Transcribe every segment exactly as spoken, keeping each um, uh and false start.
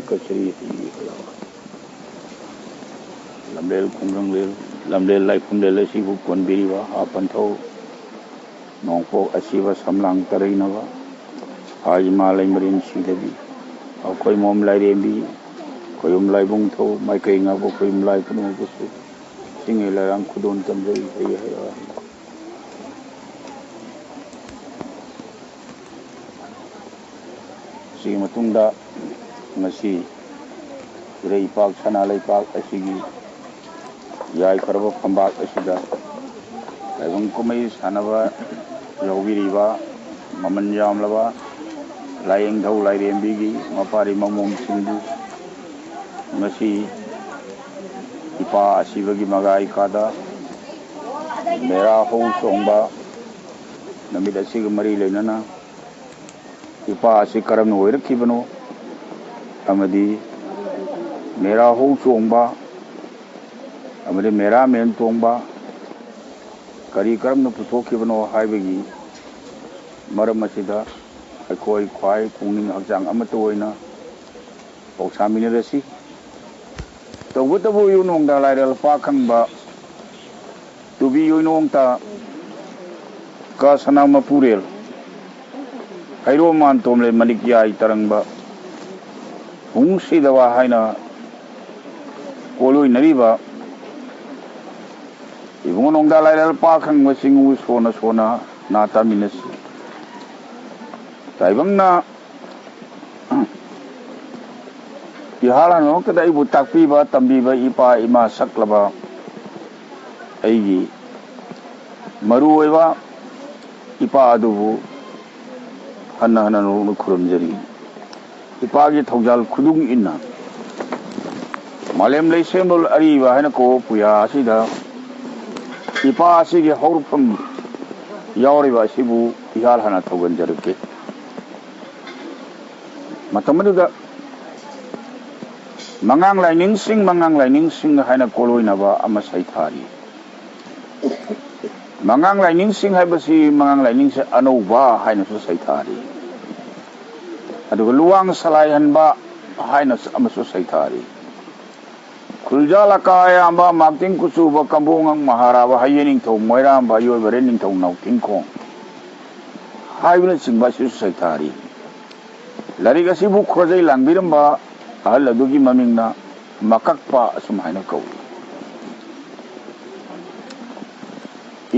ꯀꯆꯔꯤ ꯍꯩꯕꯤ ꯍꯔꯥꯎ꯫ ꯂꯝꯂꯦꯜ ꯈꯨꯡꯒꯪꯂꯦꯜ, ꯂꯝꯂꯦꯜ ꯂꯥꯏꯐꯝꯂꯦꯜ ꯑꯁꯤꯕꯨ ꯀꯣꯟꯕꯤꯔꯤꯕ ꯍꯥ ꯄꯟꯊꯧ ꯅꯣꯡꯄꯣꯛ ꯑꯁꯤꯕ ꯁꯝꯂꯥꯡ ꯇꯔꯩꯅꯕ ꯍꯥ ꯏꯃꯥ ꯂꯩꯃꯔꯦꯟ ꯁꯤꯗꯕꯤ, ꯑꯩꯈꯣꯏ ꯃꯣꯝ ꯂꯥꯏꯔꯦꯝꯕꯤ, ꯈꯣꯏꯌꯨꯝ ꯂꯥꯏꯕꯨꯡ ꯊꯧ, ꯃꯥꯏꯀꯩ ꯉꯥꯛꯄ ꯈꯣꯏꯌꯨꯝ ꯂꯥꯏ ꯄꯨꯝꯅꯃꯛꯄꯨꯁꯨ ꯁꯤꯡꯉꯩ ꯂꯩꯔꯥꯡ ꯈꯨꯗꯣꯟ ꯇꯝꯖꯩ ꯍꯩ ꯍꯩ꯫ ꯁꯤꯒꯤ ꯃꯇꯨꯡꯗ ꯉꯁꯤ ꯏꯔꯩꯄꯥꯛ ꯁꯅꯥ ꯂꯩꯄꯥꯛ ꯑꯁꯤꯒꯤ ꯌꯥꯏꯐꯔꯕ ꯐꯝꯄꯥꯛ ꯑꯁꯤꯗ ꯇꯥꯏꯕꯪ ꯀꯨꯝꯍꯩ ꯁꯥꯟꯅꯕ ꯌꯥꯎꯕꯤꯔꯤꯕ ꯃꯃꯜ ꯌꯥꯝꯂꯕ ꯂꯥꯏꯌꯦꯡꯊꯧ ꯂꯥꯏꯔꯦꯝꯕꯤꯒꯤ ꯃꯄꯥꯔꯤ ꯃꯃꯣꯝꯁꯤꯡꯕꯨ ꯉꯁꯤ ꯏꯄꯥ ꯑꯁꯤꯕꯒꯤ ꯃꯒꯥꯏ ꯀꯥꯗ ꯃꯦꯔꯥ ꯍꯧ ꯆꯣꯡꯕ ꯅꯨꯃꯤꯠ ꯑꯁꯤꯒ ꯃꯔꯤ ꯂꯩꯅꯅ ꯏꯄꯥ ꯑꯁꯤ ꯀꯔꯝꯅ ꯑꯣꯏꯔꯛꯈꯤꯕꯅꯣ ꯑꯃꯗꯤ ꯃꯦꯔꯥ ꯍꯧ ꯆꯣꯡꯕ ꯑꯃꯗꯤ ꯃꯦꯔꯥ ꯃꯦꯟ ꯆꯣꯡꯕ ꯀꯔꯤ ꯀꯔꯝꯅ ꯄꯨꯊꯣꯛꯈꯤꯕꯅꯣ ꯍꯥꯏꯕꯒꯤ ꯃꯔꯝ ꯑꯁꯤꯗ ꯑꯩꯈꯣꯏ ꯈ꯭ꯋꯥꯏ ꯄꯨꯛꯅꯤꯡ ꯍꯛꯆꯥꯡ ꯑꯃꯠꯇ ꯑꯣꯏꯅ ꯄꯥꯎꯁꯥꯃꯤꯟꯅꯔꯁꯤ꯫ ꯇꯧꯕꯇꯕꯨ ꯏꯌꯨ ꯅꯣꯡꯗꯥ ꯂꯥꯏꯔꯦꯜ ꯄꯥꯛ ꯈꯪꯕ ꯇꯨꯕꯤ ꯌꯣꯏꯅꯣꯡꯇ ꯀ ꯁꯅꯥ ꯃꯄꯨꯔꯦꯜ ꯍꯩꯔꯣ ꯃꯥꯟ ꯇꯣꯝꯂꯦ ꯃꯂꯤꯛ ꯌꯥꯏ ꯇꯔꯪꯕ ꯍꯨꯡ ꯁꯤꯗꯕ ꯍꯥꯏꯅ ꯀꯣꯜꯂꯣꯏꯅꯔꯤꯕ ꯏꯕꯨꯡꯉꯣ ꯅꯣꯡꯗꯥ ꯂꯥꯏꯔꯦꯜ ꯄꯥꯛ ꯈꯪꯕ ꯆꯤꯡꯉꯨ ꯁꯣꯟꯅ ꯁꯣꯟꯅ ꯅꯥ ꯇꯥꯃꯤꯟꯅꯁꯤ꯫ ꯇꯥꯏꯕꯪꯅ ꯏꯍꯥꯟ ꯍꯥꯟꯕꯃꯛꯇꯗ ꯑꯩꯕꯨ ꯇꯥꯛꯄꯤꯕ ꯇꯝꯕꯤꯕ ꯏꯄꯥ ꯏꯃꯥ ꯁꯛꯂꯕ ꯑꯩꯒꯤ ꯃꯔꯨ ꯑꯣꯏꯕ ꯏꯄꯥ ꯑꯗꯨꯕꯨ ꯍꯟꯅ ꯍꯟꯅ ꯅꯣꯛꯅ ꯈꯨꯔꯨꯝꯖꯔꯤ꯫ ꯏꯄꯥꯒꯤ ꯊꯧꯖꯥꯜ ꯈꯨꯗꯨꯡ ꯏꯟꯅ ꯃꯥꯂꯦꯝ ꯂꯩꯁꯦꯝꯂꯣꯜ ꯑꯔꯤꯕ ꯍꯥꯏꯅ ꯀꯧꯕ ꯄꯨꯌꯥ ꯑꯁꯤꯗ ꯏꯄꯥ ꯑꯁꯤꯒꯤ ꯍꯧꯔꯛꯐꯝ ꯌꯥꯎꯔꯤꯕ ꯑꯁꯤꯕꯨ ꯏꯍꯥꯟ ꯍꯥꯟꯅ ꯊꯧꯒꯟꯖꯔꯛꯀꯦ꯫ ꯃꯇꯝ ꯑꯗꯨꯗ ꯃꯉꯥꯡ ꯂꯥꯏꯅꯤꯡꯁꯤꯡ ꯃꯉꯥꯡ ꯂꯥꯏꯅꯤꯡꯁꯤꯡ ꯍꯥꯏꯅ ꯀꯣꯂꯣꯏꯅꯕ ꯑꯃ ꯁꯩꯊꯥꯔꯤ꯫ ꯃꯉꯥꯡ ꯂꯥꯏꯅꯤꯡꯁꯤꯡ ꯍꯥꯏꯕꯁꯤ ꯃꯉꯥꯡ ꯂꯥꯏꯅꯤꯡꯁꯦ ꯑꯅꯧꯕ ꯍꯥꯏꯅꯁꯨ ꯁꯩꯊꯥꯔꯤ꯫ ꯑꯗꯨꯒ ꯂꯨꯋꯥꯡ ꯁꯂꯥꯏꯍꯟꯕ ꯍꯥꯏꯅ ꯑꯃꯁꯨ ꯁꯩꯊꯥꯔꯤ꯫ ꯈꯨꯜꯖꯥ ꯂꯀꯥ ꯑꯌꯥꯝꯕ, ꯃꯥꯛꯇꯤꯡ ꯀꯨꯆꯨꯕ, ꯀꯝꯕꯣꯉꯪ ꯃꯍꯥꯔꯥꯕ, ꯍꯩꯌꯦ ꯅꯤꯡꯊꯧ ꯃꯣꯏꯔꯥꯝꯕ, ꯌꯣꯏꯕꯔꯦ ꯅꯤꯡꯊꯧ ꯅꯥꯎꯊꯤꯡꯈꯣꯡ ꯍꯥꯏꯕꯅꯆꯤꯡꯕ ꯑꯁꯤꯁꯨ ꯁꯩꯊꯥꯔꯤ꯫ ꯂꯥꯏꯔꯤꯛ ꯑꯁꯤꯕꯨ ꯈꯣꯖꯩ ꯂꯥꯡꯕꯤꯔꯝꯕ ꯑꯍꯜ ꯑꯗꯨꯒꯤ ꯃꯃꯤꯡꯅ ꯃꯀꯛꯄ ꯑꯁꯨꯝ ꯍꯥꯏꯅ ꯀꯧꯏ꯫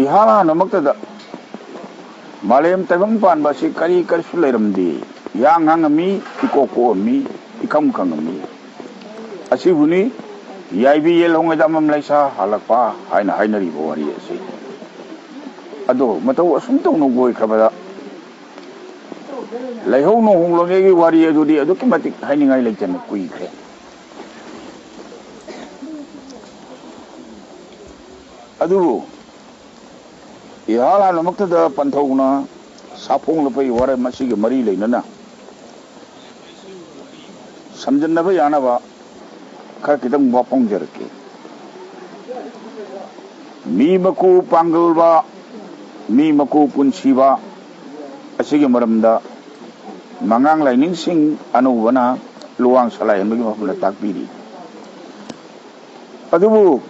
ꯏꯍꯥꯟ ꯍꯥꯟꯕꯃꯛꯇꯗ ꯃꯥꯂꯦꯝ ꯇꯥꯏꯕꯪ ꯄꯥꯟꯕ ꯑꯁꯤ ꯀꯔꯤ ꯀꯔꯤꯁꯨ ꯂꯩꯔꯝꯗꯦ꯫ ꯏꯍꯥꯡ ꯍꯥꯡꯉꯝꯃꯤ, ꯏꯀꯣꯛ ꯀꯣꯛꯑꯝꯃꯤ, ꯏꯈꯪ ꯈꯪꯉꯝꯃꯤ꯫ ꯑꯁꯤꯕꯨꯅꯤ ꯌꯥꯏꯕꯤ ꯌꯦꯜꯍꯧꯉꯩꯗ ꯑꯃꯝ ꯂꯩꯁꯥ ꯍꯜꯂꯛꯄ ꯍꯥꯏꯅ ꯍꯥꯏꯅꯔꯤꯕ ꯋꯥꯔꯤ ꯑꯁꯤ꯫ ꯑꯗꯣ ꯃꯇꯧ ꯑꯁꯨꯝ ꯇꯧꯅ ꯑꯣꯏꯈ꯭ꯔꯕꯗ ꯂꯩꯍꯧ ꯅꯣꯡꯍꯣꯡꯂꯣꯡꯉꯩꯒꯤ ꯋꯥꯔꯤ ꯑꯗꯨꯗꯤ ꯑꯗꯨꯛꯀꯤ ꯃꯇꯤꯛ ꯍꯥꯏꯅꯤꯡꯉꯥꯏ ꯂꯩꯇꯅ ꯀꯨꯏꯈ꯭ꯔꯦ꯫ ꯑꯗꯨꯕꯨ ꯏꯍꯥꯟ ꯍꯥꯟꯕꯃꯛꯇꯗ ꯄꯟꯊꯧꯅ ꯁꯥꯐꯣꯡ ꯂꯨꯄꯩ ꯋꯥꯔꯦꯞ ꯑꯁꯤꯒ ꯃꯔꯤ ꯂꯩꯅꯅ ꯁꯝꯖꯤꯟꯅꯕ ꯌꯥꯅꯕ ꯈꯔ ꯈꯤꯇꯪ ꯋꯥꯐꯣꯡꯖꯔꯛꯀꯦ꯫ ꯃꯤ ꯃꯀꯨ ꯄꯥꯡꯒꯜꯕ, ꯃꯤ ꯃꯀꯨ ꯄꯨꯟꯁꯤꯕ ꯑꯁꯤꯒꯤ ꯃꯔꯝꯗ ꯃꯉꯥꯡ ꯂꯥꯏꯅꯤꯡꯁꯤꯡ ꯑꯅꯧꯕꯅ ꯂꯨꯋꯥꯡ ꯁꯂꯥꯏꯍꯟꯕꯒꯤ ꯃꯐꯝꯗ ꯇꯥꯛꯄꯤꯔꯤ꯫ ꯑꯗꯨꯕꯨ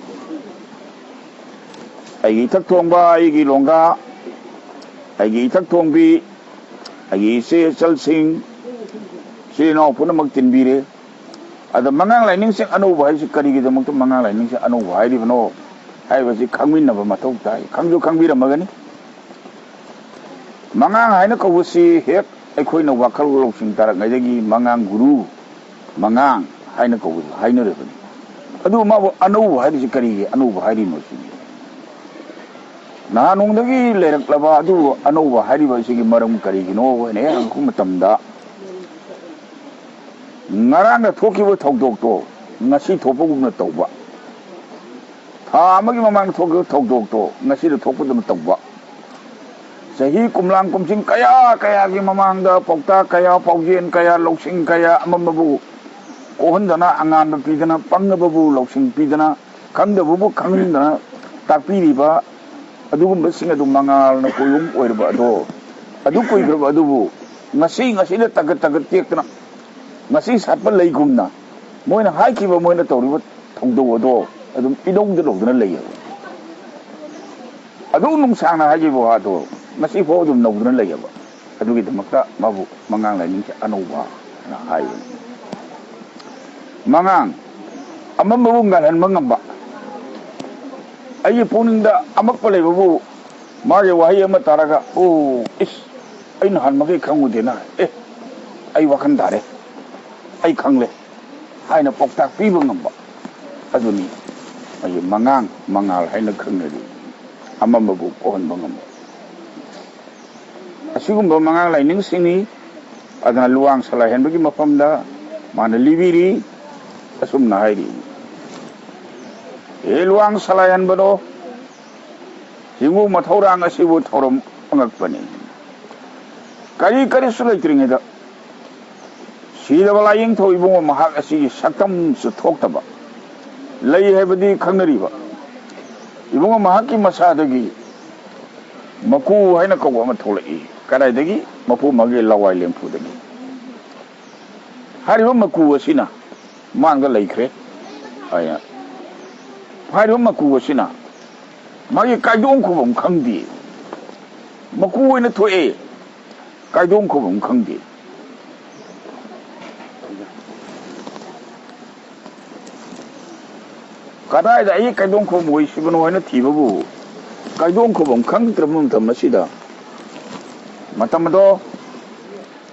ꯑꯩꯒꯤ ꯏꯊꯛ ꯊꯣꯡꯕ, ꯑꯩꯒꯤ ꯂꯣꯡꯒꯥ, ꯑꯩꯒꯤ ꯏꯊꯛ ꯊꯣꯡꯕꯤ, ꯑꯩꯒꯤ ꯏꯆꯦ ꯏꯆꯜꯁꯤꯡ, ꯏꯆꯤꯜ ꯏꯅꯥꯎ ꯄꯨꯝꯅꯃꯛ ꯇꯤꯟꯕꯤꯔꯦ꯫ ꯑꯗ ꯃꯉꯥꯡ ꯂꯥꯏꯅꯤꯡꯁꯤꯡ ꯑꯅꯧꯕ ꯍꯥꯏꯁꯤ ꯀꯔꯤꯒꯤꯗꯃꯛꯇ ꯃꯉꯥꯡ ꯂꯥꯏꯅꯤꯡꯁꯤꯡ ꯑꯅꯧꯕ ꯍꯥꯏꯔꯤꯕꯅꯣ ꯍꯥꯏꯕꯁꯤ ꯈꯪꯃꯤꯟꯅꯕ ꯃꯊꯧ ꯇꯥꯏ꯫ ꯈꯪꯁꯨ ꯈꯪꯕꯤꯔꯝꯃꯒꯅꯤ꯫ ꯃꯉꯥꯡ ꯍꯥꯏꯅ ꯀꯧꯕꯁꯤ ꯍꯦꯛ ꯑꯩꯈꯣꯏꯅ ꯋꯥꯈꯜ ꯂꯧꯁꯤꯡ ꯇꯥꯔꯛꯉꯩꯗꯒꯤ ꯃꯉꯥꯡ ꯒꯨꯔꯨ, ꯃꯉꯥꯡ ꯍꯥꯏꯅ ꯀꯧꯕꯁꯨ ꯍꯥꯏꯅꯔꯕꯅꯤ꯫ ꯑꯗꯨ ꯃꯥꯕꯨ ꯑꯅꯧꯕ ꯍꯥꯏꯔꯤꯁꯤ ꯀꯔꯤꯒꯤ ꯑꯅꯧꯕ ꯍꯥꯏꯔꯤꯅꯣ ꯁꯤꯅꯤ꯫ ꯅꯍꯥꯟ ꯅꯣꯡꯗꯒꯤ ꯂꯩꯔꯛꯂꯕ ꯑꯗꯨꯕꯨ ꯑꯅꯧꯕ ꯍꯥꯏꯔꯤꯕ ꯑꯁꯤꯒꯤ ꯃꯔꯝ ꯀꯔꯤꯒꯤꯅꯣ ꯍꯥꯏꯅ ꯍꯦꯛ ꯍꯪꯉꯛꯄ ꯃꯇꯝꯗ, ꯉꯔꯥꯡꯗ ꯊꯣꯛꯈꯤꯕ ꯊꯧꯗꯣꯛꯇꯣ ꯉꯁꯤ ꯊꯣꯛꯄꯒꯨꯝꯅ ꯇꯧꯕ, ꯊꯥ ꯑꯃꯒꯤ ꯃꯃꯥꯡꯗ ꯊꯣꯛꯈꯤꯕ ꯊꯧꯗꯣꯛꯇꯣ ꯉꯁꯤꯗ ꯊꯣꯛꯄꯗꯧꯅ ꯇꯧꯕ, ꯆꯍꯤ ꯀꯨꯝꯂꯥꯡ ꯀꯨꯝꯁꯤꯡ ꯀꯌꯥ ꯀꯌꯥꯒꯤ ꯃꯃꯥꯡꯗ ꯄꯥꯎꯇꯥꯛ ꯀꯌꯥ, ꯄꯥꯎꯖꯦꯜ ꯀꯌꯥ, ꯂꯧꯁꯤꯡ ꯀꯌꯥ ꯑꯃꯃꯕꯨ ꯀꯣꯛꯍꯟꯗꯅ, ꯑꯉꯥꯟꯕ ꯄꯤꯗꯅ, ꯄꯪꯉꯕꯕꯨ ꯂꯧꯁꯤꯡ ꯄꯤꯗꯅ, ꯈꯪꯗꯕꯕꯨ ꯈꯪꯍꯟꯗꯅ ꯇꯥꯛꯄꯤꯔꯤꯕ ꯑꯗꯨꯒꯨꯝꯕꯁꯤꯡ ꯑꯗꯨ ꯃꯉꯥꯜꯅ ꯀꯣꯏꯕꯨꯝ ꯑꯣꯏꯔꯕ ꯑꯗꯣ, ꯑꯗꯨ ꯀꯨꯏꯈ꯭ꯔꯕ ꯑꯗꯨꯕꯨ ꯉꯁꯤ ꯉꯁꯤꯗ ꯇꯒꯠ ꯇꯒꯠ ꯇꯦꯛꯇꯅ ꯉꯁꯤ ꯁꯥꯠꯄ ꯂꯩꯒꯨꯝꯅ ꯃꯣꯏꯅ ꯍꯥꯏꯈꯤꯕ, ꯃꯣꯏꯅ ꯇꯧꯔꯤꯕ ꯊꯧꯗꯧ ꯑꯗꯣ ꯑꯗꯨꯝ ꯏꯅꯧꯗ ꯅꯧꯗꯨꯅ ꯂꯩꯌꯦꯕ꯫ ꯑꯗꯨ ꯅꯨꯡꯁꯥꯡꯅ ꯍꯥꯏꯈꯤꯕ ꯋꯥꯗꯣ ꯉꯁꯤꯐꯥꯎ ꯑꯗꯨꯝ ꯅꯧꯗꯨꯅ ꯂꯩꯌꯦꯕ꯫ ꯑꯗꯨꯒꯤꯗꯃꯛꯇ ꯃꯥꯕꯨ ꯃꯉꯥꯡ ꯂꯥꯏꯅꯤꯡꯁꯦ ꯑꯅꯧꯕ ꯍꯥꯏꯅ ꯍꯥꯏꯕꯅꯤ꯫ ꯃꯉꯥꯡ, ꯑꯃꯝꯕꯕꯨ ꯉꯥꯜꯍꯟꯕ ꯉꯝꯕ꯫ ꯑꯩꯒꯤ ꯄꯨꯛꯅꯤꯡꯗ ꯑꯃꯛꯄ ꯂꯩꯕꯕꯨ ꯃꯥꯒꯤ ꯋꯥꯍꯩ ꯑꯃ ꯇꯥꯔꯒ, "ꯑꯣ, ꯏꯁ, ꯑꯩ ꯅꯍꯥꯟ ꯃꯈꯩ ꯈꯪꯉꯨꯗꯦꯅ꯫ ꯑꯦ, ꯑꯩ ꯋꯥꯈꯜ ꯇꯥꯔꯦ, ꯑꯩ ꯈꯪꯂꯦ" ꯍꯥꯏꯅ ꯄꯥꯎꯇꯥꯛ ꯄꯤꯕ ꯉꯝꯕ ꯑꯗꯨꯅꯤ ꯑꯩꯒꯤ ꯃꯉꯥꯡ, ꯃꯉꯥꯜ ꯍꯥꯏꯅ ꯈꯪꯅꯔꯤ꯫ ꯑꯃꯝꯕꯕꯨ ꯄꯣꯛꯍꯟꯕ ꯉꯝꯕ꯫ ꯑꯁꯤꯒꯨꯝꯕ ꯃꯉꯥꯡ ꯂꯥꯏꯅꯤꯡꯁꯤꯡꯅꯤ꯫ ꯑꯗꯨꯅ ꯂꯨꯋꯥꯡ ꯁꯂꯥꯏꯍꯟꯕꯒꯤ ꯃꯐꯝꯗ ꯃꯥꯅ ꯂꯤꯕꯤꯔꯤ, ꯑꯁꯨꯝꯅ ꯍꯥꯏꯔꯤ, "ꯍꯦ ꯂꯨꯋꯥꯡ ꯁꯂꯥꯏꯍꯟꯕꯅꯣ, ꯍꯤꯡꯉꯨ ꯃꯊꯧꯔꯥꯡ ꯑꯁꯤꯕꯨ ꯊꯧꯔꯝ ꯑꯉꯛꯄꯅꯤ꯫ ꯀꯔꯤ ꯀꯔꯤꯁꯨ ꯂꯩꯇ꯭ꯔꯤꯉꯩꯗ ꯁꯤꯗꯕ ꯂꯥꯏꯌꯦꯡꯊꯧ ꯏꯕꯨꯡꯉꯣ ꯃꯍꯥꯛ ꯑꯁꯤꯒꯤ ꯁꯛꯇꯝꯁꯨ ꯊꯣꯛꯇꯕ, ꯂꯩ ꯍꯥꯏꯕꯗꯤ ꯈꯪꯅꯔꯤꯕ ꯏꯕꯨꯡꯉꯣ ꯃꯍꯥꯛꯀꯤ ꯃꯁꯥꯗꯒꯤ ꯃꯀꯨ ꯍꯥꯏꯅ ꯀꯧꯕ ꯑꯃ ꯊꯣꯛꯂꯛꯏ꯫ ꯀꯗꯥꯏꯗꯒꯤ? ꯃꯄꯨ ꯃꯥꯒꯤ ꯂꯋꯥꯏ ꯂꯦꯝꯐꯨꯗꯒꯤ꯫ ꯍꯥꯏꯔꯤꯕ ꯃꯀꯨ ꯑꯁꯤꯅ ꯃꯥꯡꯗ ꯂꯩꯈ꯭ꯔꯦ ꯍꯥꯏꯅ꯫ ꯍꯥꯏꯔꯤꯕ ꯃꯀꯨ ꯑꯁꯤꯅ ꯃꯥꯒꯤ ꯀꯥꯏꯗꯣꯡ ꯈꯨꯕꯝ ꯈꯪꯗꯦ꯫ ꯃꯀꯨ ꯑꯣꯏꯅ ꯊꯣꯛꯑꯦ, ꯀꯥꯏꯗꯣꯡ ꯈꯨꯕꯝ ꯈꯪꯗꯦ꯫ ꯀꯗꯥꯏꯗ ꯑꯩ ꯀꯥꯏꯗꯣꯡ ꯈꯨꯕꯝ ꯑꯣꯏꯁꯤꯕꯅꯣ ꯍꯥꯏꯅ ꯊꯤꯕꯕꯨ ꯀꯥꯏꯗꯣꯡ ꯈꯨꯕꯝ ꯈꯪꯗ꯭ꯔꯕ ꯃꯇꯝ ꯑꯁꯤꯗ, ꯃꯇꯝ ꯑꯗꯣ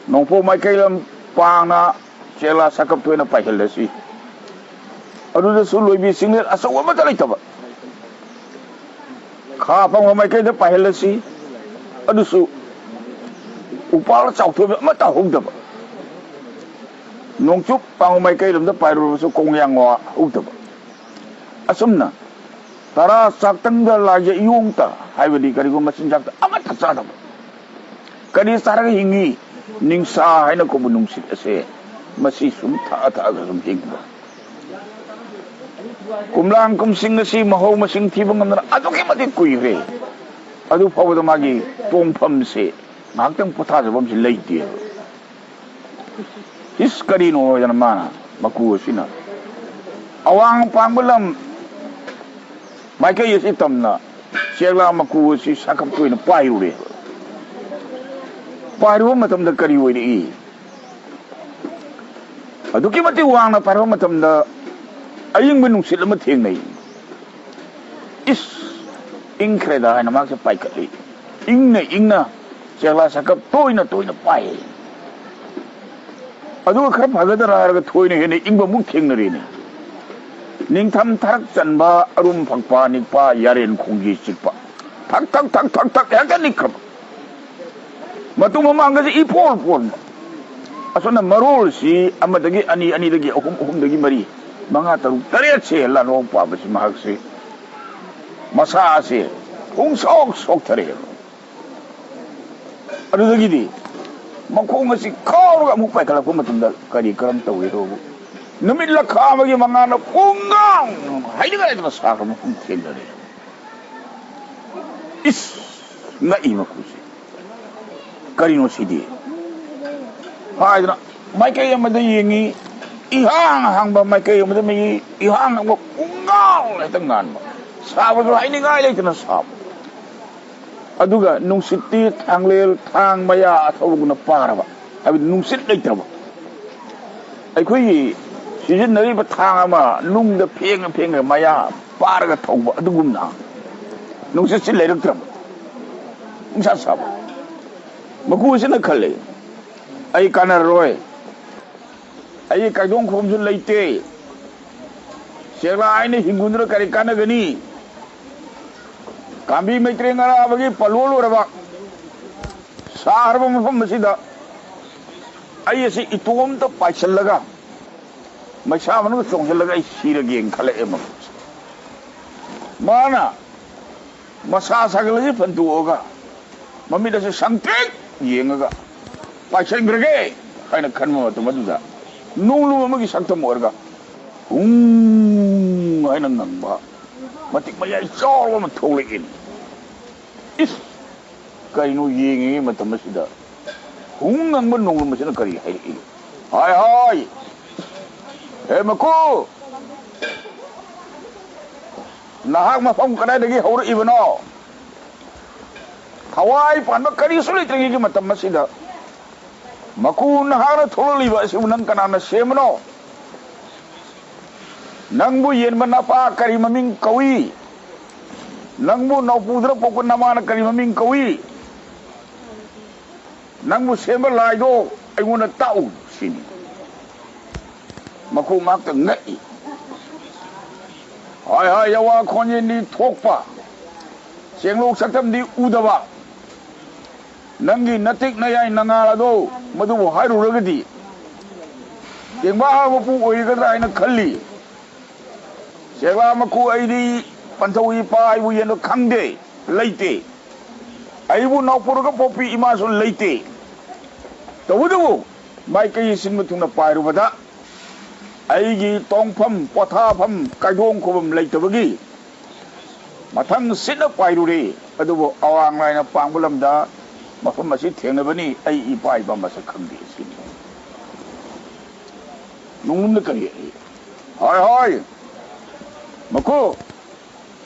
ꯅꯣꯡꯄꯣꯛ ꯃꯥꯏꯀꯩ ꯂꯝ ꯄꯥꯡꯅ ꯆꯦꯂꯥ ꯁꯥꯀꯞꯇ ꯑꯣꯏꯅ ꯄꯥꯏꯍꯜꯂꯁꯤ꯫ ꯑꯗꯨꯗꯁꯨ ꯂꯣꯏꯕꯤ ꯆꯤꯡꯂꯦꯟ ꯑꯆꯧꯕ ꯑꯃꯠꯇ ꯂꯩꯇꯕ, ꯈꯥ ꯄꯥꯡꯕ ꯃꯥꯏꯀꯩꯗ ꯄꯥꯏꯍꯜꯂꯁꯤ꯫ ꯑꯗꯨꯁꯨ ꯎꯄꯥꯜ ꯆꯥꯎꯊꯣꯏꯕ ꯑꯃꯠꯇ ꯍꯧꯗꯕ, ꯅꯣꯡꯆꯨꯞ ꯄꯥꯡꯕ ꯃꯥꯏꯀꯩ ꯂꯣꯝꯗ ꯄꯥꯏꯔꯨꯔꯕꯁꯨ ꯀꯣꯡꯌꯥꯡ ꯋꯥ ꯍꯧꯗꯕ꯫ ꯑꯁꯨꯝꯅ ꯇꯔꯥ ꯆꯥꯛꯇꯪꯗ ꯂꯥꯏꯖ ꯏꯌꯣꯡꯇ ꯍꯥꯏꯕꯗꯤ ꯀꯔꯤꯒꯨꯝꯕ ꯃꯆꯤꯟꯖꯥꯛꯇ ꯑꯃꯠꯇ ꯆꯥꯗꯕ꯫ ꯀꯔꯤ ꯆꯥꯔꯒ ꯍꯤꯡꯉꯤ? ꯅꯤꯡꯁꯥ ꯍꯥꯏꯅ ꯀꯧꯕ ꯅꯨꯡꯁꯤꯠ ꯑꯁꯦ, ꯃꯁꯤ ꯁꯨꯝ ꯊꯛꯑ ꯊꯛꯑꯒ ꯁꯨꯝ ꯍꯤꯡꯕ꯫ ꯀꯨꯝꯂꯥꯡ ꯀꯨꯝꯁꯤꯡ ꯑꯁꯤ ꯃꯍꯧ ꯃꯁꯤꯡ ꯊꯤꯕ ꯉꯝꯗꯅ ꯑꯗꯨꯛꯀꯤ ꯃꯇꯤꯛ ꯀꯨꯏꯈ꯭ꯔꯦ꯫ ꯑꯗꯨ ꯐꯥꯎꯕꯗ ꯃꯥꯒꯤ ꯇꯣꯡꯐꯝꯁꯦ, ꯉꯥꯏꯍꯥꯛꯇꯪ ꯄꯣꯊꯥꯖꯐꯝꯁꯦ ꯂꯩꯇꯦꯕ꯫ "ꯏꯁ, ꯀꯔꯤꯅꯣ?" ꯍꯥꯏꯗꯅ ꯃꯥꯅ, ꯃꯀꯨ ꯑꯁꯤꯅ ꯑꯋꯥꯡ ꯄꯥꯡꯕ ꯂꯝ ꯃꯥꯏꯀꯩ ꯑꯁꯤ ꯇꯝꯅ ꯆꯦꯛꯂꯥ ꯃꯀꯨ ꯑꯁꯤ ꯁꯥꯀꯞꯇ ꯑꯣꯏꯅ ꯄꯥꯏꯔꯨꯔꯦ꯫ ꯄꯥꯏꯔꯨꯕ ꯃꯇꯝꯗ ꯀꯔꯤ ꯑꯣꯏꯔꯛꯏ? ꯑꯗꯨꯛꯀꯤ ꯃꯇꯤꯛ ꯋꯥꯡꯅ ꯄꯥꯏꯔꯨꯕ ꯃꯇꯝꯗ ꯑꯏꯪꯕ ꯅꯨꯡꯁꯤꯠ ꯑꯃ ꯊꯦꯡꯅꯩ꯫ "ꯏꯁ, ꯏꯪꯈ꯭ꯔꯦꯗ" ꯍꯥꯏꯅ ꯃꯍꯥꯛꯁꯦ ꯄꯥꯏꯈꯠꯂꯤ꯫ ꯏꯪꯅ ꯏꯪꯅ ꯆꯦꯛꯂꯥ ꯁꯥꯀꯞ ꯇꯣꯏꯅ ꯇꯣꯏꯅ ꯄꯥꯏ꯫ ꯑꯗꯨꯒ ꯈꯔ ꯐꯒꯗ꯭ꯔꯥ ꯍꯥꯏꯔꯒ ꯊꯣꯏꯅ ꯍꯦꯟꯅ ꯏꯪꯕ ꯑꯃꯨꯛ ꯊꯦꯡꯅꯔꯦꯅꯦ꯫ ꯅꯤꯡꯊꯝ ꯊꯔꯛ ꯆꯟꯕ, ꯑꯔꯨꯝ ꯐꯛꯄ ꯅꯤꯛꯄ, ꯌꯥꯔꯦꯟ ꯈꯣꯡꯒꯤ ꯆꯤꯛꯄ, ꯊꯛ ꯊꯛ ꯊꯛ ꯊꯛ ꯊꯛ ꯍꯦꯛꯇ ꯅꯤꯛꯈ꯭ꯔꯕ꯫ ꯃꯇꯨꯡ ꯃꯃꯥꯡꯒꯁꯦ ꯏꯄꯣꯜ ꯄꯣꯟꯕ꯫ ꯑꯁꯨꯝꯅ ꯃꯔꯣꯜꯁꯤ ꯑꯃꯗꯒꯤ ꯑꯅꯤ, ꯑꯅꯤꯗꯒꯤ ꯑꯍꯨꯝ, ꯑꯍꯨꯝꯗꯒꯤ ꯃꯔꯤ, ꯃꯉꯥ, ꯇꯔꯨꯛ, ꯇꯔꯦꯠꯁꯦ ꯂꯥꯟꯑꯣꯛ ꯄꯥꯕꯁꯤ ꯃꯍꯥꯛꯁꯤ ꯃꯁꯥꯁꯦ ꯄꯨꯡꯁꯣꯛ ꯁꯣꯛꯊꯔꯛꯑꯦꯕ꯫ ꯑꯗꯨꯗꯒꯤꯗꯤ ꯃꯈꯣꯡ ꯑꯁꯤ ꯀꯥꯎꯔꯒ ꯑꯃꯨꯛ ꯄꯥꯏꯈꯠꯂꯛꯄ ꯃꯇꯝꯗ ꯀꯔꯤ ꯀꯔꯝ ꯇꯧꯏ ꯍꯥꯏꯕꯕꯨ, ꯅꯨꯃꯤꯠ ꯂꯈꯥ ꯑꯃꯒꯤ ꯃꯉꯥꯜꯅ ꯄꯨꯡꯉꯥꯡ ꯍꯥꯏꯅꯤꯡꯉꯥꯏ ꯂꯩꯇꯅ ꯁꯥꯈ꯭ꯔꯕ ꯃꯐꯝ ꯊꯦꯡꯅꯔꯦ꯫ "ꯏꯁ!" ꯉꯛꯏ ꯃꯈꯨꯁꯤ꯫ "ꯀꯔꯤꯅꯣ ꯁꯤꯗꯤ?" ꯍꯥꯏꯗꯅ ꯃꯥꯏꯀꯩ ꯑꯃꯗ ꯌꯦꯡꯉꯤ, ꯏꯍꯥꯡ ꯍꯥꯡꯕ ꯃꯥꯏꯀꯩ ꯑꯃꯗ ꯃꯤ ꯏꯍꯥꯡ ꯍꯥꯡꯕ ꯄꯨꯡꯉꯥꯎ ꯍꯦꯛꯇ ꯉꯥꯟꯕ, ꯁꯥꯕꯁꯨ ꯍꯥꯏꯅꯤꯡꯉꯥꯏ ꯂꯩꯇꯅ ꯁꯥꯕ꯫ ꯑꯗꯨꯒ ꯅꯨꯡꯁꯤꯠꯇꯤ ꯊꯥꯡꯂꯦꯜ ꯊꯥꯡ ꯃꯌꯥ ꯑꯊꯧꯕꯒꯨꯝꯅ ꯄꯥꯔꯕ, ꯍꯥꯏꯕꯗꯤ ꯅꯨꯡꯁꯤꯠ ꯂꯩꯇ꯭ꯔꯕ꯫ ꯑꯩꯈꯣꯏꯒꯤ ꯁꯤꯖꯤꯟꯅꯔꯤꯕ ꯊꯥꯡ ꯑꯃ ꯅꯨꯡꯗ ꯐꯦꯡꯉ ꯐꯦꯡꯉꯒ ꯃꯌꯥ ꯄꯥꯔꯒ ꯊꯧꯕ ꯑꯗꯨꯒꯨꯝꯅ ꯅꯨꯡꯁꯤꯠꯁꯤ ꯂꯩꯔꯛꯇ꯭ꯔꯕ꯫ ꯅꯨꯡꯁꯥ ꯁꯥꯕ꯫ ꯃꯀꯨ ꯑꯁꯤꯅ ꯈꯜꯂꯦ, "ꯑꯩ ꯀꯥꯟꯅꯔꯔꯣꯏ, ꯑꯩꯒꯤ ꯀꯥꯏꯗꯣꯡ ꯈꯣꯝꯁꯨ ꯂꯩꯇꯦ, ꯆꯦꯛꯂꯥ ꯑꯩꯅ ꯍꯤꯡꯒꯨꯟꯗꯨꯅ ꯀꯔꯤ ꯀꯥꯟꯅꯒꯅꯤ? ꯀꯥꯝꯕꯤ ꯃꯩꯇ꯭ꯔꯦꯡ ꯑꯔꯥꯕꯒꯤ ꯄꯜꯂꯣꯜ ꯑꯣꯏꯔꯕ ꯁꯥꯔꯕ ꯃꯐꯝ ꯑꯁꯤꯗ ꯑꯩ ꯑꯁꯤ ꯏꯇꯣꯝꯇ ꯄꯥꯏꯁꯤꯜꯂꯒ ꯃꯩꯁꯥ ꯃꯅꯨꯡꯗ ꯆꯣꯡꯁꯤꯜꯂꯒ ꯑꯩ ꯁꯤꯔꯒꯦꯅ" ꯈꯜꯂꯛꯑꯦ ꯃꯈꯣꯏꯁꯦ꯫ ꯃꯥꯅ ꯃꯁꯥ ꯁꯥꯒꯠꯂꯁꯤ ꯐꯟꯗꯣꯛꯑꯒ ꯃꯃꯤꯠ ꯑꯁꯤ ꯁꯪꯇ꯭ꯔꯤꯛ ꯌꯦꯡꯉꯒ "ꯄꯥꯏꯁꯟꯈ꯭ꯔꯒꯦ" ꯍꯥꯏꯅ ꯈꯟꯕ ꯃꯇꯝ ꯑꯗꯨꯗ ꯅꯣꯡꯂꯨꯝ ꯑꯃꯒꯤ ꯁꯛꯇꯝ ꯑꯣꯏꯔꯒ "ꯍꯨꯡ" ꯍꯥꯏꯅ ꯉꯪꯕ ꯃꯇꯤꯛ ꯃꯌꯥꯏ ꯆꯥꯎꯔꯕ ꯑꯃ ꯊꯣꯛꯂꯛꯏ꯫ ꯏꯁ! ꯀꯔꯤꯅꯣ ꯌꯦꯡꯉꯤꯉꯩ ꯃꯇꯝ ꯑꯁꯤꯗ ꯍꯨꯡ ꯉꯪꯕ ꯅꯣꯡꯂꯨꯝ ꯑꯁꯤꯅ ꯀꯔꯤ ꯍꯥꯏꯔꯛꯏ? ꯍꯣꯏ, ꯍꯣꯏ꯫ ꯍꯦ ꯃꯀꯨ, ꯅꯍꯥꯛ ꯃꯐꯝ ꯀꯗꯥꯏꯗꯒꯤ ꯍꯧꯔꯛꯏꯕꯅꯣ? ꯊꯋꯥꯏ ꯄꯥꯟꯕ ꯀꯔꯤꯁꯨ ꯂꯩꯇ꯭ꯔꯤꯉꯩꯒꯤ ꯃꯇꯝ ꯑꯁꯤꯗ ꯃꯀꯨ ꯅꯍꯥꯛꯅ ꯊꯣꯛꯂꯛꯂꯤꯕ ꯑꯁꯤꯕꯨ ꯅꯪ ꯀꯅꯥꯅ ꯁꯦꯝꯕꯅꯣ? ꯅꯪꯕꯨ ꯌꯦꯟꯕ ꯅꯄꯥ ꯀꯔꯤ ꯃꯃꯤꯡ ꯀꯧꯏ? ꯅꯪꯕꯨ ꯅꯧꯄꯨꯗꯨꯅ ꯄꯣꯛꯄ ꯅꯃꯥꯅ ꯀꯔꯤ ꯃꯃꯤꯡ ꯀꯧꯏ? ꯅꯪꯕꯨ ꯁꯦꯝꯕ ꯂꯥꯏꯗꯣ ꯑꯩꯉꯣꯟꯗ ꯇꯥꯛꯎ ꯁꯤꯅꯤ꯫ ꯃꯀꯨ ꯉꯥꯛꯇ ꯉꯛꯏ꯫ ꯍꯣꯏ, ꯍꯣꯏ, ꯌꯋꯥ ꯈꯣꯟꯖꯦꯜꯗꯤ ꯊꯣꯛꯄ, ꯆꯦꯡꯂꯣꯛ ꯁꯛꯇꯝꯗꯤ ꯎꯗꯕ, ꯅꯪꯒꯤ ꯅꯇꯤꯛ ꯅꯌꯥꯏ ꯅꯉꯥꯜ ꯑꯗꯣ ꯃꯗꯨꯕꯨ ꯍꯥꯏꯔꯨꯔꯒꯗꯤ ꯇꯦꯡꯕꯥ ꯃꯄꯨ ꯑꯣꯏꯒꯗ꯭ꯔꯥ ꯍꯥꯏꯅ ꯈꯜꯂꯤ꯫ ꯆꯦꯛꯂꯥ ꯃꯀꯨ ꯑꯩꯗꯤ ꯄꯟꯊꯧ ꯏꯄꯥ ꯑꯩꯕꯨ ꯌꯦꯟꯕ ꯈꯪꯗꯦ, ꯂꯩꯇꯦ꯫ ꯑꯩꯕꯨ ꯅꯥꯎꯄꯨꯔꯒ ꯄꯣꯛꯄꯤ ꯏꯃꯥꯁꯨ ꯂꯩꯇꯦ꯫ ꯇꯧꯕꯇꯕꯨ ꯃꯥꯏꯀꯩ ꯁꯤꯟꯕ ꯊꯨꯡꯅ ꯄꯥꯏꯔꯨꯕꯗ ꯑꯩꯒꯤ ꯇꯣꯡꯐꯝ, ꯄꯣꯊꯥꯐꯝ, ꯀꯥꯏꯗꯣꯡ ꯈꯣꯐꯝ ꯂꯩꯇꯕꯒꯤ ꯃꯊꯪ ꯁꯤꯠꯅ ꯄꯥꯏꯔꯨꯔꯦ꯫ ꯑꯗꯨꯕꯨ ꯑꯋꯥꯡ ꯂꯥꯏꯅ ꯄꯥꯡꯕ ꯂꯝꯗ ꯃꯐꯝ ꯑꯁꯤ ꯊꯦꯡꯅꯕꯅꯤ꯫ ꯑꯩ ꯏꯄꯥ ꯏꯄꯥ ꯃꯁꯛ ꯈꯪꯗꯦ ꯁꯤꯅꯤ꯫ ꯅꯨꯡꯂꯨꯝꯗ ꯀꯔꯤ? ꯍꯣꯏ, ꯍꯣꯏ꯫ ꯃꯀꯨ,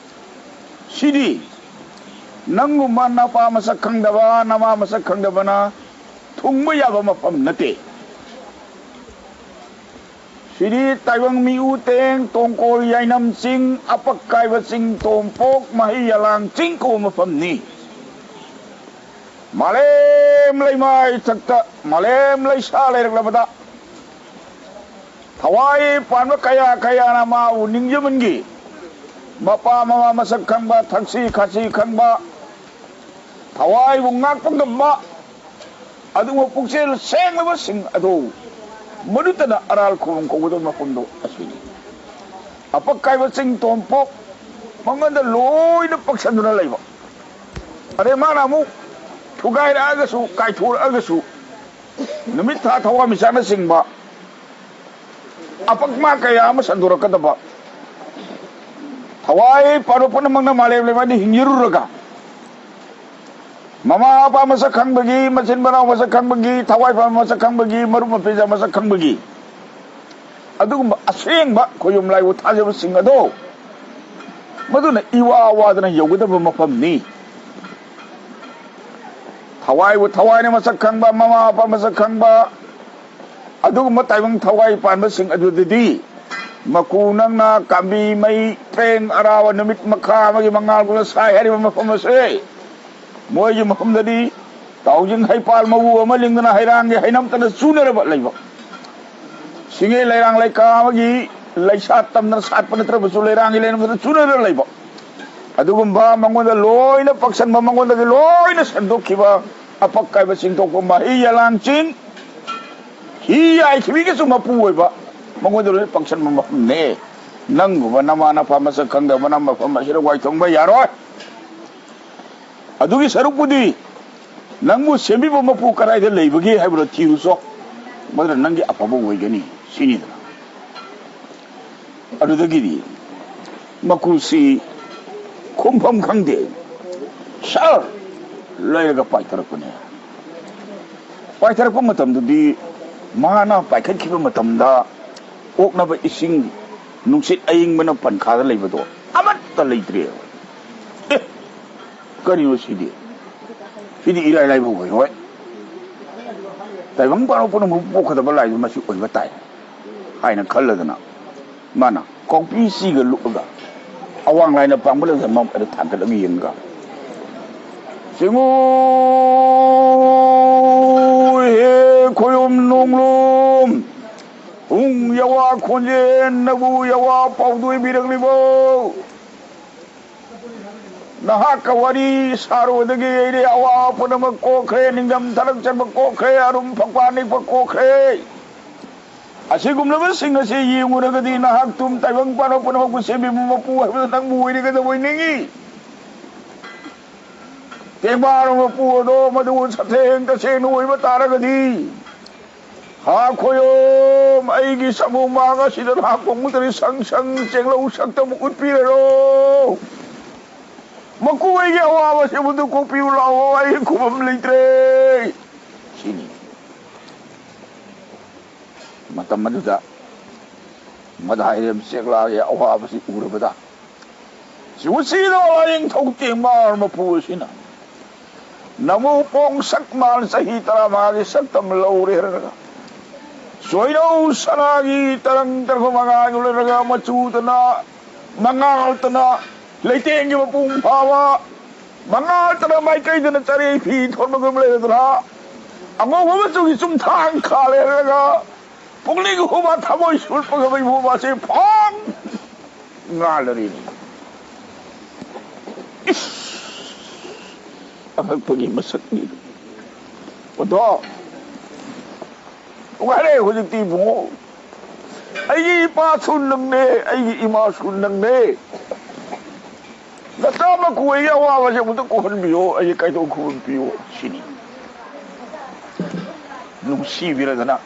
ꯁꯤꯗꯤ ꯅꯪꯒꯨꯝꯕ ꯅꯄꯥ ꯃꯁꯛ ꯈꯪꯗꯕ, ꯅꯃꯥ ꯃꯁꯛ ꯈꯪꯗꯕꯅ ꯊꯨꯡꯕ ꯌꯥꯕ ꯃꯐꯝ ꯅꯠꯇꯦ꯫ ꯁꯤꯗꯤ ꯇꯥꯏꯕꯪ ꯃꯤꯎ ꯇꯦꯡ, ꯇꯣꯡꯀꯣꯜ ꯌꯥꯏꯅꯝ ꯆꯤꯡ, ꯑꯄꯛ ꯀꯥꯏꯕ ꯆꯤꯡ, ꯇꯣꯝꯄꯣꯛ ꯃꯍꯩ ꯌꯥꯂꯥꯡ ꯆꯤꯡ ꯀꯧꯕ ꯃꯐꯝꯅꯤ꯫ ꯃꯥꯂꯦꯝ ꯂꯩꯃꯥꯏ ꯊꯛꯇ ꯃꯥꯂꯦꯝ ꯂꯩꯁꯥ ꯂꯩꯔꯛꯂꯕꯗ ꯊꯋꯥꯏ ꯄꯥꯟꯕ ꯀꯌꯥ ꯀꯌꯥꯅ ꯃꯥꯕꯨ ꯅꯤꯡꯖꯃꯟꯒꯤ꯫ ꯃꯄꯥ ꯃꯃꯥ ꯃꯁꯛ ꯈꯪꯕ, ꯊꯛꯁꯤ ꯈꯥꯁꯤ ꯈꯪꯕ, ꯊꯋꯥꯏꯕꯨ ꯉꯥꯛꯄ ꯉꯝꯕ ꯑꯗꯨꯒꯨꯝꯕ ꯄꯨꯛꯆꯦꯜ ꯁꯦꯡꯂꯕꯁꯤꯡ ꯑꯗꯨ ꯃꯗꯨꯇꯅ ꯑꯔꯥꯜ ꯈꯨꯕꯝ ꯀꯧꯒꯗꯕ ꯃꯐꯝꯗꯨ ꯑꯁꯤꯅꯤ꯫ ꯑꯄꯛ ꯀꯥꯏꯕ ꯆꯤꯡ ꯇꯣꯝꯄꯣꯛ ꯃꯉꯣꯟꯗ ꯂꯣꯏꯅ ꯄꯛꯁꯟꯗꯨꯅ ꯂꯩꯕ꯫ ꯑꯗꯩ ꯃꯥꯅ ꯑꯃꯨꯛ ꯊꯨꯒꯥꯏꯔꯛꯑꯒꯁꯨ, ꯀꯥꯏꯊꯣꯔꯛꯑꯒꯁꯨ, ꯅꯨꯃꯤꯠ ꯊꯥ ꯊꯋꯥꯟꯃꯤꯆꯥꯛꯅꯆꯤꯡꯕ ꯑꯄꯛꯄ ꯀꯌꯥ ꯑꯃ ꯁꯟꯗꯣꯔꯛꯀꯗꯕ꯫ ꯊꯋꯥꯏ ꯄꯥꯟꯕ ꯄꯨꯝꯅꯃꯛꯅ ꯃꯥꯂꯦꯝ ꯂꯩꯃꯥꯏꯗ ꯍꯤꯡꯖꯔꯨꯔꯒ ꯃꯃꯥ ꯃꯄꯥ ꯃꯁꯛ ꯈꯪꯕꯒꯤ, ꯃꯆꯤꯟ ꯃꯅꯥꯎ ꯃꯁꯛ ꯈꯪꯕꯒꯤ, ꯊꯋꯥꯏ ꯐꯕ ꯃꯁꯛ ꯈꯪꯕꯒꯤ, ꯃꯔꯨꯞ ꯃꯄꯤꯖ ꯃꯁꯛ ꯈꯪꯕꯒꯤ, ꯑꯗꯨꯒꯨꯝꯕ ꯑꯁꯦꯡꯕ ꯈꯣꯏꯌꯨꯝ ꯂꯥꯏꯕꯨ ꯊꯥꯖꯕꯁꯤꯡ ꯑꯗꯣ ꯃꯗꯨꯅ ꯏꯋꯥ ꯋꯥꯗꯅ ꯌꯧꯒꯗꯕ ꯃꯐꯝꯅꯤ꯫ ꯊꯋꯥꯏꯕꯨ ꯊꯋꯥꯏꯅ ꯃꯁꯛ ꯈꯪꯕ, ꯃꯃꯥ ꯃꯄꯥ ꯃꯁꯛ ꯈꯪꯕ, ꯑꯗꯨꯒꯨꯝꯕ ꯇꯥꯏꯕꯪ ꯊꯋꯥꯏ ꯄꯥꯟꯕꯁꯤꯡ ꯑꯗꯨꯗꯗꯤ ꯃꯀꯨ ꯅꯪꯅ ꯀꯥꯝꯕꯤ ꯃꯩ ꯇ꯭ꯔꯦꯡ ꯑꯔꯥꯕ ꯅꯨꯃꯤꯠ ꯃꯈꯥ ꯑꯃꯒꯤ ꯃꯉꯥꯜꯒꯨꯝꯅ ꯁꯥꯏ ꯍꯥꯏꯔꯤꯕ ꯃꯐꯝ ꯑꯁꯦ, ꯃꯣꯏꯒꯤ ꯃꯐꯝꯗꯗꯤ ꯇꯥꯎꯖꯤꯡ ꯍꯩꯄꯥꯜ ꯃꯎ ꯑꯃ ꯂꯤꯡꯗꯅ ꯍꯩꯔꯥꯡꯒꯤ ꯍꯩꯅꯝꯇꯅ ꯆꯨꯅꯔꯕ ꯂꯩꯕ, ꯁꯤꯡꯉꯦ ꯂꯩꯔꯥꯡ ꯂꯩꯀꯥ ꯑꯃꯒꯤ ꯂꯩꯁꯥ ꯇꯝꯗꯅ ꯁꯥꯠꯄ ꯅꯠꯇ꯭ꯔꯕꯁꯨ ꯂꯩꯔꯥꯡꯒꯤ ꯂꯩꯅꯝꯇꯅ ꯆꯨꯅꯔ ꯂꯩꯕ, ꯑꯗꯨꯒꯨꯝꯕ ꯃꯉꯣꯟꯗ ꯂꯣꯏꯅ ꯄꯛꯁꯟꯕ, ꯃꯉꯣꯟꯗꯒꯤ ꯂꯣꯏꯅ ꯁꯟꯗꯣꯛꯈꯤꯕ, ꯑꯄꯛ ꯀꯥꯏꯕ ꯆꯤꯡꯊꯣꯛꯄ ꯃꯍꯩ ꯌꯥꯂꯥꯡꯁꯤꯡ, ꯍꯤ ꯌꯥꯏꯈꯤꯕꯒꯤꯁꯨ ꯃꯄꯨ ꯑꯣꯏꯕ, ꯃꯉꯣꯟꯗ ꯂꯣꯏꯅ ꯄꯛꯁꯟꯕ ꯃꯐꯝꯅꯦ꯫ ꯅꯪꯒꯨꯝꯕ ꯅꯃꯥ ꯅꯄꯥ ꯃꯁꯛ ꯈꯪꯗꯕꯅ ꯃꯐꯝ ꯑꯁꯤꯗ ꯋꯥꯏꯊꯣꯡꯕ ꯌꯥꯔꯣꯏ꯫ ꯑꯗꯨꯒꯤ ꯁꯔꯨꯛꯄꯨꯗꯤ ꯅꯪꯕꯨ ꯁꯦꯝꯕꯤꯕ ꯃꯄꯨ ꯀꯗꯥꯏꯗ ꯂꯩꯕꯒꯦ ꯍꯥꯏꯕꯗꯣ ꯊꯤꯔꯨꯆꯣ, ꯃꯗꯨꯅ ꯅꯪꯒꯤ ꯑꯐꯕ ꯑꯣꯏꯒꯅꯤ ꯁꯤꯅꯤꯗꯅ꯫ ꯑꯗꯨꯗꯒꯤꯗꯤ ꯃꯀꯨꯁꯤ ꯈꯨꯝꯐꯝ ꯈꯪꯗꯦ, ꯁꯔ ꯂꯩꯔꯒ ꯄꯥꯏꯊꯔꯛꯄꯅꯦ꯫ ꯄꯥꯏꯊꯔꯛꯄ ꯃꯇꯝꯗꯗꯤ ꯃꯥꯅ ꯄꯥꯏꯈꯠꯈꯤꯕ ꯃꯇꯝꯗ ꯑꯣꯛꯅꯕ ꯏꯁꯤꯡ, ꯅꯨꯡꯁꯤꯠ ꯑꯏꯪꯕꯅ ꯄꯟꯈꯥꯗ ꯂꯩꯕꯗꯣ ꯑꯃꯠꯇ ꯂꯩꯇ꯭ꯔꯦ꯫ ꯑꯦ, ꯀꯔꯤꯅꯣ ꯁꯤꯗꯤ? ꯁꯤꯗꯤ ꯏꯔꯥꯏ ꯂꯥꯏꯕ ꯑꯣꯏꯔꯣꯏ꯫ ꯇꯥꯏꯕꯪ ꯄꯥꯟꯕ ꯄꯨꯝꯅꯃꯛ ꯄꯣꯛꯀꯗꯕ ꯂꯥꯏꯗꯨ ꯃꯁꯤ ꯑꯣꯏꯕ ꯇꯥꯏ ꯍꯥꯏꯅ ꯈꯜꯂꯗꯅ ꯃꯥꯅ ꯀꯣꯛꯄꯤ ꯆꯤꯒ ꯂꯨꯞꯂꯒ ꯑꯋꯥꯡ ꯂꯥꯏꯅ ꯄꯥꯡꯕ ꯂꯩꯖꯃ ꯑꯗꯨ ꯊꯥꯡꯒꯠꯂꯒ ꯌꯦꯡꯉꯒ, "ꯆꯤꯡꯉꯨ ꯍꯦ ꯈꯣꯏꯌꯨꯝ ꯅꯣꯡꯂꯨꯝ, ꯍꯨꯡ ꯌꯋꯥ ꯈꯣꯟꯖꯦꯜ ꯅꯕꯨ ꯌꯋꯥ ꯄꯥꯎꯗꯣꯏꯕꯤꯔꯛꯂꯤꯕꯣ? ꯅꯍꯥꯛꯀ ꯋꯥꯔꯤ ꯁꯥꯔꯨꯕꯗꯒꯤ ꯑꯩꯗꯤ ꯑꯋꯥ ꯄꯨꯝꯅꯃꯛ ꯀꯣꯛꯈ꯭ꯔꯦ, ꯅꯤꯡꯗꯝ ꯊꯔꯛ ꯆꯟꯕ ꯀꯣꯛꯈ꯭ꯔꯦ, ꯑꯔꯨꯝ ꯐꯛꯄꯥ ꯅꯤꯛꯄ ꯀꯣꯛꯈ꯭ꯔꯦ꯫ ꯑꯁꯤꯒꯨꯝꯂꯕꯁꯤꯡ ꯑꯁꯤ ꯌꯦꯡꯉꯨꯔꯒꯗꯤ ꯅꯍꯥꯛꯇꯨꯝ ꯇꯥꯏꯕꯪ ꯄꯥꯟꯕ ꯄꯨꯝꯅꯃꯛꯄꯨ ꯁꯦꯝꯕꯤꯕ ꯃꯄꯨ ꯍꯥꯏꯕꯗꯨ ꯅꯪꯕꯨ ꯑꯣꯏꯔꯒꯗꯕ ꯑꯣꯏꯅꯤꯡꯏ꯫ ꯇꯦꯡꯕꯥꯔ ꯃꯄꯨ ꯑꯗꯣ ꯃꯗꯨꯕꯨ ꯁꯊꯦꯡ ꯇꯁꯦꯡꯅ ꯑꯣꯏꯕ ꯇꯥꯔꯒꯗꯤ, ꯍꯥ ꯈꯣꯌꯣꯝ, ꯑꯩꯒꯤ ꯁꯪꯒꯣꯝ ꯃꯥꯡ ꯑꯁꯤꯗ ꯅꯍꯥꯛ ꯈꯣꯡꯎꯞꯇꯔꯤ ꯁꯪ ꯁꯪ ꯆꯦꯡꯂꯧ ꯁꯛꯇꯕꯨ ꯎꯠꯄꯤꯔꯔꯣ?" "ꯃꯀꯨ, ꯑꯩꯒꯤ ꯑꯋꯥꯕꯁꯤ ꯑꯃꯨꯛꯇ ꯀꯣꯛꯄꯤꯌꯨ ꯂꯥꯛꯑꯣ, ꯑꯩ ꯈꯨꯕꯝ ꯂꯩꯇ꯭ꯔꯦ" ꯁꯤꯅꯤ꯫ ꯃꯇꯝ ꯑꯗꯨꯗ ꯃꯗꯥꯏꯔꯦꯝ ꯆꯦꯛꯂꯥꯒꯤ ꯑꯋꯥꯕꯁꯤ ꯎꯔꯕꯗ, ꯁꯤꯕꯨ ꯁꯤꯗ ꯂꯥꯏꯅꯤꯡꯊꯧ ꯇꯦꯡꯃꯥꯔ ꯃꯄꯨ ꯑꯁꯤꯅ ꯅꯃꯨ ꯄꯣꯡꯁꯛ ꯃꯥꯟ ꯆꯍꯤ ꯇꯔꯥꯃꯉꯥꯒꯤ ꯁꯛꯇꯝ ꯂꯧꯔꯦ ꯍꯥꯏꯔꯒ, ꯆꯣꯏꯅꯧ ꯁꯅꯥꯒꯤ ꯇꯔꯪ ꯇꯔꯪ ꯃꯉꯥꯜ ꯂꯣꯏꯔꯒ ꯃꯆꯨꯗꯅ ꯃꯉꯥꯜꯇꯅ ꯂꯩꯇꯦꯡꯒꯤ ꯃꯄꯨꯡ ꯐꯥꯕ, ꯃꯉꯥꯜꯇꯅ ꯃꯥꯏꯀꯩꯗꯅ ꯆꯔꯩ ꯐꯤ ꯊꯣꯟꯕꯒꯨꯝ ꯂꯩꯔꯗꯅ, ꯑꯉꯧꯕ ꯃꯆꯨꯒꯤ ꯆꯨꯝꯊꯥꯡ ꯈꯥ ꯂꯩꯔꯒ, ꯄꯨꯛꯅꯤꯡ ꯍꯨꯕ ꯊꯃꯣꯏ ꯁꯨꯠꯄꯒ ꯃꯩꯕꯨ ꯃꯥꯁꯦ ꯐꯣꯡ ꯉꯥꯜꯂꯔꯤꯅꯤ꯫ ꯏꯁ! ꯑꯉꯛꯄꯒꯤ ꯃꯁꯛꯅꯤ꯫ ꯑꯗꯣ ꯅꯨꯡꯉꯥꯏꯔꯦ ꯍꯧꯖꯤꯛꯇꯤ ꯏꯕꯨꯡꯉꯣ꯫ ꯑꯩꯒꯤ ꯏꯄꯥꯁꯨ ꯅꯪꯅꯦ, ꯑꯩꯒꯤ ꯏꯃꯥꯁꯨ ꯅꯪꯅꯦ꯫ ꯅꯆꯥ ꯃꯀꯨ ꯑꯩꯒꯤ ꯑꯋꯥꯕꯁꯦ ꯑꯃꯨꯛꯇ ꯀꯣꯛꯍꯟꯕꯤꯌꯣ, ꯑꯩꯒꯤ ꯀꯥꯏꯗꯣꯛ ꯈꯨꯕꯝ ꯄꯤꯌꯣ ꯁꯤꯅꯤ꯫ ꯅꯨꯡꯁꯤꯕꯤꯔꯗꯅ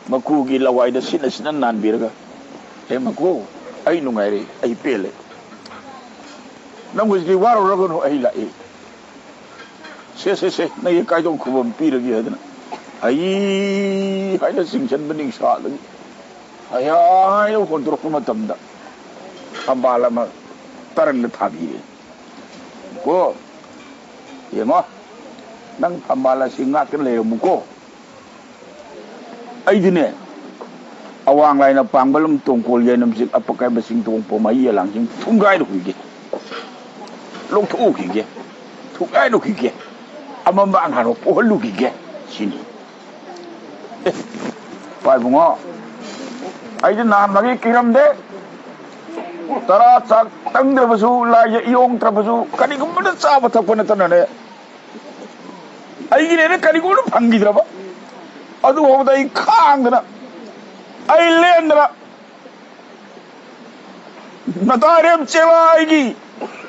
ꯃꯀꯨꯒꯤ ꯂꯋꯥꯏꯗ ꯁꯤꯠꯅ ꯁꯤꯠꯅ ꯅꯥꯟꯕꯤꯔꯒ, "ꯍꯦ ꯃꯀꯨ, ꯑꯩ ꯅꯨꯡꯉꯥꯏꯔꯦ, ꯑꯩ ꯄꯦꯜꯂꯦ꯫ ꯅꯪ ꯍꯧꯖꯤꯛꯇꯤ ꯋꯥꯔꯨꯔꯒꯅꯨ, ꯑꯩ ꯂꯥꯛꯏ꯫ ꯁꯦ, ꯁꯦ, ꯁꯦ, ꯅꯪꯒꯤ ꯀꯥꯏꯗꯣꯛ ꯈꯨꯕꯝ ꯄꯤꯔꯒꯦ" ꯍꯥꯏꯗꯅ, ꯑꯩ ꯍꯥꯏꯅ ꯆꯤꯡꯁꯤꯟꯕ ꯅꯤꯡꯁꯥꯗꯒꯤ ꯑꯩ ꯍꯥꯏꯅ ꯍꯣꯟꯗꯣꯔꯛꯄ ꯃꯇꯝꯗ ꯊꯝꯕꯥꯜ ꯑꯃ ꯇꯔꯪꯅ ꯊꯥꯕꯤꯔꯦ꯫ "ꯀꯣ, ꯌꯦꯡꯉꯣ, ꯅꯪ ꯊꯝꯕꯥꯜ ꯑꯁꯤ ꯉꯥꯛꯇ ꯂꯩꯔꯝꯃꯨꯀꯣ꯫ ꯑꯩꯗꯤꯅꯦ, ꯑꯋꯥꯡ ꯂꯥꯏꯅ ꯄꯥꯡꯕ ꯂꯝ ꯇꯣꯡꯀꯣꯜ ꯌꯦꯟ ꯑꯃꯁꯤꯡ ꯑꯄꯛ ꯑꯀꯥꯏꯕꯁꯤꯡ ꯇꯣꯡꯄꯣ ꯃꯍꯤ ꯌꯦꯂꯥꯡꯁꯤꯡ ꯊꯨꯒꯥꯏꯔꯨꯈꯤꯒꯦ, ꯂꯧꯊꯣꯛꯎꯈꯤꯒꯦ, ꯊꯨꯒꯥꯏꯔꯨꯈꯤꯒꯦ, ꯑꯃꯝꯕ ꯑꯉꯥꯟꯕ ꯄꯣꯛꯍꯜꯂꯨꯈꯤꯒꯦ" ꯁꯤꯅꯤ꯫ ꯑꯦ, ꯄꯥꯏꯕꯨꯡꯉꯣ, ꯑꯩꯗꯤ ꯅꯍꯥꯟ ꯃꯥꯒꯤ ꯀꯤꯔꯝꯗꯦ꯫ ꯇꯔꯥ ꯆꯥꯛ ꯇꯪꯗ꯭ꯔꯕꯁꯨ, ꯂꯥꯏꯒ ꯏꯌꯣꯡꯗ꯭ꯔꯕꯁꯨ, ꯀꯔꯤꯒꯨꯝꯕꯗ ꯆꯥꯕ ꯊꯛꯄ ꯅꯠꯇꯅꯅꯦ, ꯑꯩꯒꯤꯅꯦꯅ ꯀꯔꯤꯒꯨꯝꯕꯗ ꯐꯪꯈꯤꯗ꯭ꯔꯕ꯫ ꯑꯗꯨ ꯐꯥꯎꯕꯗ ꯑꯩ ꯈꯥꯡꯗꯅ, ꯑꯩ ꯂꯦꯟꯗꯅ, ꯅꯇꯥꯔꯦꯝ ꯆꯦꯂꯥꯏꯒꯤ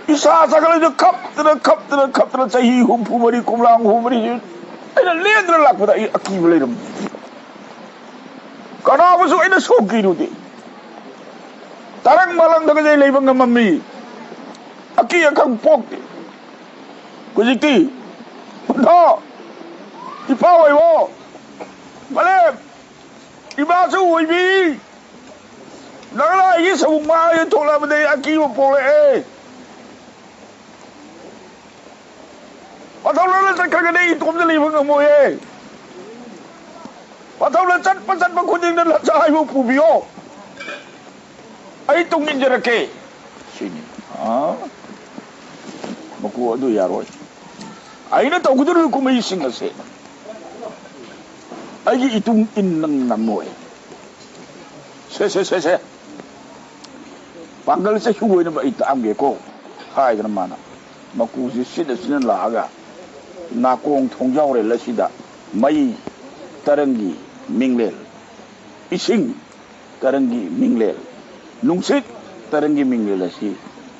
ꯏꯁꯥ ꯁꯥꯒꯠꯂꯁꯨ ꯈꯞꯇꯅ, ꯈꯞꯇꯅ, ꯈꯞꯇꯅ ꯆꯍꯤ ꯍꯨꯝꯐꯨ ꯃꯔꯤ, ꯀꯨꯝꯂꯥꯡ ꯍꯨꯝꯐꯨ ꯃꯔꯤ ꯑꯩꯅ ꯂꯦꯟꯗꯅ ꯂꯥꯛꯄꯗ ꯑꯩ ꯑꯀꯤꯕ ꯂꯩꯔꯝꯗꯦ꯫ ꯀꯅꯥꯕꯨꯁꯨ ꯑꯩꯅ ꯁꯣꯛꯈꯤꯔꯨꯗꯦ꯫ ꯇꯔꯪ ꯃꯥꯂꯪꯗꯒꯁꯦ ꯂꯩꯕ ꯉꯝꯃꯝꯃꯤ꯫ ꯀꯤ ꯑꯈꯪ ꯄꯣꯛꯇꯦ꯫ ꯍꯧꯖꯤꯛꯇꯤ ꯄꯟꯊꯥ, ꯏꯄꯥ ꯑꯣꯏꯔꯣ, ꯃꯥꯂꯦꯝ, ꯏꯃꯥꯁꯨ ꯑꯣꯏꯕꯤ, ꯅꯪꯅ ꯑꯩꯒꯤ ꯁꯃꯨꯛ ꯃꯥꯏꯗ ꯊꯣꯛꯂꯛꯑꯕꯗꯤ ꯑꯩ ꯑꯀꯤꯕ ꯄꯣꯛꯂꯛꯑꯦ꯫ ꯄꯟꯊꯧꯅ ꯆꯠꯈ꯭ꯔꯒꯗꯤ ꯑꯩ ꯏꯇꯣꯝꯇ ꯂꯩꯕ ꯉꯝꯃꯣꯏꯌꯦ꯫ ꯄꯟꯊꯧꯅ ꯆꯠꯄ ꯆꯠꯄ ꯈꯨꯗꯤꯡꯗ ꯂꯆꯥꯏꯕꯨ ꯄꯨꯕꯤꯌꯣ꯫ ꯑꯩ ꯇꯨꯡ ꯏꯟꯖꯔꯛꯀꯦ꯫ ꯁꯤꯅꯤ꯫ ꯑꯥ? ꯃꯀꯨ ꯑꯗꯨ ꯌꯥꯔꯣꯏ꯫ ꯑꯩꯅ ꯇꯧꯒꯗꯧꯔꯤꯕ ꯀꯨꯝꯍꯩꯁꯤꯡ ꯑꯁꯦ ꯑꯩꯒꯤ ꯏꯇꯨꯡ ꯏꯟꯅ ꯉꯝꯃꯣꯏ꯫ ꯁꯦ, ꯁꯦ, ꯁꯦ, ꯁꯦ꯫ ꯄꯥꯡꯒꯜ ꯆꯩꯁꯨ ꯑꯣꯏꯅꯕ ꯑꯩ ꯇꯥꯛꯑꯝꯒꯦꯀꯣ꯫ ꯍꯥꯏꯗꯅ ꯃꯥꯅ ꯃꯀꯨꯁꯤ ꯁꯤꯠꯅ ꯁꯤꯠꯅ ꯂꯥꯛꯑꯒ ꯅꯥꯀꯣꯡ ꯊꯣꯡꯖꯥꯎ ꯔꯦꯜ ꯑꯁꯤꯗ ꯃꯩ ꯇꯔꯪꯒꯤ ꯃꯤꯡꯂꯦꯜ, ꯏꯁꯤꯡ ꯇꯔꯪꯒꯤ ꯃꯤꯡꯂꯦꯜ, ꯅꯨꯡꯁꯤꯠ ꯇꯔꯪꯒꯤ ꯃꯤꯡꯂꯦꯜ ꯑꯁꯤ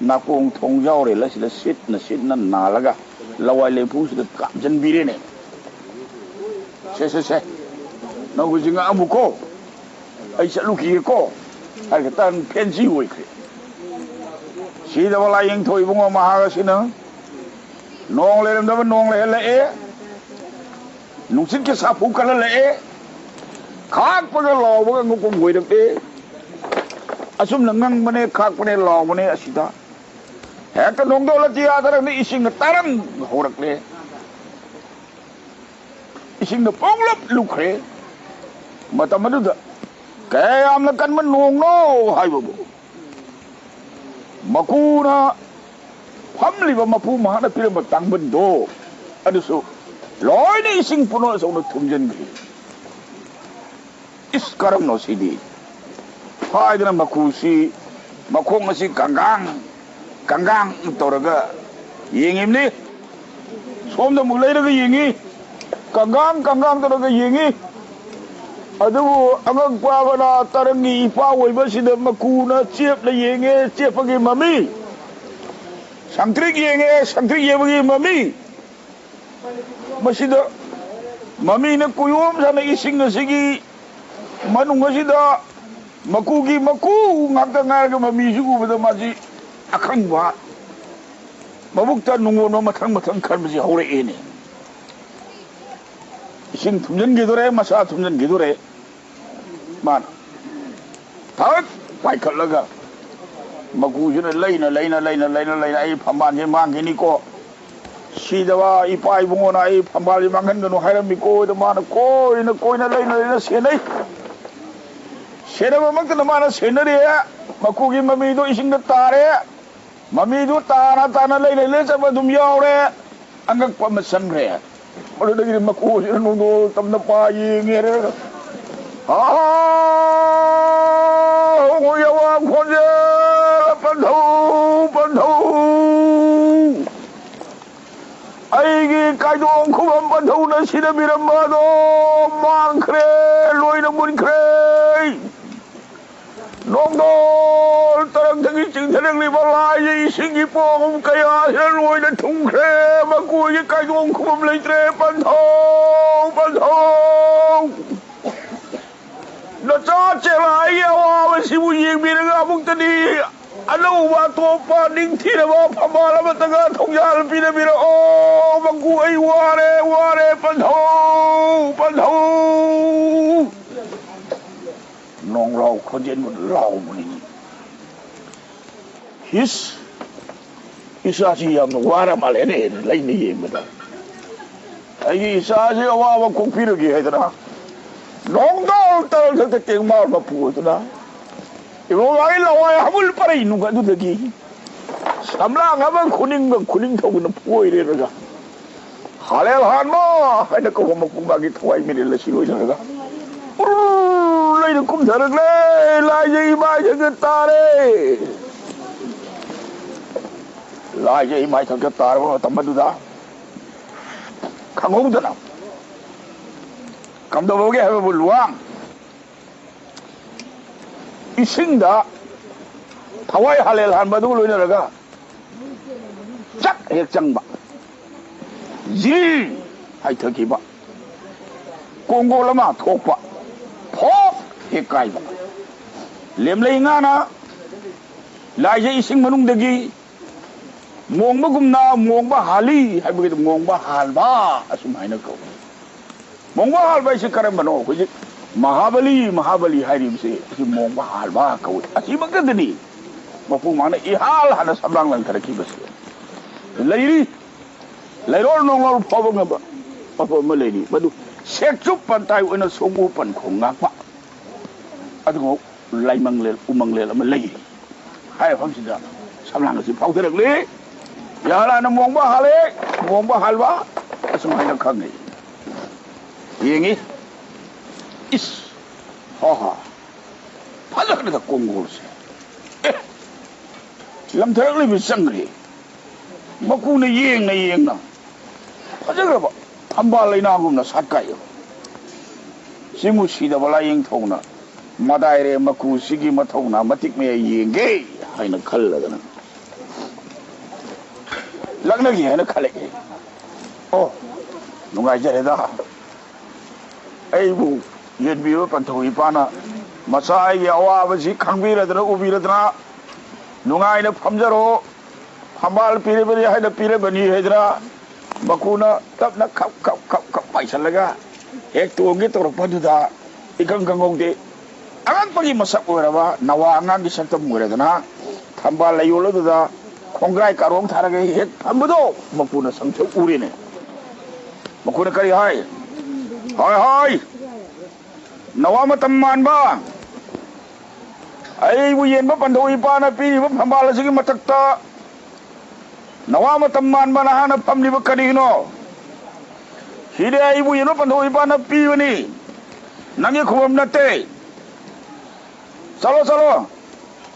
ꯅꯥꯀꯣꯡ ꯊꯣꯡꯖꯥꯎ ꯔꯦꯜ ꯑꯁꯤꯗ ꯁꯤꯠꯅ ꯁꯤꯠꯅ ꯅꯥꯜꯂꯒ ꯂꯋꯥꯏ ꯂꯦꯝꯐꯨꯁꯤꯗ ꯀꯥꯞꯁꯤꯟꯕꯤꯔꯦꯅꯦ꯫ ꯁꯦ, ꯁꯦ, ꯁꯦ꯫ ꯅꯪ ꯍꯧꯖꯤꯛ ꯉꯥꯡꯉꯝꯃꯨꯀꯣ꯫ ꯑꯩ ꯆꯠꯂꯨꯈꯤꯒꯦꯀꯣ꯫ ꯑꯩ ꯈꯤꯇꯪ ꯐꯦꯟꯁꯤ ꯑꯣꯏꯈ꯭ꯔꯦ꯫ ꯁꯤꯗꯕ ꯂꯥꯏꯌꯦꯡ ꯊꯣꯛꯏꯕꯨꯡꯉꯣ ꯃꯍꯥꯛ ꯑꯁꯤꯅ꯫ ꯅꯣꯡ ꯂꯩꯔꯝꯗꯕ ꯅꯣꯡ ꯂꯩꯍꯜꯂꯛꯑꯦ꯫ ꯅꯨꯡꯁꯤꯠꯀꯤ ꯁꯥꯐꯨ ꯀꯜꯍꯜꯂꯛꯑꯦ꯫ ꯈꯥꯛꯄꯒ ꯂꯥꯎꯕꯒ ꯉꯧꯄꯝ ꯑꯣꯏꯔꯛꯑꯦ꯫ ꯑꯁꯨꯝꯅ ꯉꯪꯕꯅꯦ, ꯈꯥꯛꯄꯅꯦ, ꯂꯥꯎꯕꯅꯦ ꯑꯁꯤꯗ꯫ ꯍꯦꯛꯇ ꯅꯣꯡꯗꯣꯜ ꯑꯇꯤꯌꯥꯗ ꯏꯁꯤꯡꯅ ꯇꯥꯔꯪ ꯍꯧꯔꯛꯂꯦ꯫ ꯏꯁꯤꯡꯅ ꯄꯨꯡꯂꯨꯞ ꯂꯨꯞꯈ꯭ꯔꯦ꯫ ꯃꯇꯝ ꯑꯗꯨꯗ ꯀꯌꯥꯝꯅ ꯀꯟꯕ ꯅꯣꯡꯅꯣ ꯍꯥꯏꯕꯕꯨ, ꯃꯀꯨꯅ ꯐꯝꯂꯤꯕ ꯃꯄꯨ ꯃꯍꯥꯛꯅ ꯄꯤꯔꯝꯕ ꯇꯥꯡꯕꯟꯗꯣ ꯑꯗꯨꯁꯨ ꯂꯣꯏꯅ ꯏꯁꯤꯡ ꯄꯨꯝꯅꯃꯛ ꯑꯁꯣꯝꯗ ꯊꯨꯝꯖꯤꯟꯈ꯭ꯔꯦ꯫ ꯏꯁ, ꯀꯔꯝꯅꯣ ꯁꯤꯗꯤ? ꯍꯥꯏꯗꯅ ꯃꯀꯨꯁꯤ, ꯃꯈꯣꯡ ꯑꯁꯤ ꯀꯪꯒꯥꯡ ꯀꯪꯒꯥꯡ ꯇꯧꯔꯒ ꯌꯦꯡꯉꯤꯕꯅꯤ꯫ ꯁꯣꯝꯗ ꯑꯃꯨꯛ ꯂꯩꯔꯒ ꯌꯦꯡꯉꯤ, ꯀꯪꯒꯥꯡ ꯀꯪꯒꯥꯡ ꯇꯧꯔꯒ ꯌꯦꯡꯉꯤ꯫ ꯑꯗꯨꯕꯨ ꯑꯉꯛꯄ ꯑꯃꯅ, ꯇꯔꯪꯒꯤ ꯏꯄꯥ ꯑꯣꯏꯕꯁꯤꯗ ꯃꯀꯨꯅ ꯆꯦꯞꯅ ꯌꯦꯡꯉꯦ, ꯆꯦꯞꯄꯒꯤ ꯃꯃꯤ꯫ ꯁꯪꯇ꯭ꯔꯤꯛ ꯌꯦꯡꯉꯦ, ꯁꯪꯇ꯭ꯔꯤꯛ ꯌꯦꯡꯕꯒꯤ ꯃꯃꯤ꯫ ꯃꯁꯤꯗ ꯃꯃꯤꯅ ꯀꯨꯌꯣꯝ ꯁꯥꯟꯅ ꯏꯁꯤꯡ ꯑꯁꯤꯒꯤ ꯃꯅꯨꯡ ꯑꯁꯤꯗ ꯃꯀꯨꯒꯤ ꯃꯀꯨ ꯉꯥꯛꯇ ꯉꯥꯏꯔꯒ ꯃꯃꯤꯁꯤ ꯎꯕꯗ ꯃꯥꯁꯤ ꯑꯈꯪꯕ, ꯃꯕꯨꯛꯇ ꯅꯨꯡꯉꯣꯟꯕ ꯃꯊꯪ ꯃꯊꯪ ꯈꯟꯕꯁꯤ ꯍꯧꯔꯛꯑꯦꯅꯦ꯫ ꯏꯁꯤꯡ ꯊꯨꯝꯖꯤꯟꯈꯤꯗꯣꯔꯦ, ꯃꯁꯥ ꯊꯨꯝꯖꯤꯟꯈꯤꯗꯣꯔꯦ꯫ ꯃꯥꯅ ꯊꯛ ꯄꯥꯏꯈꯠꯂꯒ ꯃꯀꯨꯁꯤꯅ ꯂꯩꯅ ꯂꯩꯅ ꯂꯩꯅ ꯂꯩꯅ ꯂꯩꯅ ꯑꯩ ꯐꯝꯕꯥꯜꯁꯦ ꯃꯥꯡꯈꯤꯅꯤꯀꯣ꯫ ꯁꯤꯗꯕ ꯏꯄꯥ ꯏꯕꯨꯡꯉꯣꯅ ꯑꯩ ꯐꯝꯕꯥꯜꯁꯦ ꯃꯥꯡꯍꯟꯒꯅꯨ ꯍꯥꯏꯔꯝꯃꯤꯀꯣ꯫ ꯑꯗ ꯃꯥꯅ ꯀꯣꯏꯅ ꯀꯣꯏꯅ ꯂꯩꯅ ꯂꯩꯅ ꯁꯦꯟꯅꯩ꯫ ꯁꯦꯟꯅꯕꯃꯛꯇꯅ ꯃꯥꯅ ꯁꯦꯟꯅꯔꯦ꯫ ꯃꯀꯨꯒꯤ ꯃꯃꯤꯗꯣ ꯏꯁꯤꯡꯗ ꯇꯥꯔꯦ꯫ ꯃꯃꯤꯗꯨ ꯇꯥꯅ ꯇꯥꯅ ꯂꯩꯅ ꯂꯩꯅ ꯆꯠꯄ ꯑꯗꯨꯝ ꯌꯥꯎꯔꯦ꯫ ꯑꯉꯛꯄ ꯑꯃ ꯆꯪꯈ꯭ꯔꯦ꯫ ꯃꯗꯨꯗꯒꯤꯗꯤ ꯃꯀꯨꯁꯤꯅ ꯅꯣꯡꯗꯣꯜ ꯇꯝꯅ ꯄꯥꯏ ꯌꯦꯡꯉꯦ꯫ ꯑꯥ, ꯌꯥꯋꯥ ꯈꯣꯟꯖꯦꯜ, "ꯄꯟꯊꯧ, ꯄꯟꯊꯧ! ꯑꯩꯒꯤ ꯀꯥꯏꯗꯣꯡ ꯈꯨꯕꯝ ꯄꯟꯊꯧꯅ ꯁꯤꯗꯕꯤꯔꯝꯕ ꯑꯗꯣ ꯃꯥꯡꯈ꯭ꯔꯦ, ꯂꯣꯏꯅ ꯃꯨꯠꯈ꯭ꯔꯦ꯫ ꯅꯣꯡꯗꯣꯜ ꯇꯔꯪꯗꯒꯤ ꯆꯤꯡꯊꯔꯛꯂꯤꯕ ꯂꯥꯏꯒꯤ ꯏꯁꯤꯡꯒꯤ ꯄꯣꯡ ꯀꯌꯥꯁꯤꯅ ꯂꯣꯏꯅ ꯊꯨꯝꯈ꯭ꯔꯦ꯫ ꯃꯀꯣꯏꯒꯤ ꯀꯥꯏꯗꯣꯡ ꯈꯨꯕꯝ ꯂꯩꯇ꯭ꯔꯦ꯫ ꯄꯟꯊꯧ, ꯄꯟꯊꯧ! ꯅꯆꯥ ꯆꯦꯂꯥꯏꯒꯤ ꯑꯋꯥꯕꯁꯤꯕꯨ ꯌꯦꯡꯕꯤꯔꯒ ꯑꯃꯨꯛꯇꯗꯤ ꯑꯅꯧꯕ ꯑꯇꯣꯞꯄ ꯅꯤꯡꯊꯤꯔꯕ ꯐꯝꯕꯥꯜ ꯑꯃꯠꯇꯒ ꯊꯧꯖꯥꯜ ꯄꯤꯅꯕꯤꯔꯛꯑꯣ꯫ ꯃꯀꯨ ꯑꯩ ꯋꯥꯔꯦ, ꯋꯥꯔꯦ꯫ ꯄꯟꯊꯧ, ꯄꯟꯊꯧ!" ꯅꯣꯡꯂꯥꯎ ꯈꯣꯟꯖꯦꯜ ꯂꯥꯎꯕꯅꯤ꯫ ꯍꯤꯁ! ꯏꯆꯥꯁꯤ ꯌꯥꯝꯅ ꯋꯥꯔ ꯃꯥꯜꯂꯦꯅꯦ, ꯂꯩꯅ ꯌꯦꯡꯕꯗ꯫ ꯑꯩꯒꯤ ꯏꯆꯥꯁꯤ ꯑꯋꯥꯕ ꯀꯣꯛꯄꯤꯔꯒꯦ ꯍꯥꯏꯗꯅ ꯅꯣꯡꯗꯥꯎ ꯇꯔꯜ ꯈꯛꯇ ꯇꯦꯡꯃꯥꯜ ꯃꯄꯨ ꯑꯗꯨꯅ ꯏꯕꯣ ꯃꯥꯒꯤ ꯂꯋꯥꯏ ꯍꯥꯃꯨꯜ ꯄꯔꯩ ꯅꯨꯡ ꯑꯗꯨꯗꯒꯤ ꯁꯝꯂꯥꯡ ꯑꯃ ꯈꯨꯅꯤꯡꯒ ꯈꯨꯅꯤꯡ ꯊꯧꯕꯅ ꯐꯣꯏꯔꯦꯔꯒ ꯍꯥꯂꯦꯜ ꯍꯥꯟꯕ ꯍꯥꯏꯅ ꯀꯧꯕ ꯃꯄꯨ ꯃꯥꯒꯤ ꯊꯋꯥꯏ ꯃꯤꯔꯦꯜ ꯑꯁꯤ ꯂꯣꯏꯅꯔꯒ ꯎꯔꯨꯔꯨ ꯂꯩꯅ ꯀꯨꯝꯊꯔꯛꯂꯦ꯫ ꯂꯥꯏꯖꯩ ꯃꯥꯏꯊꯛꯇ ꯇꯥꯔꯦ꯫ ꯂꯥꯏꯖꯩ ꯃꯥꯏꯊꯛꯇ ꯇꯥꯔꯕ ꯃꯇꯝ ꯑꯗꯨꯗ ꯈꯪꯍꯧꯗꯅ ꯀꯝꯗꯧꯕꯒꯦ ꯍꯥꯏꯕꯕꯨ ꯂꯨꯋꯥꯡ ꯏꯁꯤꯡꯗ ꯊꯋꯥꯏ ꯍꯥꯂꯦꯜ ꯍꯥꯟꯕ ꯑꯗꯨꯒ ꯂꯣꯏꯅꯔꯒ ꯆꯛ ꯍꯦꯛ ꯆꯪꯕ, ꯖꯤꯔ ꯍꯥꯏꯊꯈꯤꯕ, ꯀꯣꯡꯒꯣꯜ ꯑꯃ ꯊꯣꯛꯄ, ꯐꯣꯞ ꯍꯦꯛ ꯀꯥꯏꯕ꯫ ꯂꯦꯝꯂꯩ ꯉꯥꯅ ꯂꯥꯏꯖꯩ ꯏꯁꯤꯡ ꯃꯅꯨꯡꯗꯒꯤ ꯃꯣꯡꯕꯒꯨꯝꯅ ꯃꯣꯡꯕ ꯍꯥꯜꯂꯤ ꯍꯥꯏꯕꯒꯤꯗ ꯃꯣꯡꯕ ꯍꯥꯜꯕ ꯑꯁꯨꯝ ꯍꯥꯏꯅ ꯀꯧꯏ꯫ ꯃꯣꯡꯕ ꯍꯥꯜꯕ ꯍꯥꯏꯁꯤ ꯀꯔꯝꯕꯅꯣ? ꯍꯧꯖꯤꯛ ꯃꯍꯥꯕꯂꯤ, ꯃꯍꯥꯕꯂꯤ ꯍꯥꯏꯔꯤꯕꯁꯤ ꯑꯁꯤ ꯃꯣꯡꯕ ꯍꯥꯜꯕ ꯀꯧꯏ꯫ ꯑꯁꯤꯃꯛꯇꯗꯅꯤ ꯃꯄꯨ ꯃꯥꯅ ꯏꯍꯥꯜ ꯍꯥꯟꯅ ꯁꯝꯂꯥꯡ ꯂꯪꯊꯔꯛꯈꯤꯕꯁꯦ꯫ ꯂꯩꯔꯤ, ꯂꯩꯔꯣꯜ ꯅꯣꯡꯂꯣꯜ ꯐꯥꯎꯕ ꯉꯝꯕ ꯑꯐꯕ ꯑꯃ ꯂꯩꯔꯤ, ꯃꯗꯨ ꯁꯦꯛꯆꯨꯞ ꯄꯟꯇꯥꯏ ꯑꯣꯏꯅ ꯁꯣꯡꯕꯨ ꯄꯟꯈꯣꯡ ꯉꯥꯛꯄ ꯑꯗꯨꯒ ꯂꯥꯏꯃꯪꯂꯦꯜ ꯎꯃꯪꯂꯦꯜ ꯑꯃ ꯂꯩꯔꯤ꯫ ꯍꯥꯏꯔꯤꯕ ꯃꯐꯝꯁꯤꯗ ꯁꯝꯂꯥꯡ ꯑꯁꯤ ꯐꯥꯎꯊꯔꯛꯂꯤ꯫ ꯌꯥꯍꯜꯂꯥꯅ ꯃꯣꯡꯕ ꯍꯥꯜꯂꯦ, ꯃꯣꯡꯕ ꯍꯥꯜꯕ ꯑꯁꯨꯝ ꯍꯥꯏꯅ ꯈꯪꯅꯩ꯫ ꯌꯦꯡꯉꯤ꯫ ꯏꯁ! ꯍꯥ ꯍꯥ! ꯐꯖꯈ꯭ꯔꯦꯗ ꯀꯣꯡꯒꯣꯜꯁꯦ꯫ ꯑꯦ! ꯂꯪꯊꯔꯛꯂꯤꯕ ꯆꯪꯈ꯭ꯔꯦ꯫ ꯃꯀꯨꯅ ꯌꯦꯡꯅ ꯌꯦꯡꯅ ꯐꯖꯈ꯭ꯔꯕ ꯊꯝꯕꯥꯜ ꯂꯩꯅꯥꯒꯨꯝꯅ ꯁꯥꯠꯀꯥꯏꯑꯕ꯫ ꯁꯤꯃꯨ ꯁꯤꯗꯕ ꯂꯥꯏꯌꯦꯡ ꯊꯧꯅ ꯃꯗꯥꯏꯔꯦ ꯃꯀꯨꯁꯤꯒꯤ ꯃꯊꯧꯅꯥ ꯃꯇꯤꯛ ꯃꯌꯥꯏ ꯌꯦꯡꯒꯦ ꯍꯥꯏꯅ ꯈꯜꯂꯗꯅ ꯂꯛꯅꯒꯦ ꯍꯥꯏꯅ ꯈꯜꯂꯛꯑꯦ꯫ ꯑꯣ, ꯅꯨꯡꯉꯥꯏꯖꯔꯦꯗ꯫ ꯑꯩꯕꯨ ꯌꯦꯟꯕꯤꯕ ꯄꯟꯊꯧ ꯏꯄꯥꯅ ꯃꯆꯥ ꯑꯩꯒꯤ ꯑꯋꯥꯕꯁꯤ ꯈꯪꯕꯤꯔꯗꯅ ꯎꯕꯤꯔꯗꯅ ꯅꯨꯡꯉꯥꯏꯅ ꯐꯝꯖꯔꯣ, ꯊꯝꯕꯥꯜ ꯄꯤꯔꯕꯅꯤ ꯍꯥꯏꯅ ꯄꯤꯔꯕꯅꯤ ꯍꯥꯏꯗꯅ ꯃꯀꯨꯅ ꯇꯞꯅ ꯈꯞ ꯈꯞ ꯈꯞ ꯈꯞ ꯄꯥꯏꯁꯤꯜꯂꯒ ꯍꯦꯛ ꯇꯣꯡꯒꯦ ꯇꯧꯔꯛꯄꯗꯨꯗ ꯏꯈꯪ ꯈꯪꯍꯧꯗꯦ꯫ ꯑꯉꯛꯄꯒꯤ ꯃꯁꯛ ꯑꯣꯏꯔꯕ ꯅꯋꯥ ꯑꯉꯥꯡꯒꯤ ꯁꯛꯇꯝ ꯑꯣꯏꯔꯗꯅ ꯊꯝꯕꯥꯜ ꯂꯩꯌꯣꯜ ꯑꯗꯨꯗ ꯈꯣꯡꯒ꯭ꯔꯥꯏ ꯀꯥꯔꯣꯡ ꯊꯥꯔꯒ ꯍꯦꯛ ꯐꯝꯕꯗꯣ ꯃꯀꯨꯅ ꯁꯪꯁꯛ ꯎꯔꯦꯅꯦ꯫ ꯃꯀꯨꯅ ꯀꯔꯤ ꯍꯥꯏ? ꯍꯣꯏ, ꯍꯣꯏ, ꯅꯋꯥ ꯃꯇꯝ ꯃꯥꯟꯕ, ꯑꯩꯕꯨ ꯌꯦꯟꯕ ꯄꯟꯊꯧ ꯏꯄꯥꯅ ꯄꯤꯔꯤꯕ ꯐꯝꯕꯥꯜ ꯑꯁꯤꯒꯤ ꯃꯊꯛꯇ ꯅꯋꯥ ꯃꯇꯝ ꯃꯥꯟꯕ ꯅꯍꯥꯅ ꯐꯝꯂꯤꯕ ꯀꯔꯤꯒꯤꯅꯣ? ꯁꯤꯗꯤ ꯑꯩꯕꯨ ꯌꯦꯟꯕ ꯄꯟꯊꯧ ꯏꯄꯥꯅ ꯄꯤꯕꯅꯤ, ꯅꯪꯒꯤ ꯈꯨꯕꯝ ꯅꯠꯇꯦ꯫ ꯆꯠꯂꯣ, ꯆꯠꯂꯣ,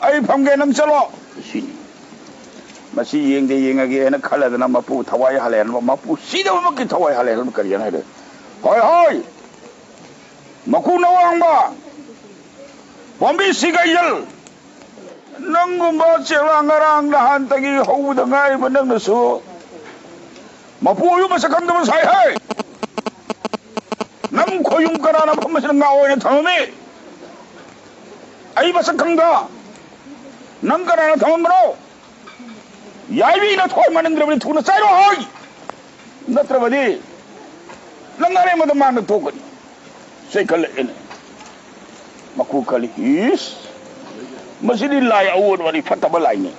ꯑꯩ ꯐꯝꯒꯦ, ꯅꯪ ꯆꯠꯂꯣ꯫ ꯁꯤꯅꯤ꯫ ꯃꯁꯤ ꯌꯦꯡꯗꯦ ꯌꯦꯡꯉꯒꯦ ꯍꯥꯏꯅ ꯈꯜꯂꯗꯅ ꯃꯄꯨ ꯊꯋꯥꯏ ꯍꯥꯜꯂꯦ ꯍꯥꯏꯅ, ꯃꯄꯨ ꯁꯤꯗꯕꯃꯛꯀꯤ ꯊꯋꯥꯏ ꯍꯥꯜꯂꯦ ꯍꯥꯏꯅ ꯀꯔꯤꯅ ꯍꯥꯏꯔꯦ? ꯍꯣꯏ, ꯍꯣꯏ, ꯃꯀꯨꯅ ꯋꯥꯡꯕ ꯄꯥꯝꯕꯤ ꯁꯤꯒꯥꯏꯖꯜ, ꯅꯪꯒꯨꯝꯕ ꯆꯦꯛꯂꯥ ꯉꯔꯥꯡ ꯅꯍꯥꯟꯇꯒꯤ ꯍꯧꯕꯗ ꯉꯥꯏꯔꯤꯕ ꯅꯪꯅꯁꯨ ꯃꯄꯨ ꯑꯣꯏꯕ ꯃꯁꯛ ꯈꯪꯗꯕ ꯁꯥꯏ ꯍꯥꯏ꯫ ꯅꯪ ꯈꯣꯌꯨꯝ ꯀꯅꯥꯅ ꯐꯝꯕꯁꯤꯗ ꯉꯥ ꯑꯣꯏꯅ ꯊꯝꯃꯝꯃꯤ? ꯑꯩ ꯃꯁꯛ ꯈꯪꯗ ꯅꯪ ꯀꯅꯥꯅ ꯊꯝꯃꯝꯕꯅꯣ? ꯌꯥꯏꯕꯤꯅ ꯊꯣꯏ ꯃꯅꯤꯡꯗ꯭ꯔꯕꯗꯤ ꯊꯨꯅ ꯆꯥꯏꯔꯣ ꯍꯥꯏ, ꯅꯠꯇ꯭ꯔꯕꯗꯤ ꯅꯪ ꯑꯔꯦꯝꯕꯗ ꯃꯥꯡꯗ ꯇꯣꯛꯀꯅꯤ꯫ ꯆꯩꯈꯠꯂꯛꯑꯦꯅꯦ꯫ ꯃꯀꯨ ꯈꯜꯂꯤ, ꯏꯁ, ꯃꯁꯤꯗꯤ ꯂꯥꯏ ꯑꯑꯣꯟꯕꯅꯤ, ꯐꯠꯇꯕ ꯂꯥꯏꯅꯤ꯫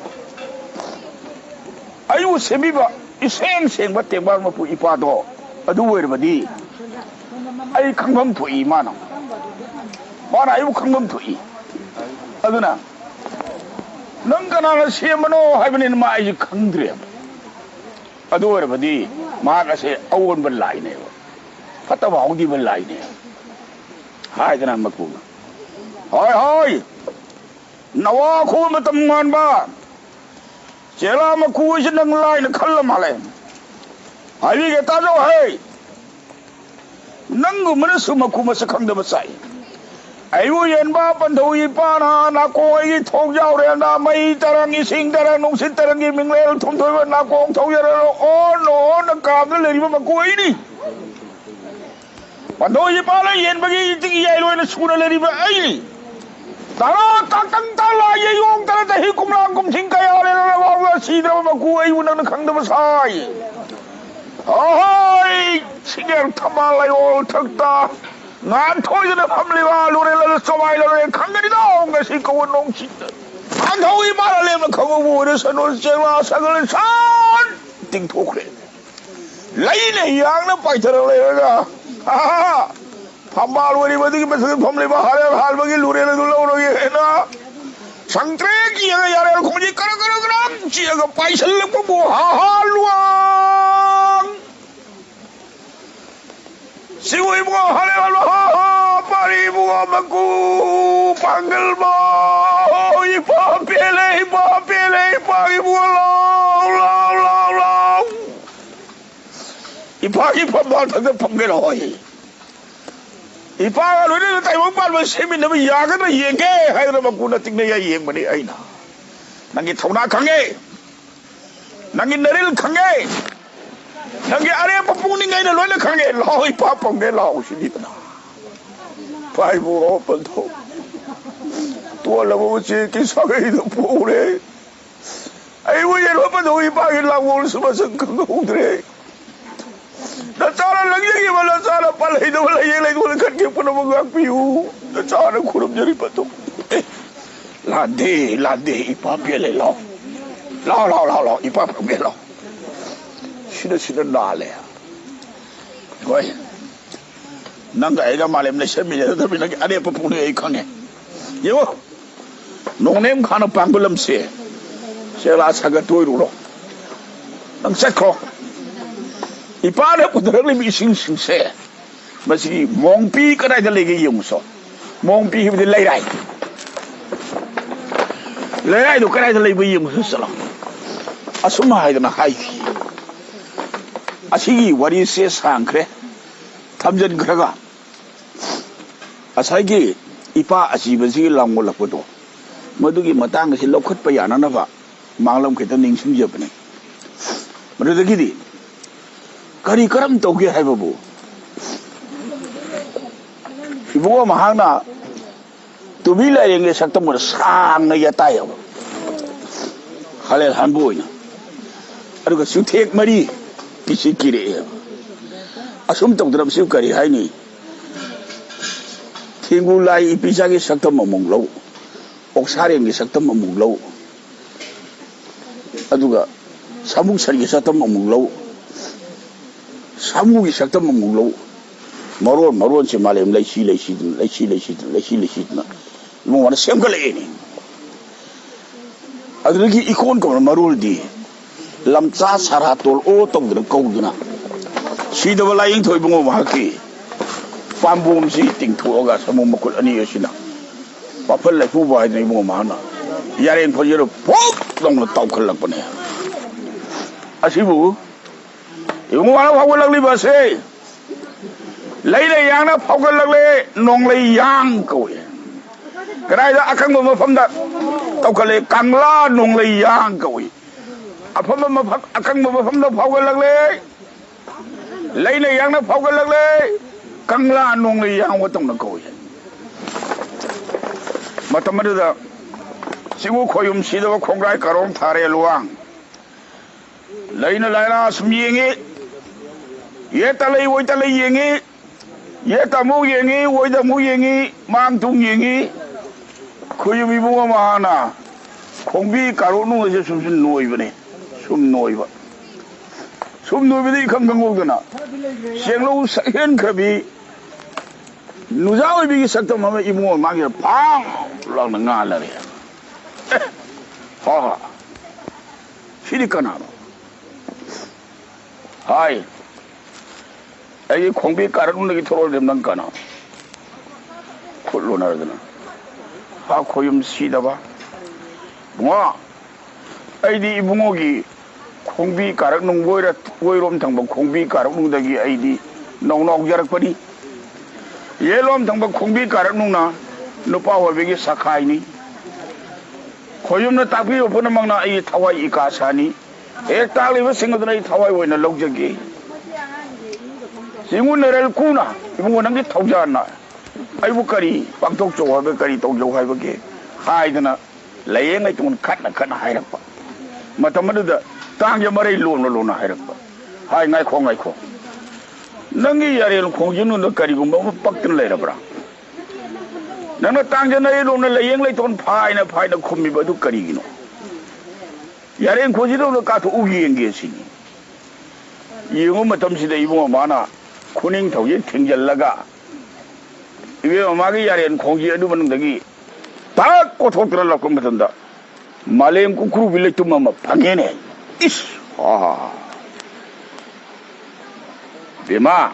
ꯑꯩꯕꯨ ꯁꯦꯝꯕꯤꯕ ꯏꯁꯦꯡ ꯁꯦꯡꯕ ꯇꯦꯡꯕꯥꯡ ꯃꯄꯨ ꯏꯄꯥꯗꯣ ꯑꯗꯨ ꯑꯣꯏꯔꯕꯗꯤ ꯑꯩ ꯈꯪꯐꯝ ꯊꯣꯛꯏ꯫ ꯃꯥꯅ ꯃꯥꯅ ꯑꯩꯕꯨ ꯈꯪꯐꯝ ꯊꯣꯛꯏ꯫ ꯑꯗꯨꯅ ꯅꯪ ꯀꯅꯥꯅ ꯁꯦꯝꯕꯅꯣ ꯍꯥꯏꯕꯅꯤꯅ ꯃꯥ ꯑꯩꯁꯦ ꯈꯪꯗ꯭ꯔꯦꯕ꯫ ꯑꯗꯨ ꯑꯣꯏꯔꯕꯗꯤ ꯃꯍꯥꯛ ꯑꯁꯦ ꯑꯑꯣꯟꯕ ꯂꯥꯏꯅꯦꯕ, ꯐꯠꯇꯕ ꯍꯧꯗꯤꯕ ꯂꯥꯏꯅꯦꯕ ꯍꯥꯏꯗꯅ ꯃꯀꯨꯅ, ꯍꯣꯏ ꯍꯣꯏ, ꯅꯋꯥ ꯈꯨꯕ ꯃꯇꯝ ꯃꯥꯟꯕ ꯆꯦꯂꯥ ꯃꯀꯨ ꯑꯩꯁꯦ ꯅꯪ ꯂꯥꯏꯅ ꯈꯜꯂ ꯃꯥꯜꯂꯦ꯫ ꯍꯥꯏꯕꯤꯒꯦ ꯇꯥꯖꯧ ꯍꯩ, ꯅꯪꯒꯨꯝꯕꯅꯁꯨ ꯃꯀꯨ ꯃꯁꯛ ꯈꯪꯗꯕ ꯁꯥꯏ꯫ ꯑꯩꯕꯨ ꯌꯦꯟꯕ ꯄꯟꯊꯧ ꯏꯄꯥꯅ ꯅꯥꯀꯣꯡ ꯑꯩꯒꯤ ꯊꯣꯡ ꯌꯥꯎꯔꯦꯅ ꯃꯩ ꯇꯔꯪ, ꯏꯁꯤꯡ ꯇꯔꯪ, ꯅꯨꯡꯁꯤꯠ ꯇꯔꯪꯒꯤ ꯃꯤꯡꯂꯦꯜ ꯊꯨꯝꯊꯣꯏꯕ ꯅꯥꯀꯣꯡ ꯊꯧꯖꯔꯒ ꯑꯣꯟ ꯑꯣꯟꯅ ꯀꯥꯝꯗ ꯂꯩꯔꯤꯕ ꯃꯀꯨ ꯑꯩꯅꯤ꯫ ꯄꯟꯊꯧ ꯏꯄꯥꯅ ꯌꯦꯟꯕꯒꯤ ꯏꯇꯤꯛ ꯏꯌꯥꯏ ꯂꯣꯏꯅ ꯁꯨꯅ ꯂꯩꯔꯤꯕ ꯑꯩꯅꯤ꯫ ꯇꯔꯥ ꯇꯥꯇꯪ ꯇꯥ ꯂꯥꯏ ꯌꯩꯌꯣꯡ ꯇꯔꯥ ꯆꯍꯤ ꯀꯨꯝꯂꯥꯡ ꯀꯨꯝꯁꯤꯡ ꯀꯌꯥ ꯂꯩꯔꯕ ꯁꯤꯗ꯭ꯔꯕ ꯃꯀꯨ ꯑꯩꯕꯨ ꯅꯪꯅ ꯈꯪꯗꯕ ꯁꯥꯏ꯫ ꯑꯍꯣꯏ! ꯁꯤꯡꯒꯦꯜ ꯊꯝꯕꯥꯜ ꯂꯩꯑꯣ ꯊꯛꯇ ꯉꯥꯟꯊꯣꯏꯗꯅ ꯐꯝꯂꯤꯕ ꯂꯨꯔꯦꯜ ꯑꯗꯨ ꯆꯣꯃꯥꯏ ꯂꯧꯔꯦ ꯈꯪꯒꯅꯤꯗꯣ ꯉꯁꯤ ꯀꯧꯕ ꯅꯣꯡꯁꯤꯗ꯫ ꯉꯥꯟꯊꯧ ꯏꯃꯥꯅ ꯂꯦꯝꯅ ꯈꯪꯍꯧꯕ ꯑꯣꯏꯔꯁꯅꯨ ꯆꯦꯛꯂꯥ ꯁꯒꯜ ꯁꯥꯟ ꯇꯤꯡꯊꯣꯛꯈ꯭ꯔꯦ꯫ ꯂꯩꯅ ꯌꯥꯡꯅ ꯄꯥꯏꯊꯔ ꯂꯩꯔꯒ, ꯑꯍꯥ! ꯐꯝꯕꯥꯜ ꯑꯣꯏꯔꯤꯕꯗꯨꯒꯤ ꯃꯊꯛꯇ ꯐꯝꯂꯤꯕ ꯍꯥꯔꯦꯜ ꯍꯥꯟꯕꯒꯤ ꯂꯨꯔꯦꯜ ꯑꯗꯨ ꯂꯧꯔꯒꯦ ꯍꯥꯏꯅ ꯁꯪꯇ꯭ꯔꯦꯛ ꯌꯦꯡꯉ ꯌꯥꯔꯦꯜ ꯈꯣꯡꯁꯤ ꯀꯔꯛ ꯀꯔꯛ ꯀꯔꯛ ꯆꯤꯛꯑꯒ ꯄꯥꯏꯁꯤꯜꯂꯛꯄꯕꯨ ꯍꯥ ꯍꯥ ꯂꯨꯋꯥꯡ! ꯁꯤꯕꯨ ꯏꯕꯨꯡꯉꯣ ꯍꯥꯔꯦꯜ ꯍꯥꯟꯕ ꯍꯥ ꯍꯥ ꯄꯥꯔꯤ ꯏꯕꯨꯡꯉꯣ ꯃꯀꯨ ꯄꯥꯡꯒꯜ ꯃꯥ! ꯏꯄꯥ ꯄꯦꯜꯂꯦ, ꯏꯄꯥ ꯄꯦꯜꯂꯦ, ꯏꯄꯥ ꯏꯕꯨꯡꯉꯣ ꯂꯥꯎ, ꯂꯥꯎ, ꯂꯥꯎ, ꯂꯥꯎ! ꯏꯄꯥꯒꯤ ꯐꯝꯕꯥꯜ ꯊꯛꯇ ꯐꯝꯒꯦ ꯂꯥꯎ ꯑꯩ꯫ ꯏꯄꯥꯒ ꯂꯣꯏꯅꯅ ꯇꯥꯏꯕꯪ ꯄꯥꯟꯕ ꯁꯦꯝꯃꯤꯟꯅꯕ ꯌꯥꯒꯗ꯭ꯔꯥ ꯌꯦꯡꯒꯦ ꯍꯥꯏꯗꯅ ꯃꯀꯨꯅ ꯇꯤꯡꯅ ꯌꯥꯏ ꯌꯦꯡꯕꯅꯤ ꯑꯩꯅ꯫ ꯅꯪꯒꯤ ꯊꯧꯅꯥ ꯈꯪꯉꯦ, ꯅꯪꯒꯤ ꯅꯔꯤꯜ ꯈꯪꯉꯦ, ꯅꯪꯒꯤ ꯑꯔꯦꯝꯕ ꯄꯨꯛꯅꯤꯡ ꯑꯩꯅ ꯂꯣꯏꯅ ꯈꯪꯉꯦ꯫ ꯂꯥꯎ ꯏꯄꯥ ꯄꯝꯒꯦ ꯂꯥꯎ ꯁꯤꯅꯤꯗꯅ꯫ ꯄꯥꯏꯕꯨ ꯄꯟꯊꯧ ꯇꯣꯜꯂꯕ ꯎꯆꯦꯛꯀꯤ ꯁꯥꯒꯩꯗ ꯄꯣꯛꯎꯔꯦ꯫ ꯑꯩꯕꯨ ꯌꯦꯟ ꯍꯣꯠꯄꯗ ꯏꯄꯥꯒꯤ ꯂꯥꯡꯒꯣꯜꯁꯨ ꯃꯁꯛ ꯈꯪꯍꯧꯗ꯭ꯔꯦ꯫ ꯅꯆꯥꯅ ꯂꯪꯖꯈꯤꯕ, ꯅꯆꯥꯅ ꯄꯥꯜꯍꯩꯗꯕ ꯂꯥꯏꯌꯦꯡ ꯂꯩꯉꯣꯟꯗ ꯈꯟꯈꯤꯕ ꯄꯨꯝꯅꯃꯛ ꯉꯥꯛꯄꯤꯌꯨ꯫ ꯅꯆꯥꯅ ꯈꯨꯔꯨꯝꯖꯔꯤꯕꯗꯣ꯫ ꯑꯦ, ꯂꯥꯟꯗꯦ, ꯂꯥꯟꯗꯦ, ꯏꯄꯥ ꯄꯦꯜꯂꯦ, ꯂꯥꯎ꯫ ꯂꯥꯎ, ꯂꯥꯎ, ꯂꯥꯎ, ꯂꯥꯎ, ꯏꯄꯥ ꯄꯦꯜꯂꯦ, ꯂꯥꯎ꯫ ꯁꯤꯅ, ꯁꯤꯅ ꯅꯥꯜꯂꯦ꯫ ꯍꯣꯏ꯫ ꯅꯪꯒ ꯑꯩꯒ ꯃꯥꯂꯦꯝ ꯂꯩꯁꯟꯃꯤꯟꯅꯗꯕꯤ ꯅꯪꯒꯤ ꯑꯔꯦꯞꯄ ꯄꯨꯛꯅꯤꯡ ꯑꯩ ꯈꯪꯉꯦ꯫ ꯌꯦꯡꯉꯣ꯫ ꯅꯣꯡꯅꯦꯝ ꯈꯥꯅ ꯄꯥꯡꯕ ꯂꯝꯁꯦ꯫ ꯁꯦꯂꯥ ꯁꯥꯒꯠꯇ ꯑꯣꯏꯔꯨꯔꯣ꯫ ꯅꯪ ꯆꯠꯈ꯭ꯔꯣ꯫ ꯏꯄꯥꯅ ꯄꯨꯊꯔꯛꯂꯤꯕ ꯏꯁꯤꯡꯁꯤꯡꯁꯦ꯫ ꯃꯁꯤꯒꯤ ꯃꯣꯡꯄꯤ ꯀꯗꯥꯏꯗ ꯂꯩꯒꯦ ꯌꯦꯡꯉꯨꯁꯣ꯫ ꯃꯣꯡꯄꯤ ꯍꯥꯏꯕꯗꯤ ꯂꯩꯔꯥꯏ꯫ ꯂꯩꯔꯥꯏꯗꯣ ꯀꯗꯥꯏꯗ ꯂꯩꯕ ꯌꯦꯡꯉꯨꯁꯣ ꯆꯠꯂꯣ꯫ ꯑꯁꯨꯝ ꯍꯥꯏꯗꯅ ꯍꯥꯏꯈꯤ꯫ ꯑꯁꯤꯒꯤ ꯋꯥꯔꯤꯁꯦ ꯁꯥꯡꯈ꯭ꯔꯦ꯫ ꯊꯝꯖꯤꯟꯈ꯭ꯔꯒ ꯉꯁꯥꯏꯒꯤ ꯏꯄꯥ ꯑꯁꯤꯕꯁꯤꯒꯤ ꯂꯥꯡꯒꯣꯜꯂꯛꯄꯗꯣ, ꯃꯗꯨꯒꯤ ꯃꯇꯥꯡ ꯑꯁꯤ ꯂꯧꯈꯠꯄ ꯌꯥꯅꯅꯕ ꯃꯥꯡꯂꯝ ꯈꯤꯇꯪ ꯅꯤꯡꯁꯤꯡꯖꯕꯅꯤ꯫ ꯃꯗꯨꯗꯒꯤꯗꯤ ꯀꯔꯤ ꯀꯔꯝ ꯇꯧꯒꯦ ꯍꯥꯏꯕꯕꯨ, ꯏꯕꯨꯡꯉꯣ ꯃꯍꯥꯛꯅ ꯇꯨꯃꯤ ꯂꯥꯏꯔꯦꯟꯒꯤ ꯁꯛꯇꯝ ꯑꯣꯏꯅ ꯁꯥꯡꯅ ꯌꯥꯇꯥꯏꯌꯦꯕ, ꯈꯂꯦꯜ ꯍꯥꯟꯕ ꯑꯣꯏꯅ꯫ ꯑꯗꯨꯒ ꯆꯨꯊꯦꯛ ꯃꯔꯤ ꯄꯤꯁꯤ ꯀꯤꯔꯛꯑꯦꯕ꯫ ꯑꯁꯨꯝ ꯇꯧꯗꯅ ꯃꯁꯤ ꯀꯔꯤ ꯍꯥꯏꯅꯤ? ꯊꯦꯡꯒꯨ ꯂꯥꯏ ꯏꯄꯤꯆꯥꯒꯤ ꯁꯛꯇꯝ ꯑꯃꯨꯛ ꯂꯧ, ꯑꯣꯛꯁꯥꯔꯦꯟꯒꯤ ꯁꯛꯇꯝ ꯑꯃꯨꯛ ꯂꯧ, ꯑꯗꯨꯒ ꯁꯥꯃꯨꯛ ꯁꯟꯒꯤ ꯁꯛꯇꯝ ꯑꯃꯨꯛ ꯂꯧ, ꯁꯥꯃꯨꯒꯤ ꯁꯛꯇꯝ ꯑꯃꯨꯛ ꯂꯧ꯫ ꯃꯔꯣꯟ ꯃꯔꯣꯟꯁꯦ ꯃꯥꯂꯦꯝ ꯂꯩꯁꯤ ꯂꯩꯁꯤꯗꯅ, ꯂꯩꯁꯤ ꯂꯩꯁꯤꯗꯅ, ꯂꯩꯁꯤ ꯂꯩꯁꯤꯗꯅ ꯏꯕꯨꯡꯉꯣꯅ ꯁꯦꯝꯒꯠꯂꯛꯑꯦꯅꯦ꯫ ꯑꯗꯨꯗꯒꯤ ꯏꯀꯣꯟ ꯀꯣꯟꯅ ꯃꯔꯣꯜꯗꯤ ꯂꯝꯆꯥ ꯁꯥꯔꯥꯇꯣꯜ ꯑꯣ ꯇꯧꯗꯅ ꯀꯧꯗꯅ ꯁꯤꯗꯕ ꯂꯥꯏꯌꯦꯡꯊꯧ ꯏꯕꯨꯡꯉꯣ ꯃꯍꯥꯛꯀꯤ ꯄꯥꯝꯕꯣꯝꯁꯤ ꯇꯤꯡꯊꯣꯛꯑꯒ ꯁꯥꯃꯨ ꯃꯈꯨꯠ ꯑꯅꯤ ꯑꯁꯤꯅ ꯄꯥꯐꯜ ꯂꯩꯄꯨꯕ ꯍꯥꯏꯗꯅ ꯏꯕꯨꯡꯉꯣ ꯃꯍꯥꯛꯅ ꯌꯥꯔꯦꯡ ꯈꯣꯟꯖꯦꯜꯗ ꯐꯨꯛ ꯂꯥꯎꯅ ꯇꯥꯎꯈꯠꯂꯛꯄꯅꯦ꯫ ꯑꯁꯤꯕꯨ ꯏꯕꯨꯡꯉꯣ ꯃꯍꯥꯛꯅ ꯐꯥꯎꯒꯠꯂꯛꯂꯤꯕ ꯑꯁꯦ ꯂꯩꯅ ꯌꯥꯡꯅ ꯐꯥꯎꯒꯠꯂꯛꯂꯦ, ꯅꯣꯡꯂꯩ ꯌꯥꯡ ꯀꯧꯏ꯫ ꯀꯗꯥꯏꯗ? ꯑꯀꯪꯕ ꯃꯐꯝꯗ ꯇꯧꯈꯠꯂꯦ, ꯀꯪꯂꯥ ꯅꯣꯡꯂꯩ ꯌꯥꯡ ꯀꯧꯏ꯫ ꯑꯐꯝꯕ ꯃꯐꯝ, ꯑꯀꯪꯕ ꯃꯐꯝꯗ ꯐꯥꯎꯒꯠꯂꯛꯂꯦ, ꯂꯩꯅ ꯌꯥꯡꯅ ꯐꯥꯎꯒꯠꯂꯛꯂꯦ, ꯀꯪꯂꯥ ꯅꯣꯡꯂꯩ ꯌꯥꯡꯕ ꯇꯧꯅ ꯀꯧꯏ꯫ ꯃꯇꯝ ꯑꯗꯨꯗ ꯆꯤꯡꯉꯨ ꯈꯣꯌꯨꯝ ꯁꯤꯗꯕ ꯈꯣꯡꯒ꯭ꯔꯥꯏ ꯀꯔꯣꯝ ꯊꯥꯔꯦ ꯂꯨꯋꯥꯡ꯫ ꯂꯩꯅ ꯂꯥꯏꯅ ꯁꯨꯝ ꯌꯦꯡꯉꯤ꯫ ꯌꯦꯠꯇ ꯂꯩ ꯑꯣꯏꯇ ꯂꯩ ꯌꯦꯡꯉꯤ꯫ ꯌꯦꯠꯇ ꯑꯃꯨꯛ ꯌꯦꯡꯉꯤ, ꯑꯣꯏꯗ ꯑꯃꯨꯛ ꯌꯦꯡꯉꯤ, ꯃꯥꯡ ꯇꯨꯡ ꯌꯦꯡꯉꯤ꯫ ꯈꯣꯌꯨꯝ ꯏꯕꯨꯡ ꯑꯃ ꯍꯥꯟꯅ ꯈꯣꯡꯕꯤ ꯀꯥꯔꯣꯠ ꯅꯨꯡ ꯑꯁꯦ ꯁꯨꯝ ꯁꯨꯝ ꯅꯣꯏꯕꯅꯦ꯫ ꯁꯨꯝ ꯅꯣꯏꯕ꯫ ꯁꯨꯝ ꯅꯣꯏꯕꯗ ꯏꯈꯪ ꯈꯪꯍꯧꯗꯅ ꯆꯦꯡꯂꯧ ꯁꯛꯍꯦꯟꯈ꯭ꯔꯕꯤ ꯅꯨꯖꯥ ꯑꯣꯏꯕꯤꯒꯤ ꯁꯛꯇꯝ ꯑꯃ ꯏꯕꯨꯡꯉꯣ ꯃꯥꯒꯤ ꯐꯥꯎ ꯂꯥꯎꯅ ꯉꯥꯜꯂꯔꯦ꯫ ꯑꯦ, ꯍꯣ ꯍꯣ꯫ ꯁꯤꯗꯤ ꯀꯅꯥꯅꯣ? ꯍꯥꯏ꯫ ꯑꯩꯒꯤ ꯈꯣꯡꯕꯤ ꯀꯥꯔꯛꯅꯨꯡꯗꯒꯤ ꯊꯣꯛꯂꯛꯂꯤꯕ ꯅꯪ ꯀꯅꯥ? ꯈꯨꯠ ꯂꯣꯟꯅꯔꯗꯅ꯫ ꯍꯥ ꯈꯣꯌꯨꯝ ꯁꯤꯗꯕ꯫ ꯕꯨꯡꯉꯣ, ꯑꯩꯗꯤ ꯏꯕꯨꯡꯉꯣꯒꯤ ꯈꯣꯡꯕꯤ ꯀꯥꯔꯛꯅꯨꯡ ꯑꯣꯏꯔ-, ꯑꯣꯏꯔꯣꯝ ꯊꯪꯕ ꯈꯣꯡꯕꯤ ꯀꯥꯔꯛꯅꯨꯡꯗꯒꯤ ꯑꯩꯗꯤ ꯅꯧꯅ ꯍꯧꯖꯔꯛꯄꯅꯤ꯫ ꯌꯦꯠꯂꯣꯝ ꯊꯪꯕ ꯈꯣꯡꯕꯤ ꯀꯥꯔꯛꯅꯨꯡꯅ ꯅꯨꯄꯥ ꯑꯣꯏꯕꯒꯤ ꯁꯈꯥꯏꯅꯤ꯫ ꯈꯣꯌꯨꯝꯅ ꯇꯥꯛꯄꯤꯕ ꯄꯨꯝꯅꯃꯛꯅ ꯑꯩꯒꯤ ꯊꯋꯥꯏ ꯏꯀꯥ ꯁꯥꯅꯤ꯫ ꯍꯦꯛ ꯇꯥꯛꯂꯤꯕꯁꯤꯡ ꯑꯗꯨꯅ ꯑꯩ ꯊꯋꯥꯏ ꯑꯣꯏꯅ ꯂꯧꯖꯒꯦ꯫ ꯆꯤꯡꯉꯨ ꯅꯔꯦꯜ ꯀꯨꯅ ꯏꯕꯨꯡꯉꯣ ꯅꯪꯒꯤ ꯊꯧꯖꯥꯟꯅ ꯑꯩꯕꯨ ꯀꯔꯤ ꯄꯥꯡꯊꯣꯛꯆꯧ ꯍꯥꯏꯕ, ꯀꯔꯤ ꯇꯧꯖꯧ ꯍꯥꯏꯕꯒꯦ ꯍꯥꯏꯗꯅ ꯂꯥꯏꯌꯦꯡ ꯂꯩꯇꯣꯟ ꯈꯠꯅ ꯈꯠꯅ ꯍꯥꯏꯔꯛꯄ꯫ ꯃꯇꯝ ꯑꯗꯨꯗ ꯇꯥꯡꯖ ꯃꯔꯩ ꯂꯣꯟꯅ ꯂꯣꯟꯅ ꯍꯥꯏꯔꯛꯄ꯫ ꯍꯥꯏ, ꯉꯥꯏꯈꯣ, ꯉꯥꯏꯈꯣ꯫ ꯅꯪꯒꯤ ꯌꯥꯔꯦꯟ ꯈꯣꯡꯖꯤꯟꯗꯨꯗ ꯀꯔꯤꯒꯨꯝꯕ ꯑꯃ ꯄꯛꯇꯅ ꯂꯩꯔꯕ꯭ꯔꯥ? ꯅꯪꯅ ꯇꯥꯡꯖ ꯅꯔꯩ ꯂꯣꯟꯅ ꯂꯥꯏꯌꯦꯡ ꯂꯩꯇꯣꯟ ꯐꯥꯏꯅ ꯐꯥꯏꯅ ꯈꯨꯝꯃꯤꯕ ꯑꯗꯨ ꯀꯔꯤꯒꯤꯅꯣ? ꯌꯥꯔꯦꯟ ꯈꯣꯡꯖꯤꯟꯗꯨꯗ ꯀꯥꯊꯣꯛꯎ ꯌꯦꯡꯒꯦ ꯁꯤꯅꯤ꯫ ꯌꯦꯡꯉꯨ ꯃꯇꯝꯁꯤꯗ ꯏꯕꯨꯡꯉꯣ ꯃꯥꯅ ꯈꯨꯅꯤꯡꯊꯧꯁꯦ ꯊꯤꯡꯖꯤꯜꯂꯒ ꯏꯕꯦꯝꯃ ꯃꯥꯒꯤ ꯌꯥꯔꯦꯟ ꯈꯣꯡꯖꯤ ꯑꯗꯨ ꯃꯅꯨꯡꯗꯒꯤ ꯇꯛ ꯀꯣꯊꯣꯛꯇꯅ ꯂꯧꯔꯛꯄ ꯃꯇꯝꯗ ꯃꯥꯂꯦꯝ ꯀꯨꯀ꯭ꯔꯨꯕꯤ ꯂꯩꯇꯨꯝ ꯑꯃ ꯐꯪꯉꯦꯅꯦ꯫ ꯏꯁ! ꯑꯥ! ꯕꯦꯝꯃ,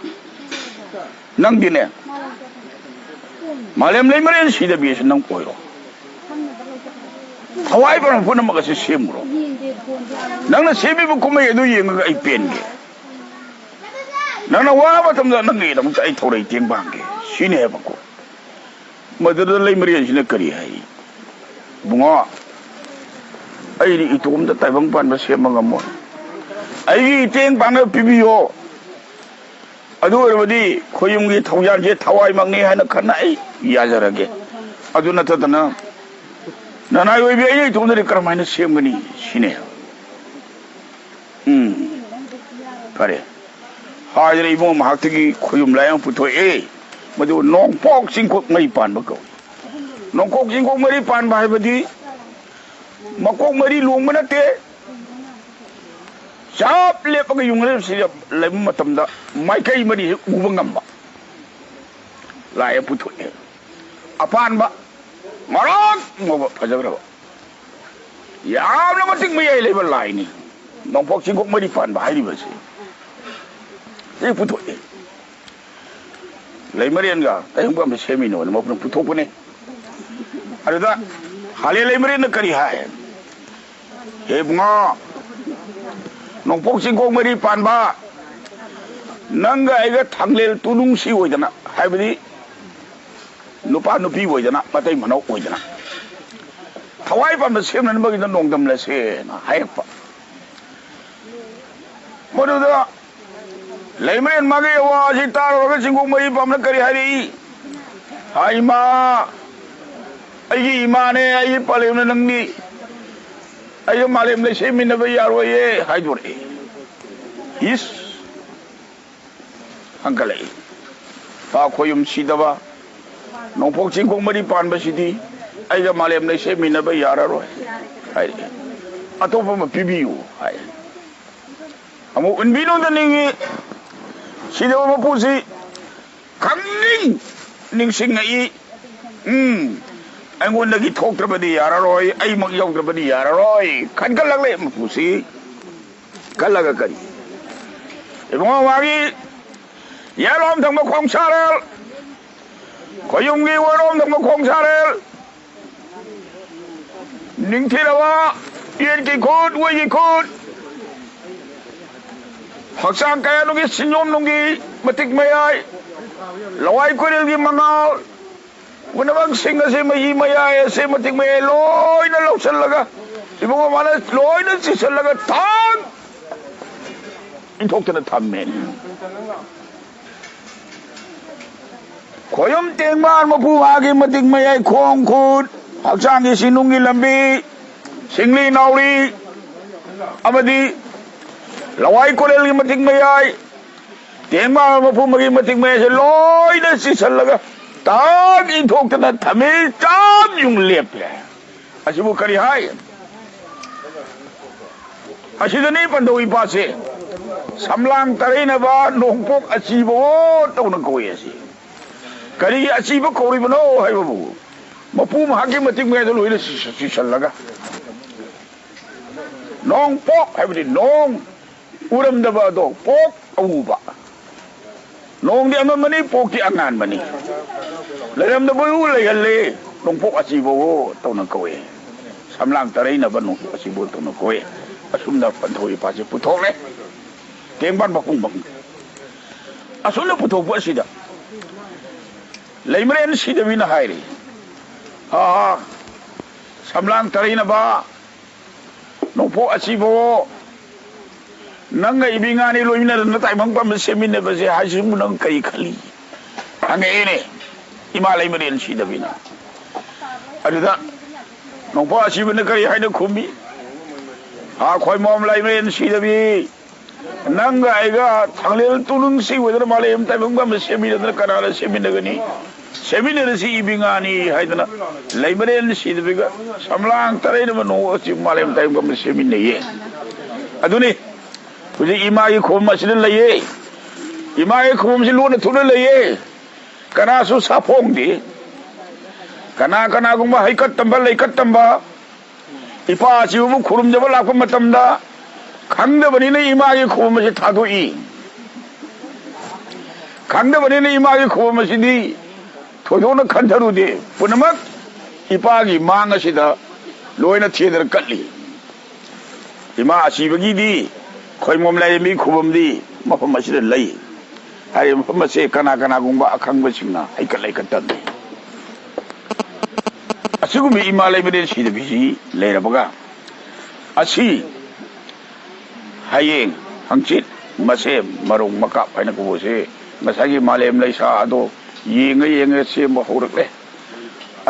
ꯅꯪꯗꯤꯅꯦ, ꯃꯥꯂꯦꯝ ꯂꯩꯃꯔꯦꯟ ꯁꯤꯗꯕꯤꯁꯦ ꯅꯪ ꯑꯣꯏꯔꯣ꯫ ꯊꯋꯥꯏ ꯄꯥꯟꯕ ꯄꯨꯝꯅꯃꯛ ꯑꯁꯤ ꯁꯦꯝꯃꯨꯔꯣ꯫ ꯅꯪꯅ ꯁꯦꯝꯃꯤꯕ ꯀꯨꯝꯍꯩ ꯑꯗꯨ ꯌꯦꯡꯉꯒ ꯑꯩ ꯄꯦꯟꯒꯦ꯫ ꯅꯪꯅ ꯋꯥꯕ ꯃꯇꯝꯗ ꯅꯪꯒꯤꯗꯃꯛꯇ ꯑꯩ ꯊꯧꯔꯩ ꯇꯦꯡ ꯄꯥꯡꯒꯦ ꯁꯤꯅꯦꯕꯀꯣ꯫ ꯃꯗꯨꯗ ꯂꯩꯃꯔꯦꯟꯁꯤꯅ ꯀꯔꯤ ꯍꯥꯏ? ꯏꯕꯨꯡꯉꯣ, ꯑꯩꯗꯤ ꯏꯇꯣꯝꯇ ꯇꯥꯏꯕꯪ ꯄꯥꯟꯕ ꯁꯦꯝꯕ ꯉꯝꯃꯣꯏ꯫ ꯑꯩꯒꯤ ꯏꯇꯦꯡ ꯄꯥꯡꯅꯕ ꯄꯤꯕꯤꯌꯣ꯫ ꯑꯗꯨ ꯑꯣꯏꯔꯕꯗꯤ ꯈꯣꯌꯨꯝꯒꯤ ꯊꯧꯖꯥꯟꯁꯦ ꯊꯋꯥꯏꯃꯛꯅꯤ ꯍꯥꯏꯅ ꯈꯟꯅ ꯑꯩ ꯌꯥꯖꯔꯒꯦ꯫ ꯑꯗꯨ ꯅꯠꯇꯗꯅ ꯅꯅꯥꯏ ꯑꯣꯏꯕꯤ ꯑꯩꯅ ꯏꯇꯣꯝꯗꯗꯤ ꯀꯔꯝꯍꯥꯏꯅ ꯁꯦꯝꯒꯅꯤ ꯁꯤꯅꯦ꯫ ꯎꯝ, ꯐꯔꯦ꯫ ꯍꯥꯏꯗꯅ ꯏꯕꯨꯡꯉꯣ ꯃꯍꯥꯛꯇꯒꯤ ꯈꯣꯌꯨꯝ ꯂꯥꯏ ꯑꯃ ꯄꯨꯊꯣꯛꯑꯦ꯫ ꯃꯗꯨ ꯅꯣꯡꯄꯣꯛ ꯆꯤꯡꯀꯣꯛ ꯃꯔꯤ ꯄꯥꯟꯕ ꯀꯧꯏ꯫ ꯅꯣꯡꯄꯣꯛ ꯆꯤꯡꯀꯣꯛ ꯃꯔꯤ ꯄꯥꯟꯕ ꯍꯥꯏꯕꯗꯤ ꯃꯀꯣꯛ ꯃꯔꯤ ꯂꯣꯡꯕ ꯅꯠꯇꯦ꯫ ꯆꯞ ꯂꯦꯞꯄꯒ ꯌꯨꯡꯂꯒ ꯂꯩꯕ ꯃꯇꯝꯗ ꯃꯥꯏꯀꯩ ꯃꯔꯤ ꯍꯦꯛ ꯎꯕ ꯉꯝꯕ ꯂꯥꯏ ꯑꯃ ꯄꯨꯊꯣꯛꯑꯦ꯫ ꯑꯄꯥꯟꯕ ꯃꯔꯥꯛ ꯉꯧꯕ ꯐꯖꯈ꯭ꯔꯕ, ꯌꯥꯝꯅ ꯃꯇꯤꯛ ꯃꯌꯥꯏ ꯂꯩꯕ ꯂꯥꯏꯅꯤ꯫ ꯅꯣꯡꯄꯣꯛ ꯆꯤꯡꯀꯣꯛ ꯃꯔꯤ ꯄꯥꯟꯕ ꯍꯥꯏꯔꯤꯕꯁꯤ ꯁꯤ ꯄꯨꯊꯣꯛꯑꯦ꯫ ꯂꯩꯃꯔꯦꯟꯒ ꯇꯥꯏꯕꯪꯄꯥꯟꯕ ꯁꯦꯝꯃꯤꯅꯣꯅ ꯃꯄꯨꯅ ꯄꯨꯊꯣꯛꯄꯅꯦ꯫ ꯑꯗꯨꯗ ꯍꯥꯂꯦ ꯂꯩꯃꯔꯦꯟꯅ ꯀꯔꯤ ꯍꯥꯏ? "ꯍꯦ ꯏꯕꯨꯡꯉꯣ, ꯅꯣꯡꯄꯣꯛ ꯆꯤꯡꯀꯣꯛ ꯃꯔꯤ ꯄꯥꯟꯕ, ꯅꯪꯒ ꯑꯩꯒ ꯊꯥꯡꯂꯦꯜ ꯇꯨꯅꯨꯡꯁꯤ ꯑꯣꯏꯗꯅ, ꯍꯥꯏꯕꯗꯤ ꯅꯨꯄꯥ ꯅꯨꯄꯤ ꯑꯣꯏꯗꯅ, ꯃꯇꯩ ꯃꯅꯥꯎ ꯑꯣꯏꯗꯅ, ꯊꯋꯥꯏ ꯄꯥꯟꯕ ꯁꯦꯝꯅꯅꯕꯒꯤꯗ ꯅꯣꯡꯗꯝꯂꯁꯦꯅ" ꯍꯥꯏꯔꯛꯄ꯫ ꯃꯗꯨꯗ ꯂꯩꯃꯔꯦꯟ ꯃꯥꯒꯤ ꯑꯋꯥ ꯑꯁꯤ ꯇꯥꯔꯨꯔꯒ ꯆꯤꯡꯀꯣꯛ ꯃꯔꯤ ꯄꯥꯝꯅ ꯀꯔꯤ ꯍꯥꯏꯔꯛꯏ? "ꯍꯥꯏ ꯏꯃꯥ, ꯑꯩꯒꯤ ꯏꯃꯥꯅꯦ, ꯑꯩꯒꯤ ꯄꯂꯦꯝꯅ ꯅꯪꯗꯤ꯫ ꯑꯩꯒ ꯃꯥꯂꯦꯝ ꯂꯩꯁꯦꯝꯃꯤꯟꯅꯕ ꯌꯥꯔꯣꯏꯌꯦ" ꯍꯥꯏꯗꯣꯔꯛꯏ꯫ ꯏꯁ! ꯍꯪꯒꯠꯂꯛꯏ꯫ ꯄꯥ ꯈꯣꯌꯨꯝ ꯁꯤꯗꯕ, ꯅꯣꯡꯄꯣꯛ ꯆꯤꯡꯀꯣꯛ ꯃꯔꯤ ꯄꯥꯟꯕꯁꯤꯗꯤ ꯑꯩꯒ ꯃꯥꯂꯦꯝ ꯂꯩꯁꯦꯝꯃꯤꯟꯅꯕ ꯌꯥꯔꯔꯣꯏ ꯍꯥꯏꯔꯛꯏ꯫ "ꯑꯇꯣꯞꯄ ꯑꯃ ꯄꯤꯕꯤꯌꯨ" ꯍꯥꯏ꯫ ꯑꯃꯨꯛ ꯎꯟꯕꯤꯅꯨꯗ ꯅꯤꯡꯉꯤ꯫ ꯁꯤꯗꯕ ꯃꯄꯨꯁꯤ ꯈꯪꯅꯤꯡ ꯅꯤꯡꯁꯤꯡꯉꯛꯏ꯫ "ꯎꯝ, ꯑꯩꯉꯣꯟꯗꯒꯤ ꯊꯣꯛꯇ꯭ꯔꯕꯗꯤ ꯌꯥꯔꯔꯣꯏ, ꯑꯩꯃꯛ ꯌꯧꯗ꯭ꯔꯕꯗꯤ ꯌꯥꯔꯔꯣꯏ" ꯈꯟꯒꯠꯂꯛꯂꯦ ꯃꯄꯨꯁꯤ꯫ ꯈꯜꯂꯒ ꯀꯔꯤ? ꯏꯕꯨꯡꯉꯣ, ꯃꯥꯒꯤ ꯌꯦꯠꯂꯣꯝ ꯊꯪꯕ ꯈꯣꯡ ꯁꯥꯔꯦꯜ, ꯈꯣꯌꯨꯝꯒꯤ ꯑꯣꯏꯔꯣꯝ ꯊꯪꯕ ꯈꯣꯡ ꯁꯥꯔꯦꯜ, ꯅꯤꯡꯊꯤꯔꯕ ꯌꯦꯠꯀꯤ ꯈꯨꯠ, ꯑꯣꯏꯒꯤ ꯈꯨꯠ, ꯍꯛꯆꯥꯡ ꯀꯌꯥꯅꯨꯒꯤ ꯁꯤꯟꯌꯣꯝꯅꯨꯡꯒꯤ ꯃꯇꯤꯛ ꯃꯌꯥꯏ, ꯂꯋꯥꯏ ꯀꯣꯏꯔꯦꯜꯒꯤ ꯃꯉꯥꯜ, ꯄꯨꯝꯅꯃꯛꯁꯤꯡ ꯑꯁꯤ ꯃꯍꯤ ꯃꯌꯥꯏ ꯑꯁꯤ ꯃꯇꯤꯛ ꯃꯌꯥꯏ ꯂꯣꯏꯅ ꯂꯧꯁꯤꯜꯂꯒ, ꯏꯕꯨꯡꯉꯣ ꯃꯥꯅ ꯂꯣꯏꯅ ꯆꯤꯁꯤꯜꯂꯒ ꯊꯥꯡ ꯏꯟꯊꯣꯛꯇꯅ ꯊꯝꯃꯦ꯫ ꯈꯣꯌꯨꯝ ꯇꯦꯡꯕꯥꯟ ꯃꯄꯨ ꯃꯥꯒꯤ ꯃꯇꯤꯛ ꯃꯌꯥꯏ ꯈꯣꯡ ꯈꯨꯠ, ꯍꯛꯆꯥꯡꯒꯤ ꯁꯤꯡꯅꯨꯡꯒꯤ ꯂꯝꯕꯤ, ꯁꯤꯡꯂꯤ ꯅꯥꯎꯔꯤ, ꯑꯃꯗꯤ ꯂꯋꯥꯏ ꯀꯣꯂꯦꯜꯒꯤ ꯃꯇꯤꯛ ꯃꯌꯥꯏ, ꯇꯦꯡꯕꯥꯡ ꯃꯄꯨꯝ ꯑꯃꯒꯤ ꯃꯇꯤꯛ ꯃꯌꯥꯏꯁꯦ ꯂꯣꯏꯅ ꯆꯤꯁꯜꯂꯒ ꯇꯥꯛ ꯏꯟꯊꯣꯛꯇꯅ ꯊꯝꯃꯤ, ꯆꯞ ꯌꯨꯡ ꯂꯦꯞꯄꯦ꯫ ꯑꯁꯤꯕꯨ ꯀꯔꯤ ꯍꯥꯏ? ꯑꯁꯤꯗꯅꯤ ꯄꯟꯊꯧ ꯏꯄꯥꯁꯦ, ꯁꯝꯂꯥꯡ ꯇꯔꯩꯅꯕ ꯅꯣꯡꯄꯣꯛ ꯑꯆꯤꯕꯑꯣ ꯇꯧꯅ ꯀꯧꯏ꯫ ꯑꯁꯤ ꯀꯔꯤꯒꯤ ꯑꯆꯤꯕ ꯀꯧꯔꯤꯕꯅꯣ ꯍꯥꯏꯕꯕꯨ, ꯃꯄꯨ ꯃꯍꯥꯛꯀꯤ ꯃꯇꯤꯛ ꯃꯌꯥꯏꯗ ꯂꯣꯏꯅ ꯆꯤꯁꯜꯂꯒ, ꯅꯣꯡꯄꯣꯛ ꯍꯥꯏꯕꯗꯤ ꯅꯣꯡ ꯎꯔꯝꯗꯕ ꯑꯗꯣ, ꯄꯣꯛ ꯑꯎꯕ꯫ ꯅꯣꯡꯗꯤ ꯑꯃꯝꯕꯅꯤ, ꯄꯣꯛꯇꯤ ꯑꯉꯥꯟꯕꯅꯤ꯫ ꯂꯩꯔꯝꯗꯕꯕꯨ ꯂꯩꯍꯜꯂꯦ, ꯅꯣꯡꯄꯣꯛ ꯑꯆꯤꯕꯑꯣ ꯇꯧꯅ ꯀꯧꯏ꯫ ꯁꯝꯂꯥꯡ ꯇꯔꯩꯅꯕ ꯅꯣꯡꯄꯣꯛ ꯑꯆꯤꯕꯑꯣ ꯇꯧꯅ ꯀꯧꯏ꯫ ꯑꯁꯨꯝꯅ ꯄꯟꯊꯧ ꯏꯄꯥꯁꯤ ꯄꯨꯊꯣꯛꯂꯦ꯫ ꯇꯦꯡꯕꯥꯡ ꯃꯄꯨꯝ ꯑꯃ꯫ ꯑꯁꯨꯝꯅ ꯄꯨꯊꯣꯛꯄ ꯑꯁꯤꯗ ꯂꯩꯃꯔꯦꯟ ꯁꯤꯗꯕꯤꯅ ꯍꯥꯏꯔꯤ, "ꯑꯥ, ꯁꯝꯂꯥꯡ ꯇꯔꯩꯅꯕ ꯅꯣꯡꯄꯣꯛ ꯑꯆꯤꯕꯑꯣ, ꯅꯪꯒ ꯏꯕꯤꯉꯥꯅꯤ ꯂꯣꯏꯃꯤꯟꯅꯗꯅ ꯇꯥꯏꯕꯪ ꯄꯥꯟꯕ ꯁꯦꯝꯃꯤꯟꯅꯕꯁꯦ ꯍꯥꯏꯁꯤꯕꯨ ꯅꯪ ꯀꯔꯤ ꯈꯜꯂꯤ?" ꯍꯪꯉꯛꯑꯦꯅꯦ ꯏꯃꯥ ꯂꯩꯃꯔꯦꯟ ꯁꯤꯗꯕꯤꯅ꯫ ꯑꯗꯨꯗ ꯅꯣꯡꯄꯣꯛ ꯑꯆꯤꯕꯅ ꯀꯔꯤ ꯍꯥꯏꯅ ꯈꯨꯝꯃꯤ? "ꯍꯥ, ꯈꯣꯏꯃꯣꯝ ꯂꯩꯃꯔꯦꯟ ꯁꯤꯗꯕꯤ, ꯅꯪꯒ ꯑꯩꯒ ꯊꯥꯡꯂꯦꯟ ꯇꯨꯅꯨꯡꯁꯤ ꯑꯣꯏꯗꯅ ꯃꯥꯂꯦꯝ ꯇꯥꯏꯕꯪ ꯄꯥꯟꯕ ꯁꯦꯝꯃꯤꯟꯅꯗꯅ ꯀꯅꯥꯅ ꯁꯦꯝꯃꯤꯟꯅꯒꯅꯤ? ꯁꯦꯝꯃꯤꯟꯅꯔꯁꯤ ꯏꯕꯤꯉꯥꯅꯤ" ꯍꯥꯏꯗꯅ ꯂꯩꯃꯔꯦꯟ ꯁꯤꯗꯕꯤꯒ ꯁꯝꯂꯥꯡ ꯇꯔꯩꯅꯕ ꯅꯣꯡꯄꯣꯛ ꯑꯆꯤꯕ ꯃꯥꯂꯦꯝ ꯇꯥꯏꯕꯪ ꯄꯥꯟꯕ ꯁꯦꯝꯃꯤꯟꯅꯩꯌꯦ꯫ ꯑꯗꯨꯅꯤ ꯍꯧꯖꯤꯛ ꯏꯃꯥꯒꯤ ꯈꯨꯕꯝ ꯑꯁꯤꯗ ꯂꯩꯌꯦ꯫ ꯏꯃꯥꯒꯤ ꯈꯨꯕꯝꯁꯤ ꯂꯣꯟꯅ ꯊꯨꯅ ꯂꯩꯌꯦ꯫ ꯀꯅꯥꯁꯨ ꯁꯥꯐꯣꯡꯗꯦ꯫ ꯀꯅꯥ ꯀꯅꯥꯒꯨꯝꯕ ꯍꯩꯀꯠ ꯇꯝꯕ, ꯂꯩꯀꯠ ꯇꯝꯕ, ꯏꯄꯥ ꯑꯆꯤꯕꯕꯨ ꯈꯨꯔꯨꯝꯖꯕ ꯂꯥꯛꯄ ꯃꯇꯝꯗ ꯈꯪꯗꯕꯅꯤꯅ ꯏꯃꯥꯒꯤ ꯈꯨꯕꯝ ꯑꯁꯤ ꯊꯥꯗꯣꯛꯏ꯫ ꯈꯪꯗꯕꯅꯤꯅ ꯏꯃꯥꯒꯤ ꯈꯨꯕꯝ ꯑꯁꯤꯗꯤ ꯊꯣꯏꯗꯣꯛꯅ ꯈꯟꯊꯔꯨꯗꯦ꯫ ꯄꯨꯝꯅꯃꯛ ꯏꯄꯥꯒꯤ ꯃꯥꯡ ꯑꯁꯤꯗ ꯂꯣꯏꯅ ꯊꯦꯗꯅ ꯀꯠꯂꯤ꯫ ꯏꯃꯥ ꯑꯁꯤꯕꯒꯤꯗꯤ ꯈꯣꯏꯃꯣꯝ ꯂꯥꯏꯔꯦꯝꯕꯤ ꯈꯨꯕꯝꯗꯤ ꯃꯐꯝ ꯑꯁꯤꯗ ꯂꯩ꯫ ꯍꯥꯏꯔꯤꯕ ꯃꯐꯝ ꯑꯁꯦ ꯀꯅꯥ ꯀꯅꯥꯒꯨꯝꯕ ꯑꯈꯪꯕꯁꯤꯡꯅ ꯍꯩꯀꯠ ꯂꯩꯀꯠ ꯇꯝꯃꯤ꯫ ꯑꯁꯤꯒꯨꯝꯕ ꯏꯃꯥ ꯂꯩꯃꯔꯦꯟ ꯁꯤꯗꯕꯤꯁꯤ ꯂꯩꯔꯕꯒ, ꯑꯁꯤ ꯍꯌꯦꯡ ꯍꯪꯆꯤꯠ ꯃꯁꯦ ꯃꯔꯣꯡ ꯃꯀꯥꯞ ꯍꯥꯏꯅ ꯀꯧꯕꯁꯦ ꯉꯁꯥꯏꯒꯤ ꯃꯥꯂꯦꯝ ꯂꯩꯁꯥ ꯑꯗꯣ ꯌꯦꯡꯉ ꯌꯦꯡꯉ ꯁꯦꯝꯕ ꯍꯧꯔꯛꯂꯦ꯫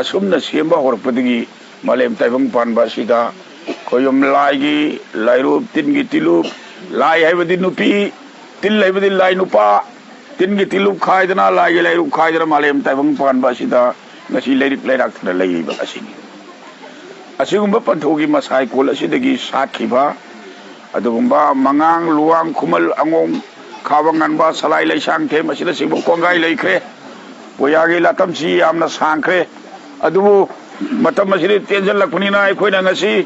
ꯑꯁꯨꯝꯅ ꯁꯦꯝꯕ ꯍꯧꯔꯛꯄꯗꯒꯤ ꯃꯥꯂꯦꯝ ꯇꯥꯏꯕꯪ ꯄꯥꯟꯕ ꯑꯁꯤꯗ ꯈꯣꯏꯌꯨꯝ ꯂꯥꯏꯒꯤ ꯂꯥꯏꯔꯨꯞ, ꯇꯤꯟꯒꯤ ꯇꯤꯂꯨꯞ, ꯂꯥꯏ ꯍꯥꯏꯕꯗꯤ ꯅꯨꯄꯤ, ꯇꯤꯜ ꯍꯥꯏꯕꯗꯤ ꯂꯥꯏ ꯅꯨꯄꯥ, ꯇꯤꯟꯒꯤ ꯇꯤꯂꯨꯞ ꯈꯥꯏꯗꯅ, ꯂꯥꯏꯒꯤ ꯂꯥꯏꯔꯨꯞ ꯈꯥꯏꯗꯅ ꯃꯥꯂꯦꯝ ꯇꯥꯏꯕꯪ ꯄꯥꯟꯕ ꯑꯁꯤꯗ ꯉꯁꯤ ꯂꯩꯔꯤꯛ ꯂꯩꯔꯥꯛꯇꯅ ꯂꯩꯔꯤꯕ ꯑꯁꯤꯅꯤ꯫ ꯑꯁꯤꯒꯨꯝꯕ ꯄꯟꯊꯧꯒꯤ ꯃꯁꯥꯏꯀꯣꯜ ꯑꯁꯤꯗꯒꯤ ꯁꯥꯠꯈꯤꯕ ꯑꯗꯨꯒꯨꯝꯕ ꯃꯉꯥꯡ, ꯂꯨꯋꯥꯡ, ꯈꯨꯃꯜ, ꯑꯉꯣꯝ, ꯈꯥꯕ ꯉꯟꯕ, ꯁꯂꯥꯏ, ꯂꯩꯁꯥꯡ ꯊꯦꯝ ꯑꯁꯤꯅꯆꯤꯡꯕ ꯀꯣꯡꯒꯥꯏ ꯂꯩꯈ꯭ꯔꯦ꯫ ꯄꯨꯌꯥꯒꯤ ꯂꯥꯇꯝꯁꯤ ꯌꯥꯝꯅ ꯁꯥꯡꯈ꯭ꯔꯦ꯫ ꯑꯗꯨꯕꯨ ꯃꯇꯝ ꯑꯁꯤꯗꯤ ꯇꯦꯟꯁꯤꯜꯂꯛꯄꯅꯤꯅ ꯑꯩꯈꯣꯏꯅ ꯉꯁꯤ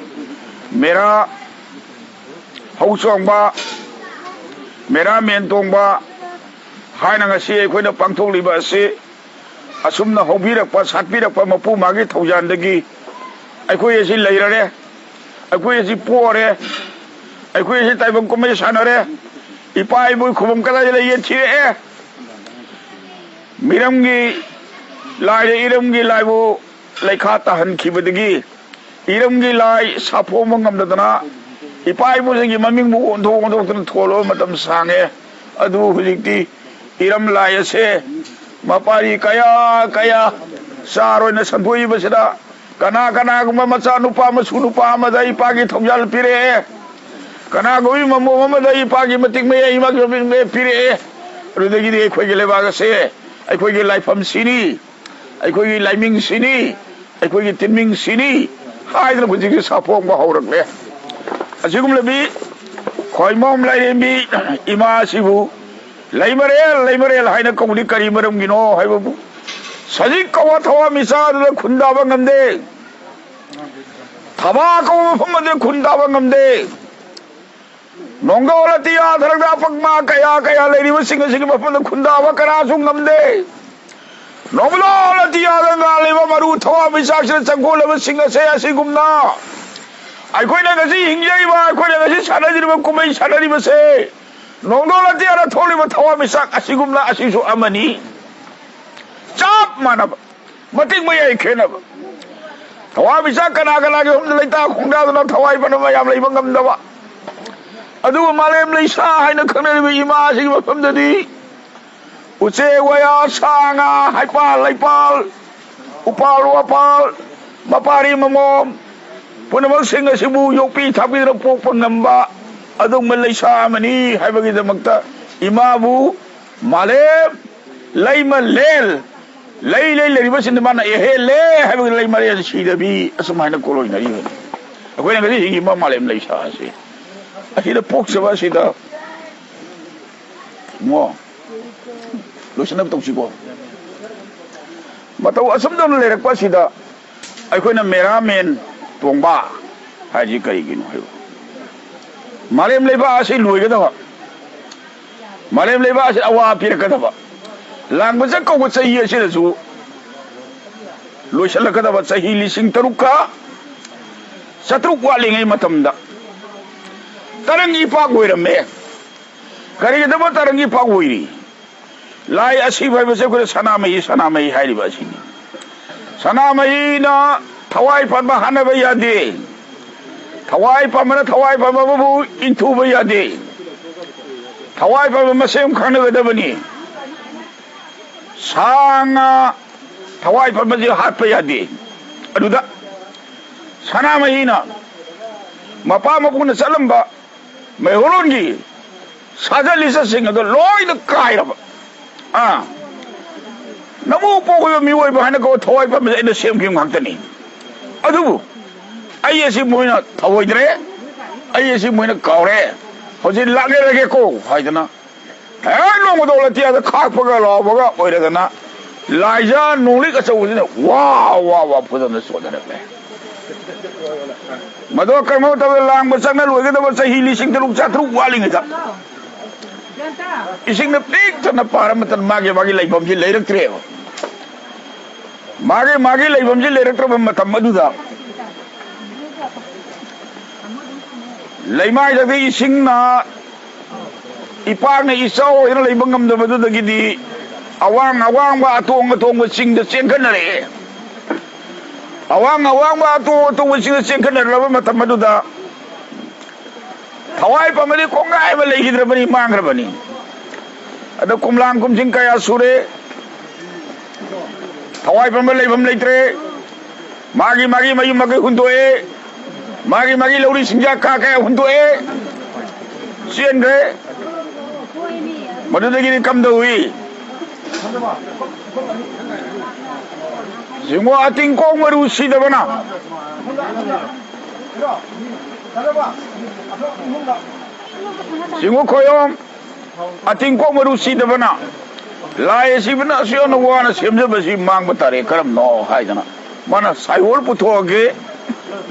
ꯃꯦꯔꯥ ꯍꯧ ꯆꯣꯡꯕ, ꯃꯦꯔꯥ ꯃꯦꯟ ꯇꯣꯡꯕ ꯍꯥꯏꯅ ꯉꯁꯤ ꯑꯩꯈꯣꯏꯅ ꯄꯥꯡꯊꯣꯛꯂꯤꯕ ꯑꯁꯤ ꯑꯁꯨꯝꯅ ꯍꯧꯕꯤꯔꯛꯄ, ꯁꯥꯠꯄꯤꯔꯛꯄ ꯃꯄꯨ ꯃꯥꯒꯤ ꯊꯧꯖꯥꯟꯗꯒꯤ ꯑꯩꯈꯣꯏ ꯑꯁꯤ ꯂꯩꯔꯔꯦ, ꯑꯩꯈꯣꯏ ꯑꯁꯤ ꯄꯣꯔꯦ, ꯑꯩꯈꯣꯏ ꯑꯁꯤ ꯇꯥꯏꯕꯪ ꯀꯨꯝꯍꯩ ꯁꯥꯟꯅꯔꯦ, ꯏꯄꯥ ꯏꯄꯨ ꯈꯨꯕꯝ ꯀꯗꯥꯏꯗ ꯂꯩꯒꯦ ꯊꯤꯔꯛꯑꯦ꯫ ꯃꯤꯔꯝꯒꯤ ꯂꯥꯏꯗ ꯏꯔꯝꯒꯤ ꯂꯥꯏꯕꯨ ꯂꯩꯈꯥ ꯇꯥꯍꯟꯈꯤꯕꯗꯒꯤ ꯏꯔꯝꯒꯤ ꯂꯥꯏ ꯁꯥꯐꯣꯡꯕ ꯉꯝꯗꯗꯅ ꯏꯄꯥ ꯏꯄꯨꯁꯤꯡꯒꯤ ꯃꯃꯤꯡꯕꯨ ꯑꯣꯟꯊꯣꯛ ꯑꯣꯟꯊꯣꯛꯇꯅ ꯊꯣꯜꯂꯕ ꯃꯇꯝ ꯁꯥꯡꯉꯦ꯫ ꯑꯗꯨꯕꯨ ꯍꯧꯖꯤꯛꯇꯤ ꯏꯔꯝ ꯂꯥꯏ ꯑꯁꯦ ꯃꯄꯥꯔꯤ ꯀꯌꯥ ꯀꯌꯥ ꯆꯥꯔ ꯑꯣꯏꯅ ꯁꯟꯗꯣꯛꯏꯕꯁꯤꯗ ꯀꯅꯥ ꯀꯅꯥꯒꯨꯝꯕ ꯃꯆꯥ ꯅꯨꯄꯥ ꯃꯁꯨ ꯅꯨꯄꯥ ꯑꯃꯗ ꯏꯄꯥꯒꯤ ꯊꯧꯖꯥꯜ ꯄꯤꯔꯛꯑꯦ, ꯀꯅꯥꯒꯨꯝꯕ ꯃꯃꯣꯝ ꯑꯃꯗ ꯏꯄꯥꯒꯤ ꯃꯇꯤꯛ ꯃꯌꯥꯏ ꯏꯃꯥꯒꯤ ꯃꯇꯤꯛ ꯃꯌꯥꯏ ꯄꯤꯔꯛꯑꯦ꯫ ꯑꯗꯨꯗꯒꯤꯗꯤ ꯑꯩꯈꯣꯏꯒꯤ ꯂꯩꯕꯥꯛ ꯑꯁꯦ, ꯑꯩꯈꯣꯏꯒꯤ ꯂꯥꯏꯐꯝꯁꯤꯅꯤ, ꯑꯩꯈꯣꯏꯒꯤ ꯂꯥꯏꯃꯤꯡꯁꯤꯅꯤ, ꯑꯩꯈꯣꯏꯒꯤ ꯇꯤꯟꯃꯤꯡꯁꯤꯅꯤ ꯍꯥꯏꯗꯅ ꯍꯧꯖꯤꯛꯁꯤ ꯁꯥꯐꯣꯡꯕ ꯍꯧꯔꯛꯂꯦ꯫ ꯑꯁꯤꯒꯨꯝꯂꯕꯤ ꯈ꯭ꯋꯥꯏꯃꯣꯝ ꯂꯥꯏꯔꯦꯝꯕꯤ ꯏꯃꯥ ꯑꯁꯤꯕꯨ ꯂꯩꯃꯔꯦꯜ, ꯂꯩꯃꯔꯦꯜ ꯍꯥꯏꯅ ꯀꯧꯕꯗꯤ ꯀꯔꯤ ꯃꯔꯝꯒꯤꯅꯣ ꯍꯥꯏꯕꯕꯨ, ꯁꯖꯤꯛ ꯀꯧꯕ ꯊꯋꯥꯟꯃꯤꯆꯥꯛ ꯑꯗꯨꯗ ꯈꯨꯟꯗꯥꯕ ꯉꯝꯗꯦ, ꯊꯕꯥ ꯀꯧꯕ ꯃꯐꯝ ꯑꯗꯨꯗ ꯈꯨꯟꯗꯥꯕ ꯉꯝꯗꯦ꯫ ꯅꯣꯡꯗꯣꯜ ꯑꯇꯤꯌꯥ ꯊꯔꯛꯇ ꯑꯄꯛꯄ ꯀꯌꯥ ꯀꯌꯥ ꯂꯩꯔꯤꯕꯁꯤꯡ ꯑꯁꯤꯒꯤ ꯃꯐꯝꯗ ꯈꯨꯟꯗꯥꯕ ꯀꯅꯥꯁꯨ ꯉꯝꯗꯦ꯫ ꯅꯣꯡꯗꯣꯜ ꯑꯇꯤꯌꯥꯗ ꯉꯥꯜꯂꯤꯕ ꯃꯔꯨ ꯊꯋꯥꯟꯃꯤꯆꯥꯛꯁꯤꯅ ꯆꯪꯈꯣꯜꯂꯕꯁꯤꯡ ꯑꯁꯦ ꯑꯁꯤꯒꯨꯝꯅ ꯑꯩꯈꯣꯏꯅ ꯉꯁꯤ ꯍꯤꯡꯖꯔꯤꯕ, ꯑꯩꯈꯣꯏꯅ ꯉꯁꯤ ꯁꯥꯟꯅꯖꯔꯤꯕ ꯀꯨꯝꯍꯩ ꯁꯥꯟꯅꯔꯤꯕꯁꯦ ꯅꯣꯡꯗꯣꯜ ꯑꯇꯤꯌꯥꯗ ꯊꯣꯛꯂꯤꯕ ꯊꯋꯥꯟꯃꯤꯆꯥꯛ ꯑꯁꯤꯒꯨꯝꯅ ꯑꯁꯤꯁꯨ ꯑꯃꯅꯤ꯫ ꯆꯞ ꯃꯥꯟꯅꯕ, ꯃꯇꯤꯛ ꯃꯌꯥꯏ ꯈꯦꯠꯅꯕ꯫ ꯊꯋꯥꯟꯃꯤꯆꯥꯛ ꯀꯅꯥ ꯀꯅꯥꯒꯤ ꯃꯐꯝꯗ ꯂꯩꯇꯥ ꯈꯣꯡꯗꯥꯗꯨꯅ ꯊꯋꯥꯏ ꯐꯅ ꯃꯌꯥꯝ ꯂꯩꯕ ꯉꯝꯗꯕ, ꯑꯗꯨꯕꯨ ꯃꯥꯂꯦꯝ ꯂꯩꯁꯥ ꯍꯥꯏꯅ ꯈꯪꯅꯔꯤꯕ ꯏꯃꯥꯁꯤꯒꯤ ꯃꯐꯝꯗꯗꯤ ꯎꯆꯦꯛ ꯋꯥꯌꯥ, ꯁꯥ ꯉꯥ, ꯍꯩꯄꯥꯜ ꯂꯩꯄꯥꯜ, ꯎꯄꯥꯜ ꯋꯥꯄꯥꯜ, ꯃꯄꯥꯔꯤ ꯃꯃꯣꯝ ꯄꯨꯝꯅꯃꯛꯁꯤꯡ ꯑꯁꯤꯕꯨ ꯌꯣꯛꯄꯤ ꯊꯥꯛꯄꯤꯗꯨꯅ ꯄꯣꯛꯄ ꯉꯝꯕ ꯑꯗꯨꯒꯨꯝꯕ ꯂꯩꯁꯥ ꯑꯃꯅꯤ ꯍꯥꯏꯕꯒꯤꯗꯃꯛꯇ ꯏꯃꯥꯕꯨ ꯃꯥꯂꯦꯝ ꯂꯩꯃꯂꯦꯟ, ꯂꯩ ꯂꯩ ꯂꯩꯔꯤꯕꯁꯤꯡꯗ ꯃꯥꯅ ꯑꯍꯦꯜꯂꯦ ꯍꯥꯏꯕꯒꯤ ꯂꯩꯃꯔꯦꯜ ꯁꯤꯗꯕꯤ ꯑꯁꯨꯝ ꯍꯥꯏꯅ ꯀꯣꯂꯣꯏꯅꯔꯤꯕꯅꯤ꯫ ꯑꯩꯈꯣꯏꯅ ꯉꯁꯤ ꯍꯤꯡꯉꯤꯕ ꯃꯥꯂꯦꯝ ꯂꯩꯁꯥ ꯑꯁꯤ, ꯑꯁꯤꯗ ꯄꯣꯛꯆꯕ ꯑꯁꯤꯗ ꯃꯣ ꯂꯣꯏꯁꯤꯟꯅꯕ ꯇꯧꯁꯤꯀꯣ꯫ ꯃꯇꯧ ꯑꯁꯨꯝ ꯇꯧꯅ ꯂꯩꯔꯛꯄ ꯑꯁꯤꯗ ꯑꯩꯈꯣꯏꯅ ꯃꯦꯔꯥꯃꯦꯟ ꯇꯣꯡꯕ ꯍꯥꯏꯁꯤ ꯀꯔꯤꯒꯤꯅꯣ ꯍꯥꯏꯕ, ꯃꯥꯂꯦꯝ ꯂꯩꯕꯥꯛ ꯑꯁꯤ ꯂꯣꯏꯒꯗꯕ, ꯃꯥꯂꯦꯝ ꯂꯩꯕꯥꯛ ꯑꯁꯤ ꯑꯋꯥ ꯄꯤꯔꯛꯀꯗꯕ, ꯂꯥꯡꯕ ꯆꯠ ꯀꯧꯕ ꯆꯍꯤ ꯑꯁꯤꯗꯁꯨ ꯂꯣꯏꯁꯤꯜꯂꯛꯀꯗꯕ ꯆꯍꯤ ꯂꯤꯁꯤꯡ ꯇꯔꯨꯛꯀ ꯆꯥꯇ꯭ꯔꯨꯛ ꯋꯥꯠꯂꯤꯉꯩ ꯃꯇꯝꯗ ꯇꯔꯪ ꯏꯄꯥꯛ ꯑꯣꯏꯔꯝꯃꯦ꯫ ꯀꯔꯤꯒꯤꯗꯃꯛ ꯇꯔꯪ ꯏꯄꯥꯛ ꯑꯣꯏꯔꯤ? ꯂꯥꯏ ꯑꯁꯤꯕ ꯍꯥꯏꯕꯁꯦ ꯑꯩꯈꯣꯏꯅ ꯁꯅꯥꯃꯍꯤ, ꯁꯅꯥꯃꯍꯤ ꯍꯥꯏꯔꯤꯕ ꯑꯁꯤꯅꯤ꯫ ꯁꯅꯥꯃꯍꯤꯅ ꯊꯋꯥꯏ ꯄꯥꯟꯕ ꯍꯥꯠꯅꯕ ꯌꯥꯗꯦ꯫ ꯊꯋꯥꯏ ꯄꯥꯟꯕꯅ ꯊꯋꯥꯏ ꯄꯥꯟꯕꯕꯨ ꯏꯟꯊꯨꯕ ꯌꯥꯗꯦ꯫ ꯊꯋꯥꯏ ꯄꯥꯟꯕ ꯃꯁꯦꯟ ꯈꯪꯅꯒꯗꯕꯅꯤ꯫ ꯁꯥ ꯉꯥ ꯊꯋꯥꯏ ꯄꯥꯟꯕꯁꯤ ꯍꯥꯠꯄ ꯌꯥꯗꯦ꯫ ꯑꯗꯨꯗ ꯁꯅꯥꯃꯍꯤꯅ ꯃꯄꯥ ꯃꯄꯨꯅ ꯆꯠꯂꯝꯕ ꯃꯩꯍꯧꯔꯣꯟꯒꯤ ꯁꯥꯖꯠ ꯂꯤꯆꯠꯁꯤꯡ ꯑꯗꯣ ꯂꯣꯏꯅ ꯀꯥꯏꯔꯕ꯫ ꯑꯥ, ꯅꯃꯨ ꯄꯣꯛꯏꯕ ꯃꯤꯑꯣꯏꯕ ꯍꯥꯏꯅ ꯀꯧꯕ ꯊꯋꯥꯏ ꯄꯥꯟꯕꯁꯦ ꯑꯩꯅ ꯁꯦꯝꯈꯤꯕ ꯉꯥꯛꯇꯅꯤ꯫ ꯑꯗꯨꯕꯨ ꯑꯩ ꯑꯁꯤ ꯃꯣꯏꯅ ꯊꯧꯑꯣꯏꯗ꯭ꯔꯦ, ꯑꯩ ꯑꯁꯤ ꯃꯣꯏꯅ ꯀꯥꯎꯔꯦ, ꯍꯧꯖꯤꯛ ꯂꯥꯛꯅꯔꯒꯦꯀꯣ ꯍꯥꯏꯗꯅ ꯍꯦꯛ ꯅꯣꯡꯃꯗꯣ ꯑꯣꯂꯦꯇꯤꯌꯥꯗ ꯈꯥꯛꯄꯒ ꯂꯥꯎꯕꯒ ꯑꯣꯏꯔꯗꯅ ꯂꯥꯏꯖꯥ ꯅꯣꯡꯂꯤꯛ ꯑꯆꯧꯕꯁꯤꯅ ꯋꯥ ꯋꯥ ꯋꯥ ꯐꯨꯗꯅ ꯆꯣꯟꯊꯔꯛꯂꯦ꯫ ꯃꯗꯨ ꯀꯔꯝꯕ ꯃꯇꯝꯗ ꯂꯥꯡꯕ ꯆꯪꯅ ꯂꯣꯏꯒꯗꯕ ꯆꯍꯤ ꯂꯤꯁꯤꯡ ꯇꯔꯨꯛ ꯆꯥꯇ꯭ꯔꯨꯛ ꯋꯥꯠꯂꯤꯉꯩꯗ ꯏꯁꯤꯡꯅ ꯄꯤꯛ ꯊꯟꯅ ꯄꯥꯔ ꯃꯇꯝ ꯃꯥꯒꯤ ꯃꯥꯒꯤ ꯂꯩꯐꯝꯁꯤ ꯂꯩꯔꯛꯇ꯭ꯔꯦꯕ꯫ ꯃꯥꯒꯤ ꯃꯥꯒꯤ ꯂꯩꯐꯝꯁꯤ ꯂꯩꯔꯛꯇ꯭ꯔꯕ ꯃꯇꯝ ꯑꯗꯨꯗ ꯂꯩꯃꯥꯏꯗꯒꯤ ꯏꯁꯤꯡꯅ ꯏꯄꯥꯛꯅ ꯏꯆꯥꯎ ꯑꯣꯏꯅ ꯂꯩꯕ ꯉꯝꯗꯕꯗꯨꯗꯒꯤꯗꯤ ꯑꯋꯥꯡ ꯑꯋꯥꯡꯕ ꯑꯇꯣꯡ ꯑꯇꯣꯡꯕ ꯆꯤꯡꯗ ꯆꯦꯟꯈꯠꯅꯔꯛꯑꯦ꯫ ꯑꯋꯥꯡ ꯑꯋꯥꯡꯕ ꯑꯇꯣꯡ ꯑꯇꯣꯡꯕ ꯆꯤꯡꯗ ꯆꯦꯟꯈꯠꯅꯔꯛꯂꯕ ꯃꯇꯝ ꯑꯗꯨꯗ ꯊꯋꯥꯏ ꯄꯥꯟꯕꯗꯤ ꯀꯣꯡꯒꯥꯏ ꯑꯃ ꯂꯩꯈꯤꯗ꯭ꯔꯕꯅꯤ, ꯃꯥꯡꯈ꯭ꯔꯕꯅꯤ꯫ ꯑꯗ ꯀꯨꯝꯂꯥꯡ ꯀꯨꯝꯁꯤꯡ ꯀꯌꯥ ꯁꯨꯔꯦ꯫ ꯊꯋꯥꯏ ꯄꯥꯟꯕ ꯂꯩꯐꯝ ꯂꯩꯇ꯭ꯔꯦ꯫ ꯃꯥꯒꯤ ꯃꯥꯒꯤ ꯃꯌꯨꯝ ꯃꯀꯩ ꯍꯨꯟꯗꯣꯛꯑꯦ꯫ ꯃꯥꯒꯤ ꯃꯥꯒꯤ ꯂꯧꯔꯤ ꯆꯤꯡꯖꯥꯛ ꯀꯥ ꯀꯌꯥ ꯍꯨꯟꯗꯣꯛꯑꯦ, ꯆꯦꯟꯈ꯭ꯔꯦ꯫ ꯃꯗꯨꯗꯒꯤꯗꯤ ꯀꯝꯗꯧꯏ? ꯌꯦꯡꯉꯣ, ꯑꯇꯤꯡꯀꯣꯛ ꯃꯔꯨ ꯁꯤꯗꯕꯅ, ꯌꯦꯡꯉꯣ ꯈꯣꯏꯌꯣꯝ, ꯑꯇꯤꯡꯀꯣꯛ ꯃꯔꯨ ꯁꯤꯗꯕꯅ, ꯂꯥꯏ ꯑꯁꯤꯕꯅ ꯑꯁꯨꯛ ꯌꯥꯝꯅ ꯋꯥꯅ ꯁꯦꯝꯖꯕꯁꯤ ꯃꯥꯡꯕ ꯇꯥꯔꯦ꯫ ꯀꯔꯝꯅꯣ ꯍꯥꯏꯗꯅ ꯃꯥꯅ ꯁꯥꯏꯑꯣꯜ ꯄꯨꯊꯣꯛꯑꯒꯦ,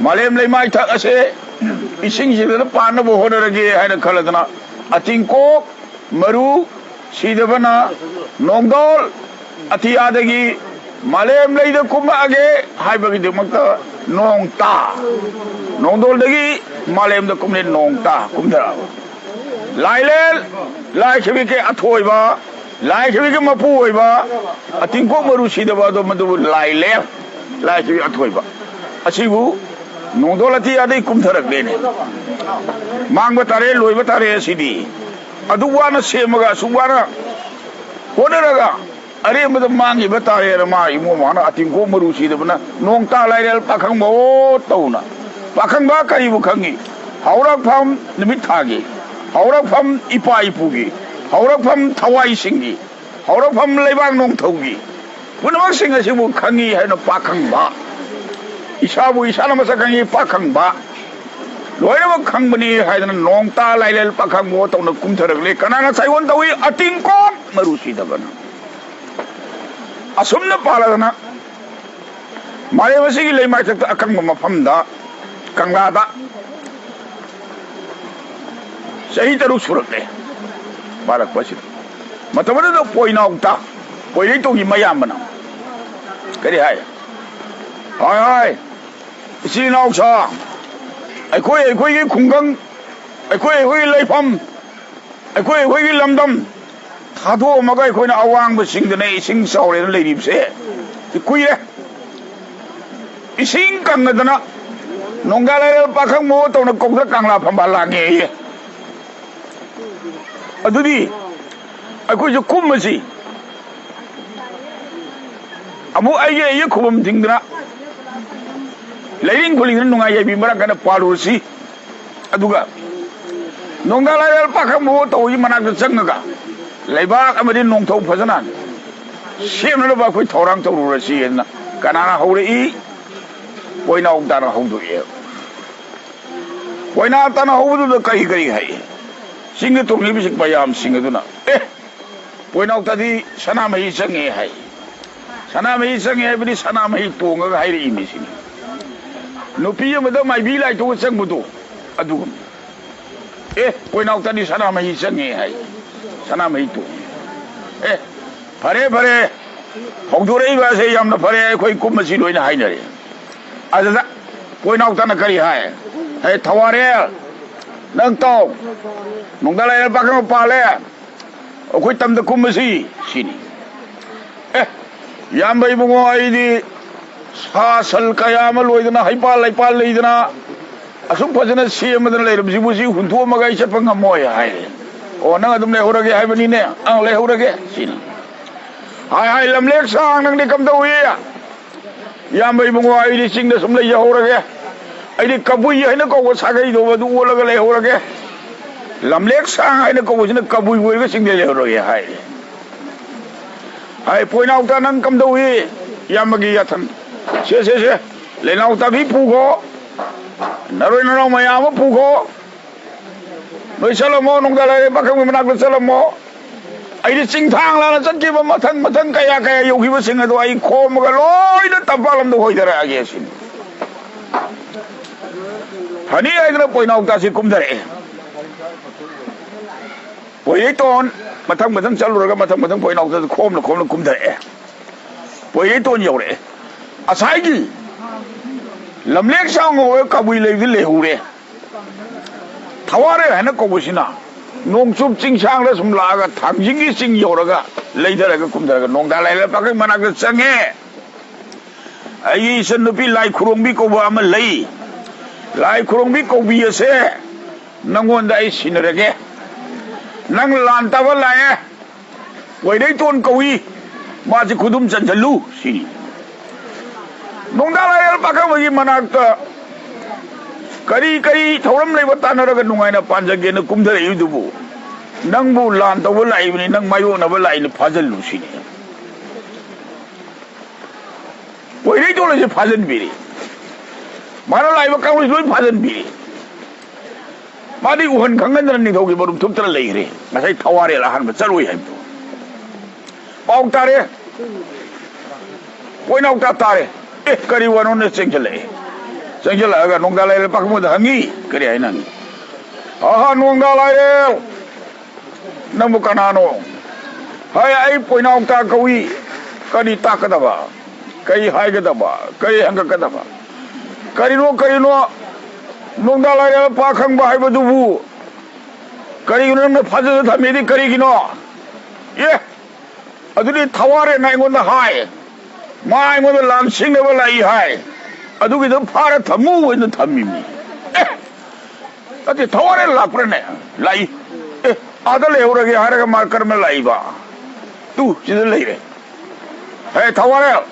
ꯃꯥꯂꯦꯝ ꯂꯩꯃꯥꯏ ꯊꯛ ꯑꯁꯦ ꯏꯁꯤꯡꯁꯤꯗꯅ ꯄꯥꯟꯅꯕ ꯍꯣꯠꯅꯔꯒꯦ ꯍꯥꯏꯅ ꯈꯜꯂꯗꯅ, ꯑꯇꯤꯡꯀꯣꯛ ꯃꯔꯨ ꯁꯤꯗꯕꯅ, ꯅꯣꯡꯗꯣꯜ ꯑꯇꯤꯌꯥꯗꯒꯤ ꯃꯥꯂꯦꯝ ꯂꯩꯗ ꯀꯨꯝꯃꯛꯑꯒꯦ ꯍꯥꯏꯕꯒꯤꯗꯃꯛꯇ ꯅꯣꯡ ꯇꯥ, ꯅꯣꯡꯗꯣꯜꯗꯒꯤ ꯃꯥꯂꯦꯝꯗ ꯀꯨꯝꯂꯦ, ꯅꯣꯡ ꯇꯥ ꯀꯨꯝꯊꯔꯛꯑꯕ꯫ ꯂꯥꯏꯂꯦꯜ, ꯂꯥꯏꯁꯤꯕꯤꯒꯤ ꯑꯊꯣꯏꯕ, ꯂꯥꯏꯁꯤꯕꯤꯒꯤ ꯃꯄꯨ ꯑꯣꯏꯕ, ꯑꯇꯤꯡꯀꯣꯛ ꯃꯔꯨ ꯁꯤꯗꯕ ꯑꯗꯣ, ꯃꯗꯨꯕꯨ ꯂꯥꯏꯂꯦꯜ, ꯂꯥꯏꯁꯤꯕꯤ ꯑꯊꯣꯏꯕ ꯑꯁꯤꯕꯨ ꯅꯣꯡꯗꯣꯜ ꯑꯇꯤꯌꯥꯗꯒꯤ ꯀꯨꯝꯊꯔꯛꯂꯦꯅꯦ꯫ ꯃꯥꯡꯕ ꯇꯥꯔꯦ, ꯂꯣꯏꯕ ꯇꯥꯔꯦ ꯑꯁꯤꯗꯤ꯫ ꯑꯗꯨꯛ ꯋꯥꯅ ꯁꯦꯝꯃꯒ, ꯑꯁꯨꯛ ꯋꯥꯅ ꯍꯣꯠꯅꯔꯒ, ꯑꯔꯦꯝꯕꯗ ꯃꯥꯡꯈꯤꯕ ꯇꯥꯔꯦꯅ ꯃꯥ ꯏꯃꯣ ꯃꯥꯅ ꯑꯇꯤꯡꯀꯣꯛ ꯃꯔꯨ ꯁꯤꯗꯕꯅ, ꯅꯣꯡ ꯇꯥ ꯂꯥꯏꯔꯦꯜ ꯄꯥꯈꯪꯕ ꯑꯣ ꯇꯧꯅ꯫ ꯄꯥꯈꯪꯕ ꯀꯔꯤꯕꯨ ꯈꯪꯉꯤ? ꯍꯧꯔꯛꯐꯝ ꯅꯨꯃꯤꯠ ꯊꯥꯒꯤ, ꯍꯧꯔꯛꯐꯝ ꯏꯄꯥ ꯏꯄꯨꯒꯤ, ꯍꯧꯔꯛꯐꯝ ꯊꯋꯥꯏꯁꯤꯡꯒꯤ, ꯍꯧꯔꯛꯐꯝ ꯂꯩꯕꯥꯛ ꯅꯣꯡꯊꯧꯒꯤ, ꯄꯨꯝꯅꯃꯛꯁꯤꯡ ꯑꯁꯤꯕꯨ ꯈꯪꯉꯤ ꯍꯥꯏꯅ ꯄꯥꯈꯪꯕ, ꯏꯁꯥꯕꯨ ꯏꯁꯥꯅ ꯃꯁꯛ ꯈꯪꯉꯤ ꯄꯥꯈꯪꯕ, ꯂꯣꯏꯅꯃꯛ ꯈꯪꯕꯅꯤ ꯍꯥꯏꯗꯅ ꯅꯣꯡ ꯇꯥ ꯂꯥꯏꯔꯦꯜ ꯄꯥꯈꯪꯕ ꯇꯧꯅ ꯀꯨꯝꯊꯔꯛꯂꯦ꯫ ꯀꯅꯥꯅ ꯁꯥꯏꯑꯣꯟ ꯇꯧꯏ? ꯑꯇꯤꯡꯀꯣꯛ ꯃꯔꯨ ꯁꯤꯗꯕꯅ꯫ ꯑꯁꯨꯝꯅ ꯄꯥꯜꯂꯗꯅ ꯃꯥꯂꯦꯝ ꯑꯁꯤꯒꯤ ꯂꯩꯃꯥꯏꯊꯛꯇ ꯑꯀꯪꯕ ꯃꯐꯝꯗ, ꯀꯪꯂꯥꯗ ꯆꯍꯤ ꯇꯔꯨꯛ ꯁꯨꯔꯛꯂꯦ ꯄꯥꯜꯂꯛꯄꯁꯤꯗ꯫ ꯃꯇꯝ ꯑꯗꯨꯗ ꯄꯣꯏꯅꯥꯎꯇ, ꯄꯣꯏꯔꯩꯇꯣꯡꯒꯤ ꯃꯌꯥꯝꯕꯅ ꯀꯔꯤ ꯍꯥꯏ? ꯍꯥꯏ ꯍꯥꯏ, ꯏꯆꯤꯜ ꯏꯅꯥꯎꯁꯥ, ꯑꯩꯈꯣꯏ ꯑꯩꯈꯣꯏꯒꯤ ꯈꯨꯡꯒꯪ, ꯑꯩꯈꯣꯏ ꯑꯩꯈꯣꯏꯒꯤ ꯂꯩꯐꯝ, ꯑꯩꯈꯣꯏ ꯑꯩꯈꯣꯏꯒꯤ ꯂꯝꯗꯝ ꯊꯥꯗꯣꯛꯑꯝꯃꯒ ꯑꯩꯈꯣꯏꯅ ꯑꯋꯥꯡꯕꯁꯤꯡꯗꯅ ꯏꯁꯤꯡ ꯆꯥꯎꯔꯦꯅ ꯂꯩꯔꯤꯕꯁꯦ ꯀꯨꯏꯔꯦ꯫ ꯏꯁꯤꯡ ꯀꯪꯉꯗꯅ ꯅꯣꯡꯗꯥ ꯂꯥꯏꯔꯦꯜ ꯄꯥꯈꯪ ꯃꯑꯣꯡ ꯇꯧꯅ ꯀꯧꯗ ꯀꯪꯂꯥ ꯐꯝꯕꯥꯜ ꯂꯥꯡꯉꯦꯌꯦ꯫ ꯑꯗꯨꯗꯤ ꯑꯩꯈꯣꯏꯁꯨ ꯀꯨꯝꯃꯁꯤ꯫ ꯑꯃꯨꯛ ꯑꯩꯒꯤ ꯑꯩꯒꯤ ꯈꯨꯕꯝ ꯊꯤꯡꯗꯅ, ꯂꯩꯔꯤꯡ ꯈꯨꯂꯤꯡꯗꯅ ꯅꯨꯡꯉꯥꯏ ꯌꯥꯏꯕꯤ ꯃꯔꯥꯡ ꯀꯥꯏꯅ ꯄꯥꯜꯂꯨꯔꯁꯤ꯫ ꯑꯗꯨꯒ ꯅꯣꯡꯗꯥ ꯂꯥꯏꯔꯦꯜ ꯄꯥꯈꯪꯕ ꯇꯧꯕꯒꯤ ꯃꯅꯥꯛꯇ ꯆꯪꯉꯒ ꯂꯩꯕꯥꯛ ꯑꯃꯗꯤ ꯅꯣꯡꯊꯧ ꯐꯖꯅ ꯁꯦꯝꯅꯅꯕ ꯑꯩꯈꯣꯏ ꯊꯧꯔꯥꯡ ꯇꯧꯔꯨꯔꯁꯤ ꯍꯥꯏꯅ ꯀꯅꯥꯅ ꯍꯧꯔꯛꯏ? ꯄꯣꯏꯅꯥꯎ ꯇꯥꯅ ꯍꯧꯗꯣꯛꯑꯦ꯫ ꯄꯣꯏꯅꯥꯎ ꯇꯥꯅ ꯍꯧꯕꯗꯨꯗ ꯀꯔꯤ ꯀꯔꯤ ꯍꯥꯏ? ꯆꯤꯡꯗ ꯇꯣꯡꯂꯤꯕꯁꯤꯡ ꯃꯌꯥꯝꯁꯤꯡ ꯑꯗꯨꯅ, "ꯑꯦ, ꯄꯣꯏꯅꯥꯎꯇꯗꯤ ꯁꯅꯥꯃꯍꯤ ꯆꯪꯉꯦ" ꯍꯥꯏ꯫ ꯁꯅꯥꯃꯍꯤ ꯆꯪꯉꯦ ꯍꯥꯏꯕꯗꯤ ꯁꯅꯥꯃꯍꯤ ꯇꯣꯡꯉꯒ ꯍꯥꯏꯔꯛꯏ ꯃꯤꯁꯤꯅꯤ꯫ ꯅꯨꯄꯤ ꯑꯃꯗ ꯃꯥꯏꯕꯤ ꯂꯥꯏꯊꯣꯛꯑ ꯆꯪꯕꯗꯣ ꯑꯗꯨꯒꯨꯝꯅ꯫ "ꯑꯦ, ꯄꯣꯏꯅꯥꯎꯇꯗꯤ ꯁꯅꯥꯃꯍꯤ ꯆꯪꯉꯦ" ꯍꯥꯏ꯫ ꯁꯅꯥꯃꯍꯤ ꯇꯣꯡꯉꯦ꯫ "ꯑꯦ, ꯐꯔꯦ, ꯐꯔꯦ, ꯍꯧꯗꯣꯔꯛꯏꯕ ꯑꯁꯦ ꯌꯥꯝꯅ ꯐꯔꯦ, ꯑꯩꯈꯣꯏ ꯀꯨꯝꯃꯁꯤ" ꯂꯣꯏꯅ ꯍꯥꯏꯅꯔꯦ꯫ ꯑꯗꯨꯗ ꯄꯣꯏꯅꯥꯎꯇꯅ ꯀꯔꯤ ꯍꯥꯏ? "ꯍꯦ ꯊꯋꯥꯔꯦꯜ, ꯅꯪ ꯇꯥꯎ, ꯅꯣꯡꯗꯥ ꯂꯥꯏꯔꯦꯜ ꯄꯥꯈꯪ ꯄꯥꯜꯂꯦ, ꯑꯩꯈꯣꯏ ꯇꯝꯗ ꯀꯨꯝꯃꯁꯤ" ꯁꯤꯅꯤ꯫ "ꯑꯦ, ꯏꯌꯥꯝꯕ ꯏꯕꯨꯡꯉꯣ, ꯑꯩꯗꯤ ꯁꯥ ꯁꯜ ꯀꯌꯥ ꯑꯃ ꯂꯣꯏꯗꯅ, ꯍꯩꯄꯥꯜ ꯂꯩꯄꯥꯜ ꯂꯩꯗꯅ, ꯑꯁꯨꯛ ꯐꯖꯅ ꯁꯦꯝꯃꯗꯅ ꯂꯩꯔꯕꯁꯤꯕꯨ ꯁꯤ ꯍꯨꯟꯗꯣꯛꯑꯝꯃꯒ ꯑꯩ ꯆꯠꯄ ꯉꯝꯃꯣꯏ" ꯍꯥꯏꯔꯦ꯫ "ꯑꯣ, ꯅꯪ ꯑꯗꯨꯝ ꯂꯩꯍꯧꯔꯒꯦ ꯍꯥꯏꯕꯅꯤꯅꯦ?" "ꯑꯪ, ꯂꯩꯍꯧꯔꯒꯦ" ꯁꯤꯅꯤ꯫ "ꯍꯥꯏ ꯍꯥꯏ, ꯂꯝꯂꯦꯛ ꯁꯥꯡ, ꯅꯪꯗꯤ ꯀꯝꯗꯧꯏ?" "ꯏꯌꯥꯝꯕ ꯏꯕꯨꯡꯉꯣ, ꯑꯩꯗꯤ ꯆꯤꯡꯗ ꯁꯨꯝ ꯂꯩꯖꯍꯧꯔꯒꯦ꯫ ꯑꯩꯗꯤ ꯀꯕꯨꯏ ꯍꯥꯏꯅ ꯀꯧꯕ ꯁꯥꯒꯩꯗꯣ ꯑꯗꯨ ꯑꯣꯜꯂꯒ ꯂꯩꯍꯧꯔꯒꯦ꯫ ꯂꯝꯂꯦꯛ ꯁꯥꯡ ꯍꯥꯏꯅ ꯀꯧꯕꯁꯤꯅ ꯀꯕꯨꯏ ꯑꯣꯏꯔꯒ ꯆꯤꯡꯗ ꯂꯩꯍꯧꯔꯒꯦ" ꯍꯥꯏ꯫ "ꯍꯥꯏ, ꯄꯣꯏꯅꯥꯎꯇ, ꯅꯪ ꯀꯝꯗꯧꯏ? ꯏꯌꯥꯝꯕꯒꯤ ꯌꯥꯊꯪ꯫ ꯁꯦ, ꯁꯦ, ꯁꯦ, ꯂꯩꯅꯥꯎ ꯇꯥꯕꯤ ꯄꯨꯈꯣ, ꯅꯔꯣꯏ ꯅꯔꯥꯎ ꯃꯌꯥꯝ ꯑꯃ ꯄꯨꯈꯣ, ꯅꯣꯏ ꯆꯠꯂꯝꯃꯣ, ꯅꯣꯡꯗꯥ ꯂꯥꯏꯔꯦꯜ ꯄꯥꯈꯪꯒꯤ ꯃꯅꯥꯛꯇ ꯆꯠꯂꯝꯃꯣ꯫ ꯑꯩꯗꯤ ꯆꯤꯡꯊꯥꯡ ꯂꯥꯟꯅ ꯆꯠꯈꯤꯕ ꯃꯊꯪ ꯃꯊꯪ ꯀꯌꯥ ꯀꯌꯥ ꯌꯧꯈꯤꯕꯁꯤꯡ ꯑꯗꯣ ꯑꯩ ꯈꯣꯝꯃꯒ ꯂꯣꯏꯅ ꯇꯝꯄꯥꯛ ꯂꯝꯗ ꯍꯣꯏꯊꯔꯛꯑꯒꯦ" ꯁꯤꯅꯤ꯫ ꯐꯅꯤ ꯍꯥꯏꯗꯅ ꯄꯣꯏꯅꯥꯎꯇꯥꯁꯤ ꯀꯨꯝꯊꯔꯛꯑꯦ꯫ ꯄꯣꯏꯔꯩꯇꯣꯟ ꯃꯊꯪ ꯃꯊꯪ ꯆꯠꯂꯨꯔꯒ ꯃꯊꯪ ꯃꯊꯪ ꯄꯣꯏꯅꯥꯎꯇꯥꯗ ꯈꯣꯝꯅ ꯈꯣꯝꯅ ꯀꯨꯝꯊꯔꯛꯑꯦ꯫ ꯄꯣꯏꯔꯩꯇꯣꯟ ꯌꯧꯔꯛꯑꯦ꯫ ꯉꯁꯥꯏꯒꯤ ꯂꯝꯂꯦꯛ ꯁꯥꯡ ꯍꯣꯏ ꯀꯕꯨꯏ ꯂꯩꯕꯗꯤ ꯂꯩꯍꯧꯔꯦ꯫ ꯊꯋꯥꯔꯦꯜ ꯍꯥꯏꯅ ꯀꯧꯕꯁꯤꯅ ꯅꯣꯡꯆꯨꯞ ꯆꯤꯡꯁꯥꯡꯗ ꯁꯨꯝ ꯂꯥꯛꯑꯒ ꯊꯥꯡꯖꯤꯡꯒꯤ ꯆꯤꯡ ꯌꯧꯔꯒ ꯂꯩꯊꯔꯒ ꯀꯨꯝꯊꯔꯒ ꯅꯣꯡꯗꯥ ꯂꯥꯏꯔꯦꯜ ꯄꯥꯈꯪ ꯃꯅꯥꯛꯇ ꯆꯪꯉꯦ꯫ "ꯑꯩꯒꯤ ꯏꯆꯟꯅꯨꯄꯤ ꯂꯥꯏ ꯈꯨꯔꯣꯡꯕꯤ ꯀꯧꯕ ꯑꯃ ꯂꯩ꯫ ꯂꯥꯏ ꯈꯨꯔꯣꯡꯕꯤ ꯀꯧꯕꯤ ꯑꯁꯦ ꯅꯪꯉꯣꯟꯗ ꯑꯩ ꯁꯤꯟꯅꯔꯒꯦ꯫ ꯅꯪ ꯂꯥꯟ ꯇꯥꯕ ꯂꯥꯛꯑꯦ, ꯄꯣꯏꯔꯩꯇꯣꯟ ꯀꯧꯏ, ꯃꯥꯁꯤ ꯈꯨꯗꯨꯝ ꯆꯟꯁꯤꯜꯂꯨ ꯁꯤꯅꯤ꯫ ꯅꯣꯡꯗꯥ ꯂꯥꯏꯔꯦꯜ ꯄꯥꯈꯪꯕꯒꯤ ꯃꯅꯥꯛꯇ ꯀꯔꯤ ꯀꯔꯤ ꯊꯧꯔꯝ ꯂꯩꯕ ꯇꯥꯟꯅꯔꯒ ꯅꯨꯡꯉꯥꯏꯅ ꯄꯥꯟꯖꯒꯦꯅ ꯀꯨꯝꯊꯔꯛꯏꯗꯨꯕꯨ? ꯅꯪꯕꯨ ꯂꯥꯟ ꯇꯧꯕ ꯂꯥꯛꯏꯕꯅꯤ, ꯅꯪ ꯃꯥꯌꯣꯛꯅꯕ ꯂꯥꯛꯏꯅꯤ, ꯐꯥꯖꯤꯜꯂꯨ ꯁꯤꯅꯤ꯫ ꯄꯣꯏꯔꯩꯗꯣꯟꯁꯦ ꯐꯥꯖꯤꯟꯕꯤꯔꯦ꯫ ꯃꯥꯅ ꯂꯥꯛꯏꯕ ꯀꯥꯡꯕꯨꯁꯤ ꯂꯣꯏ ꯐꯥꯖꯤꯟꯕꯤꯔꯦ꯫ ꯃꯥꯗꯤ ꯎꯍꯟ ꯈꯪꯍꯟꯗꯅ ꯅꯤꯡꯊꯧꯒꯤ ꯃꯔꯨꯞ ꯊꯨꯞꯇꯅ ꯂꯩꯈ꯭ꯔꯦ꯫ ꯉꯁꯥꯏ ꯊꯋꯥꯔꯦꯜ ꯑꯍꯥꯟꯕ ꯆꯠꯂꯣꯏ ꯍꯥꯏꯕꯗꯣ ꯄꯥꯎ ꯇꯥꯔꯦ꯫ ꯄꯣꯏꯅꯥꯎꯇ ꯇꯥꯔꯦ꯫ "ꯑꯦ, ꯀꯔꯤ ꯋꯥꯅꯣꯅ?" ꯆꯦꯟꯁꯤꯜꯂꯛꯑꯦ꯫ ꯆꯦꯟꯁꯤꯜꯂꯛꯑꯒ ꯅꯣꯡꯗꯥ ꯂꯥꯏꯔꯦꯜ ꯄꯥꯈꯪꯕꯗ ꯍꯪꯉꯤ꯫ "ꯀꯔꯤ ꯍꯥꯏ ꯅꯪ?" "ꯑꯍꯥ, ꯅꯣꯡꯗꯥ ꯂꯥꯏꯔꯦꯜ, ꯅꯪꯕꯨ ꯀꯅꯥꯅꯣ?" "ꯍꯥꯏ, ꯑꯩ ꯄꯣꯏꯅꯥꯎꯇ ꯀꯧꯏ꯫ ꯀꯔꯤ ꯇꯥꯛꯀꯗꯕ? ꯀꯔꯤ ꯍꯥꯏꯒꯗꯕ? ꯀꯔꯤ ꯍꯪꯒꯠꯀꯗꯕ?" "ꯀꯔꯤꯅꯣ, ꯀꯔꯤꯅꯣ? ꯅꯣꯡꯗꯥ ꯂꯥꯏꯔꯦꯜ ꯄꯥꯈꯪꯕ ꯍꯥꯏꯕꯗꯨꯕꯨ ꯀꯔꯤꯒꯤꯅꯣ ꯅꯪꯅ ꯐꯥꯖꯤꯜꯂ ꯊꯝꯃꯤꯗꯤ ꯀꯔꯤꯒꯤꯅꯣ?" "ꯑꯦ, ꯑꯗꯨꯗꯤ ꯊꯋꯥꯔꯦꯟꯅ ꯑꯩꯉꯣꯟꯗ ꯍꯥꯏ, ꯃꯥ ꯑꯩꯉꯣꯟꯗ ꯂꯥꯟ ꯁꯤꯡꯅꯕ ꯂꯥꯛꯏ ꯍꯥꯏ, ꯑꯗꯨꯒꯤꯗꯣ ꯐꯥꯔ ꯊꯝꯃꯨ ꯍꯥꯏꯅ ꯊꯝꯃꯤꯅꯤ꯫" "ꯑꯦ, ꯅꯠꯇꯦ, ꯊꯋꯥꯔꯦꯟ ꯂꯥꯛꯄ꯭ꯔꯅꯦ?" "ꯂꯥꯛꯏ꯫" "ꯑꯦ, ꯑꯥꯗ ꯂꯩꯍꯧꯔꯒꯦ ꯍꯥꯏꯔꯒ ꯃꯥ ꯀꯔꯝꯅ ꯂꯥꯛꯏꯕ?" "ꯇꯨ, ꯁꯤꯗ ꯂꯩꯔꯦ꯫" "ꯍꯦ, ꯊꯋꯥꯔꯦꯜ,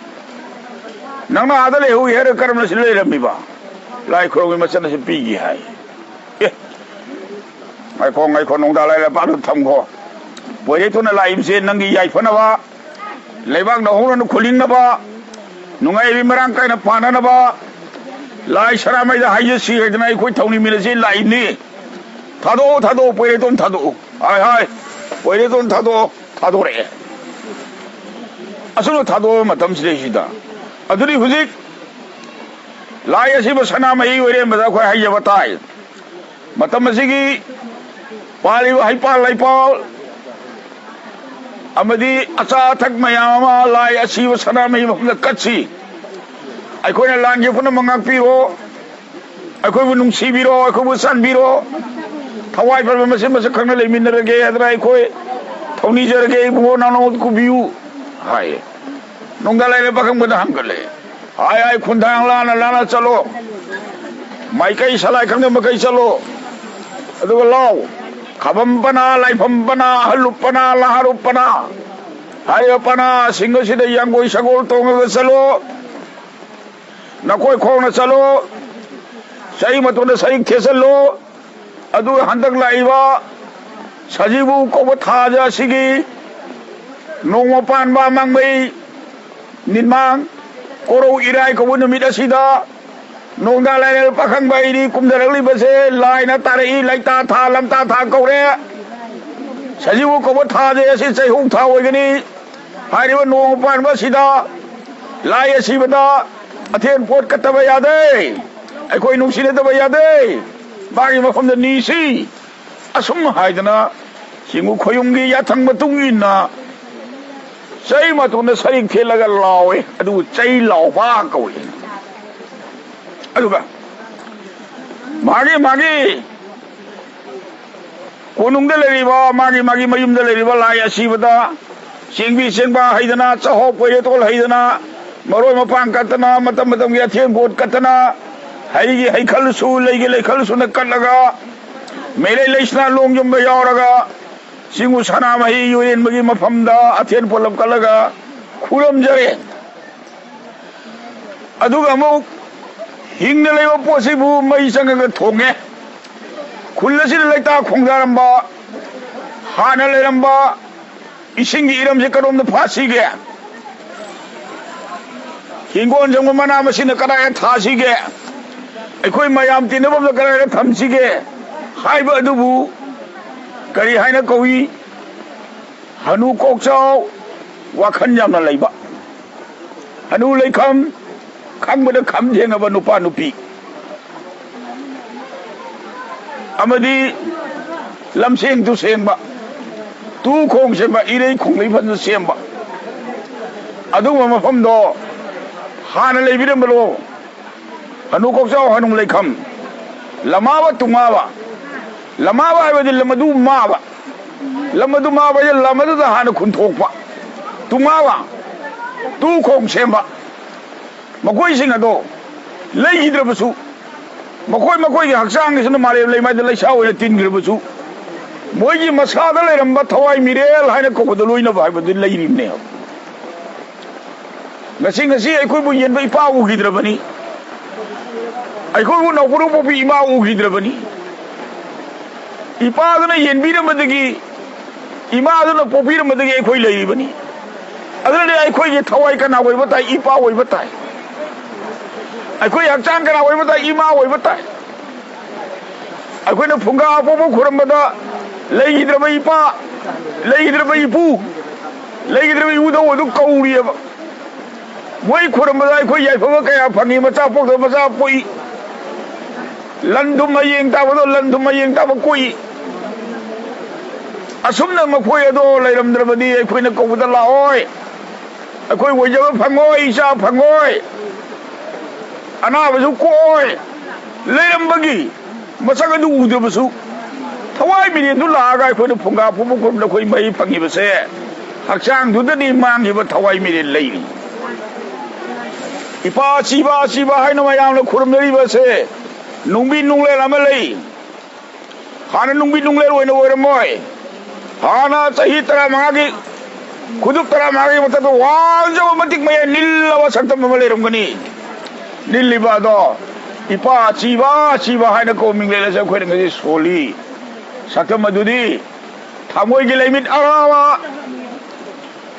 ꯅꯪꯅ ꯑꯥꯗ ꯂꯩꯍꯧꯏ ꯍꯥꯏꯔꯒ ꯀꯔꯝꯅ ꯁꯤꯗ ꯂꯩꯔꯝꯃꯤꯕ?" "ꯂꯥꯏ ꯈꯨꯔꯨꯝꯕꯒꯤ ꯃꯆꯠ ꯑꯁꯤ ꯄꯤꯒꯦ ꯍꯥꯏ꯫" "ꯑꯦ, ꯉꯥꯏꯈꯣ, ꯉꯥꯏꯈꯣ, ꯅꯣꯡꯗꯥ ꯂꯥꯏꯔꯦꯜ ꯄꯥꯛꯇ ꯊꯝꯈꯣ꯫ ꯄꯣꯏꯔꯩꯇꯣꯟꯅ ꯂꯥꯛꯏꯕꯁꯦ ꯅꯪꯒꯤ ꯌꯥꯏꯐꯅꯕ, ꯂꯩꯕꯥꯛ ꯅꯧꯍꯧꯅꯅ ꯈꯨꯜꯂꯤꯡꯅꯕ, ꯅꯨꯡꯉꯥꯏꯕꯤ ꯃꯔꯥꯡ ꯀꯥꯏꯅ ꯄꯥꯟꯅꯅꯕ ꯂꯥꯏ ꯁꯅꯥꯃꯍꯤꯗ ꯍꯥꯏꯖꯁꯤ ꯍꯥꯏꯗꯅ ꯑꯩꯈꯣꯏ ꯊꯧꯅꯤꯃꯤꯟꯅꯁꯤ ꯂꯥꯛꯏꯕꯅꯤ꯫ ꯊꯥꯗꯣꯛꯑꯣ, ꯊꯥꯗꯣꯛꯑꯣ, ꯄꯣꯏꯔꯩꯇꯣꯟ ꯊꯥꯗꯣꯛꯑꯣ꯫" "ꯍꯥꯏ, ꯍꯥꯏ, ꯄꯣꯏꯔꯩꯇꯣꯟ ꯊꯥꯗꯣꯛꯑꯣ꯫" ꯊꯥꯗꯣꯔꯛꯑꯦ꯫ ꯑꯁꯨꯝꯅ ꯊꯥꯗꯣꯛꯑꯕ ꯃꯇꯝꯁꯤꯗꯩꯁꯤꯗ, ꯑꯗꯨꯗꯤ ꯍꯧꯖꯤꯛ ꯂꯥꯏ ꯑꯁꯤꯕ ꯁꯅꯥꯃꯍꯤ ꯑꯣꯏꯔꯦꯝꯕꯗ ꯑꯩꯈꯣꯏ ꯍꯥꯏꯖꯕ ꯇꯥꯏ꯫ ꯃꯇꯝ ꯑꯁꯤꯒꯤ ꯄꯥꯜꯂꯤꯕ ꯍꯩꯄꯥꯜ ꯂꯩꯄꯥꯜ ꯑꯃꯗꯤ ꯑꯆꯥ ꯑꯊꯛ ꯃꯌꯥꯝ ꯑꯃ ꯂꯥꯏ ꯑꯁꯤꯕ ꯁꯅꯥꯃꯍꯤ ꯃꯐꯝꯗ ꯀꯠꯁꯤ꯫ ꯑꯩꯈꯣꯏꯅ ꯂꯥꯟꯒꯤ ꯄꯨꯝꯅꯃꯛ ꯉꯥꯛꯄꯤꯔꯣ, ꯑꯩꯈꯣꯏꯕꯨ ꯅꯨꯡꯁꯤꯕꯤꯔꯣ, ꯑꯩꯈꯣꯏꯕꯨ ꯆꯥꯟꯕꯤꯔꯣ꯫ ꯊꯋꯥꯏ ꯄꯥꯟꯕ ꯃꯁꯦꯟ ꯃꯁꯛ ꯈꯪꯅ ꯂꯩꯃꯤꯟꯅꯔꯒꯦ ꯍꯥꯏꯗꯅ ꯑꯩꯈꯣꯏ ꯊꯧꯅꯤꯖꯔꯒꯦ, ꯏꯕꯨꯡꯉꯣ ꯅꯅꯥꯎ ꯀꯨꯕꯤꯌꯨ ꯍꯥꯏ꯫ ꯅꯣꯡꯗꯥ ꯂꯥꯏꯔꯦꯜ ꯄꯥꯈꯪꯕꯗ ꯍꯪꯒꯠꯂꯦ꯫ "ꯍꯥꯏ, ꯍꯥꯏ, ꯈꯣꯟꯊꯥꯡ ꯂꯥꯟꯅ ꯂꯥꯟꯅ ꯆꯠꯂꯣ꯫ ꯃꯥꯏꯀꯩ ꯁꯂꯥꯏ ꯈꯪꯗꯦ ꯃꯥꯏꯀꯩ ꯆꯠꯂꯣ꯫ ꯑꯗꯨꯒ ꯂꯥꯎ, ꯈꯥꯕꯝ ꯄꯅꯥ, ꯂꯥꯏꯐꯝ ꯄꯅꯥ, ꯑꯍꯜꯂꯨꯞ ꯄꯅꯥ, ꯂꯍꯥꯔꯨꯞ ꯄꯅꯥ, ꯍꯥꯏꯔꯤꯕ ꯄꯅꯥꯁꯤꯡ ꯑꯁꯤꯗ ꯌꯥꯡꯒꯣꯏ ꯁꯒꯣꯜ ꯇꯣꯡꯉꯒ ꯆꯠꯂꯣ, ꯅꯈꯣꯏ ꯈꯣꯡꯅ ꯆꯠꯂꯣ, ꯆꯍꯤ ꯃꯇꯨꯡꯗ ꯁꯔꯤꯛ ꯊꯦꯠꯆꯜꯂꯣ꯫ ꯑꯗꯨ ꯍꯟꯗꯛ ꯂꯥꯛꯏꯕ ꯁꯖꯤꯕꯨ ꯀꯧꯕ ꯊꯥꯁꯦ ꯑꯁꯤꯒꯤ ꯅꯣꯡꯃ ꯄꯥꯟꯕ ꯃꯥꯡꯃꯩ ꯅꯤꯡꯃꯥꯡ ꯀꯣꯔꯧ ꯏꯔꯥꯏ ꯀꯧꯕ ꯅꯨꯃꯤꯠ ꯑꯁꯤꯗ ꯅꯣꯡꯗꯥ ꯂꯥꯏꯔꯦꯜ ꯄꯥꯈꯪꯕ ꯑꯩꯗꯤ ꯀꯨꯝꯊꯔꯛꯂꯤꯕꯁꯦ ꯂꯥꯏꯅ ꯇꯥꯔꯛꯏ, ꯂꯩꯇꯥ ꯊꯥ, ꯂꯝꯇꯥ ꯊꯥ ꯀꯧꯔꯦ꯫ ꯁꯖꯤꯕꯨ ꯀꯧꯕ ꯊꯥꯁꯦ ꯑꯁꯤ ꯆꯩꯍꯧ ꯊꯥ ꯑꯣꯏꯒꯅꯤ꯫ ꯍꯥꯏꯔꯤꯕ ꯅꯣꯡꯃ ꯄꯥꯟꯕ ꯑꯁꯤꯗ ꯂꯥꯏ ꯑꯁꯤꯕꯗ ꯑꯊꯦꯟ ꯄꯣꯠ ꯀꯠꯇꯕ ꯌꯥꯗꯦ, ꯑꯩꯈꯣꯏ ꯅꯨꯡꯁꯤꯅꯗꯕ ꯌꯥꯗꯦ, ꯃꯥꯒꯤ ꯃꯐꯝꯗ ꯅꯤꯁꯤ꯫ ꯑꯁꯨꯝ ꯍꯥꯏꯗꯅ ꯆꯤꯡꯉꯨ ꯈꯣꯌꯨꯝꯒꯤ ꯌꯥꯊꯪ ꯃꯇꯨꯡ ꯏꯟꯅ ꯆꯩ ꯃꯇꯣꯟꯗ ꯁꯔꯤꯛ ꯊꯦꯠꯂꯒ ꯂꯥꯎꯏ꯫ ꯑꯗꯨꯕꯨ ꯆꯩ ꯂꯥꯎꯕ ꯀꯧꯏ꯫ ꯑꯗꯨꯒ ꯃꯥꯒꯤ ꯃꯥꯒꯤ ꯀꯣꯅꯨꯡꯗ ꯂꯩꯔꯤꯕ, ꯃꯥꯒꯤ ꯃꯥꯒꯤ ꯃꯌꯨꯝꯗ ꯂꯩꯔꯤꯕ ꯂꯥꯏ ꯑꯁꯤꯕꯗ ꯆꯦꯡꯕꯤ ꯆꯦꯡꯕꯥ ꯍꯩꯗꯅ, ꯆꯥꯛꯍꯥꯎ ꯄꯣꯏꯔꯦꯇꯣꯜ ꯍꯩꯗꯅ, ꯃꯔꯣꯏ ꯃꯄꯥꯡ ꯀꯠꯇꯅ, ꯃꯇꯝ ꯃꯇꯝꯒꯤ ꯑꯊꯦꯟ ꯄꯣꯠ ꯀꯠꯇꯅ, ꯍꯩꯒꯤ ꯍꯩꯈꯜꯁꯨ, ꯂꯩꯒꯤ ꯂꯩꯈꯜꯁꯨꯅ ꯀꯠꯂꯒ, ꯃꯩꯂꯩ ꯂꯩꯁꯅꯥ ꯂꯣꯡ ꯌꯨꯝꯕ ꯌꯥꯎꯔꯒ, ꯆꯤꯡꯉꯨ ꯁꯅꯥꯃꯍꯤ ꯌꯨꯔꯦꯟꯕꯒꯤ ꯃꯐꯝꯗ ꯑꯊꯦꯟ ꯄꯣꯠꯂꯝ ꯀꯠꯂꯒ ꯈꯨꯔꯨꯝꯖꯔꯦ꯫ ꯑꯗꯨꯒ ꯑꯃꯨꯛ ꯍꯤꯡꯅ ꯂꯩꯕ ꯄꯣꯠꯁꯤꯕꯨ ꯃꯩ ꯆꯪꯉꯒ ꯊꯣꯡꯉꯦ꯫ ꯈꯨꯜ ꯑꯁꯤꯗ ꯂꯩꯇꯥ ꯈꯣꯡꯗꯥꯔꯝꯕ, ꯍꯥꯟꯅ ꯂꯩꯔꯝꯕ ꯏꯁꯤꯡꯒꯤ ꯏꯔꯝꯁꯦ ꯀꯔꯣꯝꯗ ꯐꯥꯁꯤꯒꯦ? ꯍꯤꯡꯒꯣꯜ ꯁꯝꯕ ꯃꯅꯥ ꯃꯁꯤꯡꯅ ꯀꯗꯥꯏꯗ ꯊꯥꯁꯤꯒꯦ? ꯑꯩꯈꯣꯏ ꯃꯌꯥꯝ ꯇꯤꯟꯅꯐꯝꯗ ꯀꯗꯥꯏꯗ ꯊꯝꯁꯤꯒꯦ? ꯍꯥꯏꯕ ꯑꯗꯨꯕꯨ ꯀꯔꯤ ꯍꯥꯏꯅ ꯀꯧꯏ? ꯍꯅꯨ ꯀꯣꯛꯆꯥꯎ ꯋꯥꯈꯜ ꯌꯥꯝꯅ ꯂꯩꯕ꯫ ꯍꯅꯨ ꯂꯩꯈꯝ ꯈꯪꯕꯗ ꯈꯝ ꯊꯦꯡꯉꯕ ꯅꯨꯄꯥ ꯅꯨꯄꯤ ꯑꯃꯗꯤ ꯂꯝꯁꯦꯡ ꯇꯨꯁꯦꯡꯕ, ꯇꯨ ꯈꯣꯡ ꯁꯦꯝꯕ, ꯏꯔꯩ ꯈꯣꯡꯂꯩ ꯐꯖꯅ ꯁꯦꯝꯕ ꯑꯗꯨꯒꯨꯝꯕ ꯃꯐꯝꯗꯣ ꯍꯥꯟꯅ ꯂꯩꯕꯤꯔꯝꯕꯗꯣ ꯍꯅꯨ ꯀꯣꯛꯆꯥꯎ ꯍꯅꯨ ꯂꯩꯈꯝ, ꯂꯃꯥꯕ ꯇꯨꯉꯥꯕ꯫ ꯂꯃꯥꯕ ꯍꯥꯏꯕꯗꯤ ꯂꯝ ꯑꯗꯨ ꯃꯥꯕ꯫ ꯂꯝ ꯑꯗꯨ ꯃꯥꯕ ꯍꯥꯏꯗꯤ ꯂꯝ ꯑꯗꯨꯗ ꯍꯥꯟꯅ ꯈꯨꯟꯊꯣꯛꯄ꯫ ꯇꯨꯉꯥꯕ, ꯇꯨ ꯈꯣꯡ ꯁꯦꯝꯕ꯫ ꯃꯈꯣꯏꯁꯤꯡ ꯑꯗꯣ ꯂꯩꯈꯤꯗ꯭ꯔꯕꯁꯨ, ꯃꯈꯣꯏ ꯃꯈꯣꯏꯒꯤ ꯍꯛꯆꯥꯡꯒꯤꯁꯤꯅ ꯃꯥꯂꯦꯝ ꯂꯩꯃꯥꯏꯗ ꯂꯩꯁꯥ ꯑꯣꯏꯅ ꯇꯤꯟꯈ꯭ꯔꯕꯁꯨ, ꯃꯣꯏꯒꯤ ꯃꯁꯥꯗ ꯂꯩꯔꯝꯕ ꯊꯋꯥꯏ ꯃꯤꯔꯦꯜ ꯍꯥꯏꯅ ꯀꯧꯕꯗ ꯂꯣꯏꯅꯕ ꯍꯥꯏꯕꯗꯨ ꯂꯩꯔꯤꯕꯅꯦꯕ꯫ ꯉꯁꯤ, ꯉꯁꯤ ꯑꯩꯈꯣꯏꯕꯨ ꯌꯦꯟꯕ ꯏꯄꯥ ꯎꯈꯤꯗ꯭ꯔꯕꯅꯤ꯫ ꯑꯩꯈꯣꯏꯕꯨ ꯅꯧꯄꯨꯔꯨ ꯄꯣꯛꯄꯤ ꯏꯃꯥ ꯎꯈꯤꯗ꯭ꯔꯕꯅꯤ꯫ ꯏꯄꯥꯗꯨꯅ ꯌꯦꯟꯕꯤꯔꯝꯕꯗꯒꯤ, ꯏꯃꯥꯗꯨꯅ ꯄꯣꯛꯄꯤꯔꯝꯕꯗꯒꯤ ꯑꯩꯈꯣꯏ ꯂꯩꯔꯤꯕꯅꯤ꯫ ꯑꯗꯨꯅꯅꯦ ꯑꯩꯈꯣꯏꯒꯤ ꯊꯋꯥꯏ ꯀꯅꯥ ꯑꯣꯏꯕ ꯇꯥꯏ? ꯏꯄꯥ ꯑꯣꯏꯕ ꯇꯥꯏ꯫ ꯑꯩꯈꯣꯏ ꯍꯛꯆꯥꯡ ꯀꯅꯥ ꯑꯣꯏꯕ ꯇꯥꯏ? ꯏꯃꯥ ꯑꯣꯏꯕ ꯇꯥꯏ꯫ ꯑꯩꯈꯣꯏꯅ ꯐꯨꯡꯒꯥ ꯑꯄꯣꯛꯄ ꯈꯨꯔꯝꯕꯗ ꯂꯩꯈꯤꯗ꯭ꯔꯕ ꯏꯄꯥ, ꯂꯩꯈꯤꯗ꯭ꯔꯕ ꯏꯄꯨ, ꯂꯩꯈꯤꯗ꯭ꯔꯕ ꯏꯄꯨꯗꯧ ꯑꯗꯨ ꯀꯧꯔꯤꯑꯕ꯫ ꯃꯣꯏ ꯈꯨꯔꯝꯕꯗ ꯑꯩꯈꯣꯏ ꯌꯥꯏꯐꯕ ꯀꯌꯥ ꯐꯪꯉꯤ, ꯃꯆꯥ ꯄꯣꯛꯇꯕ ꯃꯆꯥ ꯄꯣꯛꯏ, ꯂꯟ ꯊꯨꯝ ꯍꯌꯦꯡ ꯇꯥꯕꯗꯣ ꯂꯟ ꯊꯨꯝ ꯍꯌꯦꯡ ꯇꯥꯕ ꯀꯣꯛꯏ꯫ ꯑꯁꯨꯝꯅ ꯃꯈꯣꯏ ꯑꯗꯣ ꯂꯩꯔꯝꯗ꯭ꯔꯕꯗꯤ ꯑꯩꯈꯣꯏꯅ ꯀꯧꯕꯗ ꯂꯥꯛꯑꯣꯏ, ꯑꯩꯈꯣꯏ ꯑꯣꯏꯖꯕ ꯐꯪꯉꯣꯏ, ꯏꯆꯥ ꯐꯪꯉꯣꯏ, ꯑꯅꯥꯕꯁꯨ ꯀꯣꯛꯑꯣꯏ꯫ ꯂꯩꯔꯝꯕꯒꯤ ꯃꯁꯛ ꯑꯗꯨ ꯎꯗꯕꯁꯨ ꯊꯋꯥꯏ ꯃꯤꯔꯦꯟꯗꯨ ꯂꯥꯛꯑꯒ ꯑꯩꯈꯣꯏꯅ ꯐꯨꯡꯒꯥ ꯐꯨꯕ ꯈꯨꯔꯨꯝꯗ ꯑꯩꯈꯣꯏ ꯃꯍꯩ ꯐꯪꯉꯤꯕꯁꯦ ꯍꯛꯆꯥꯡꯗꯨꯗꯅꯤ ꯃꯥꯡꯈꯤꯕ ꯊꯋꯥꯏ ꯃꯤꯔꯦꯟ ꯂꯩꯔꯤ꯫ ꯏꯄꯥ ꯑꯁꯤꯕ, ꯑꯁꯤꯕ ꯍꯥꯏꯅ ꯃꯌꯥꯝꯅ ꯈꯨꯔꯨꯝꯅꯔꯤꯕꯁꯦ ꯅꯨꯡꯕꯤ ꯅꯨꯡꯂꯦꯟ ꯑꯃ ꯂꯩ꯫ ꯍꯥꯟꯅ ꯅꯨꯡꯕꯤ ꯅꯨꯡꯂꯦꯟ ꯑꯣꯏꯅ ꯑꯣꯏꯔꯝꯃꯣꯏ꯫ ꯍꯥꯟꯅ ꯆꯍꯤ ꯇꯔꯥꯃꯉꯥꯒꯤ, ꯈꯨꯗꯨꯞ ꯇꯔꯥꯃꯉꯥꯒꯤ ꯃꯊꯛꯇ ꯋꯥꯡꯖꯕ ꯃꯇꯤꯛ ꯃꯌꯥꯏ ꯅꯤꯜꯂꯕ ꯁꯛꯇꯝ ꯑꯃ ꯂꯩꯔꯝꯒꯅꯤ꯫ ꯅꯤꯜꯂꯤꯕ ꯑꯗꯣ ꯏꯄꯥ ꯑꯁꯤꯕ, ꯑꯁꯤꯕ ꯍꯥꯏꯅ ꯀꯧꯕ ꯃꯤꯡꯂꯦꯟ ꯑꯁꯦ ꯑꯩꯈꯣꯏꯅ ꯉꯁꯤ ꯁꯣꯜꯂꯤ꯫ ꯁꯛꯇꯝ ꯑꯗꯨꯗꯤ ꯊꯃꯣꯏꯒꯤ ꯂꯩꯃꯤꯠ ꯑꯔꯥꯕ,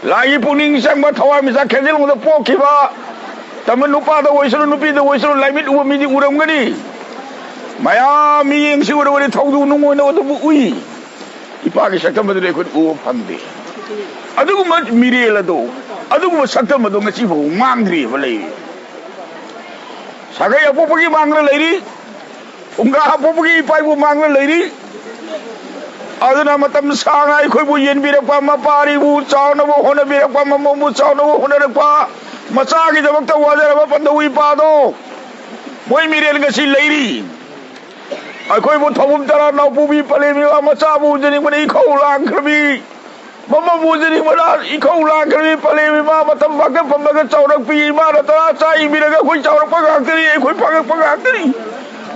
ꯂꯥꯏꯒꯤ ꯄꯨꯛꯅꯤꯡ ꯆꯪꯕ, ꯊꯋꯥꯏ ꯃꯤꯆꯥꯛ ꯈꯦꯟꯖꯦꯜ ꯂꯣꯡꯗ ꯄꯣꯛꯈꯤꯕ, ꯇꯝꯕ ꯅꯨꯄꯥꯗ ꯑꯣꯏꯁꯅꯨ, ꯅꯨꯄꯤꯗ ꯑꯣꯏꯁꯅꯨ, ꯂꯥꯏꯃꯤꯠ ꯎꯕ ꯃꯤꯗꯤ ꯎꯔꯝꯒꯅꯤ꯫ ꯃꯌꯥꯝ ꯃꯤꯠꯌꯦꯡꯁꯤ ꯎꯔꯕꯗꯤ ꯊꯧꯗꯨ ꯅꯨꯡ ꯑꯣꯏꯅ ꯑꯗꯨꯕꯨ ꯎꯏ꯫ ꯏꯄꯥꯒꯤ ꯁꯛꯇꯝ ꯑꯗꯨꯗꯤ ꯑꯩꯈꯣꯏꯅ ꯎꯕ ꯐꯪꯗꯦ꯫ ꯑꯗꯨꯒꯨꯝꯕ ꯃꯤꯔꯦꯜ ꯑꯗꯣ, ꯑꯗꯨꯒꯨꯝꯕ ꯁꯛꯇꯝ ꯑꯗꯣ ꯉꯁꯤꯐꯥꯎ ꯃꯥꯡꯗ꯭ꯔꯤꯕ ꯂꯩꯔꯤ꯫ ꯁꯥꯒꯩ ꯑꯄꯣꯛꯄꯒꯤ ꯃꯥꯡꯗ ꯂꯩꯔꯤ, ꯐꯨꯡꯒꯥ ꯑꯄꯣꯛꯄꯒꯤ ꯏꯄꯥ ꯏꯄꯨ ꯃꯥꯡꯗ ꯂꯩꯔꯤ꯫ ꯑꯗꯨꯅ ꯃꯇꯝ ꯁꯥꯡꯅ ꯑꯩꯈꯣꯏꯕꯨ ꯌꯦꯟꯕꯤꯔꯛꯄ, ꯃꯄꯥꯔꯤꯕꯨ ꯆꯥꯎꯅꯕ ꯍꯣꯠꯅꯕꯤꯔꯛꯄ, ꯃꯃꯧꯕꯨ ꯆꯥꯎꯅꯕ ꯍꯣꯠꯅꯔꯛꯄ, ꯃꯆꯥꯒꯤꯗꯃꯛꯇ ꯋꯥꯖꯔꯕ ꯄꯟꯗꯧ ꯏꯄꯥꯗꯣ ꯃꯣꯏ ꯃꯤꯔꯦꯟ ꯉꯁꯤ ꯂꯩꯔꯤ꯫ ꯑꯩꯈꯣꯏꯕꯨ ꯊꯧꯕꯨꯝ ꯇꯔꯥ ꯅꯥꯎꯄꯨꯕꯤ ꯄꯂꯦꯝ ꯏꯃꯥ ꯃꯆꯥꯕꯨ ꯎꯖꯅꯤꯡꯕꯅ ꯏꯈꯧ ꯂꯥꯡꯈ꯭ꯔꯕꯤ, ꯃꯃꯧꯕꯨ ꯎꯖꯅꯤꯡꯕꯅ ꯏꯈꯧ ꯂꯥꯡꯈ꯭ꯔꯕꯤ ꯄꯂꯦꯝ ꯏꯃꯥ ꯃꯇꯝ ꯐꯥꯛꯇ ꯐꯝꯂꯒ ꯆꯥꯎꯔꯛꯄꯤ ꯏꯃꯥꯅ ꯇꯔꯥ ꯆꯥ ꯏꯟꯕꯤꯔꯒ ꯑꯩꯈꯣꯏ ꯆꯥꯎꯔꯛꯄ ꯉꯥꯛꯇꯅꯤ, ꯑꯩꯈꯣꯏ ꯐꯪꯉꯛꯄ ꯉꯥꯛꯇꯅꯤ꯫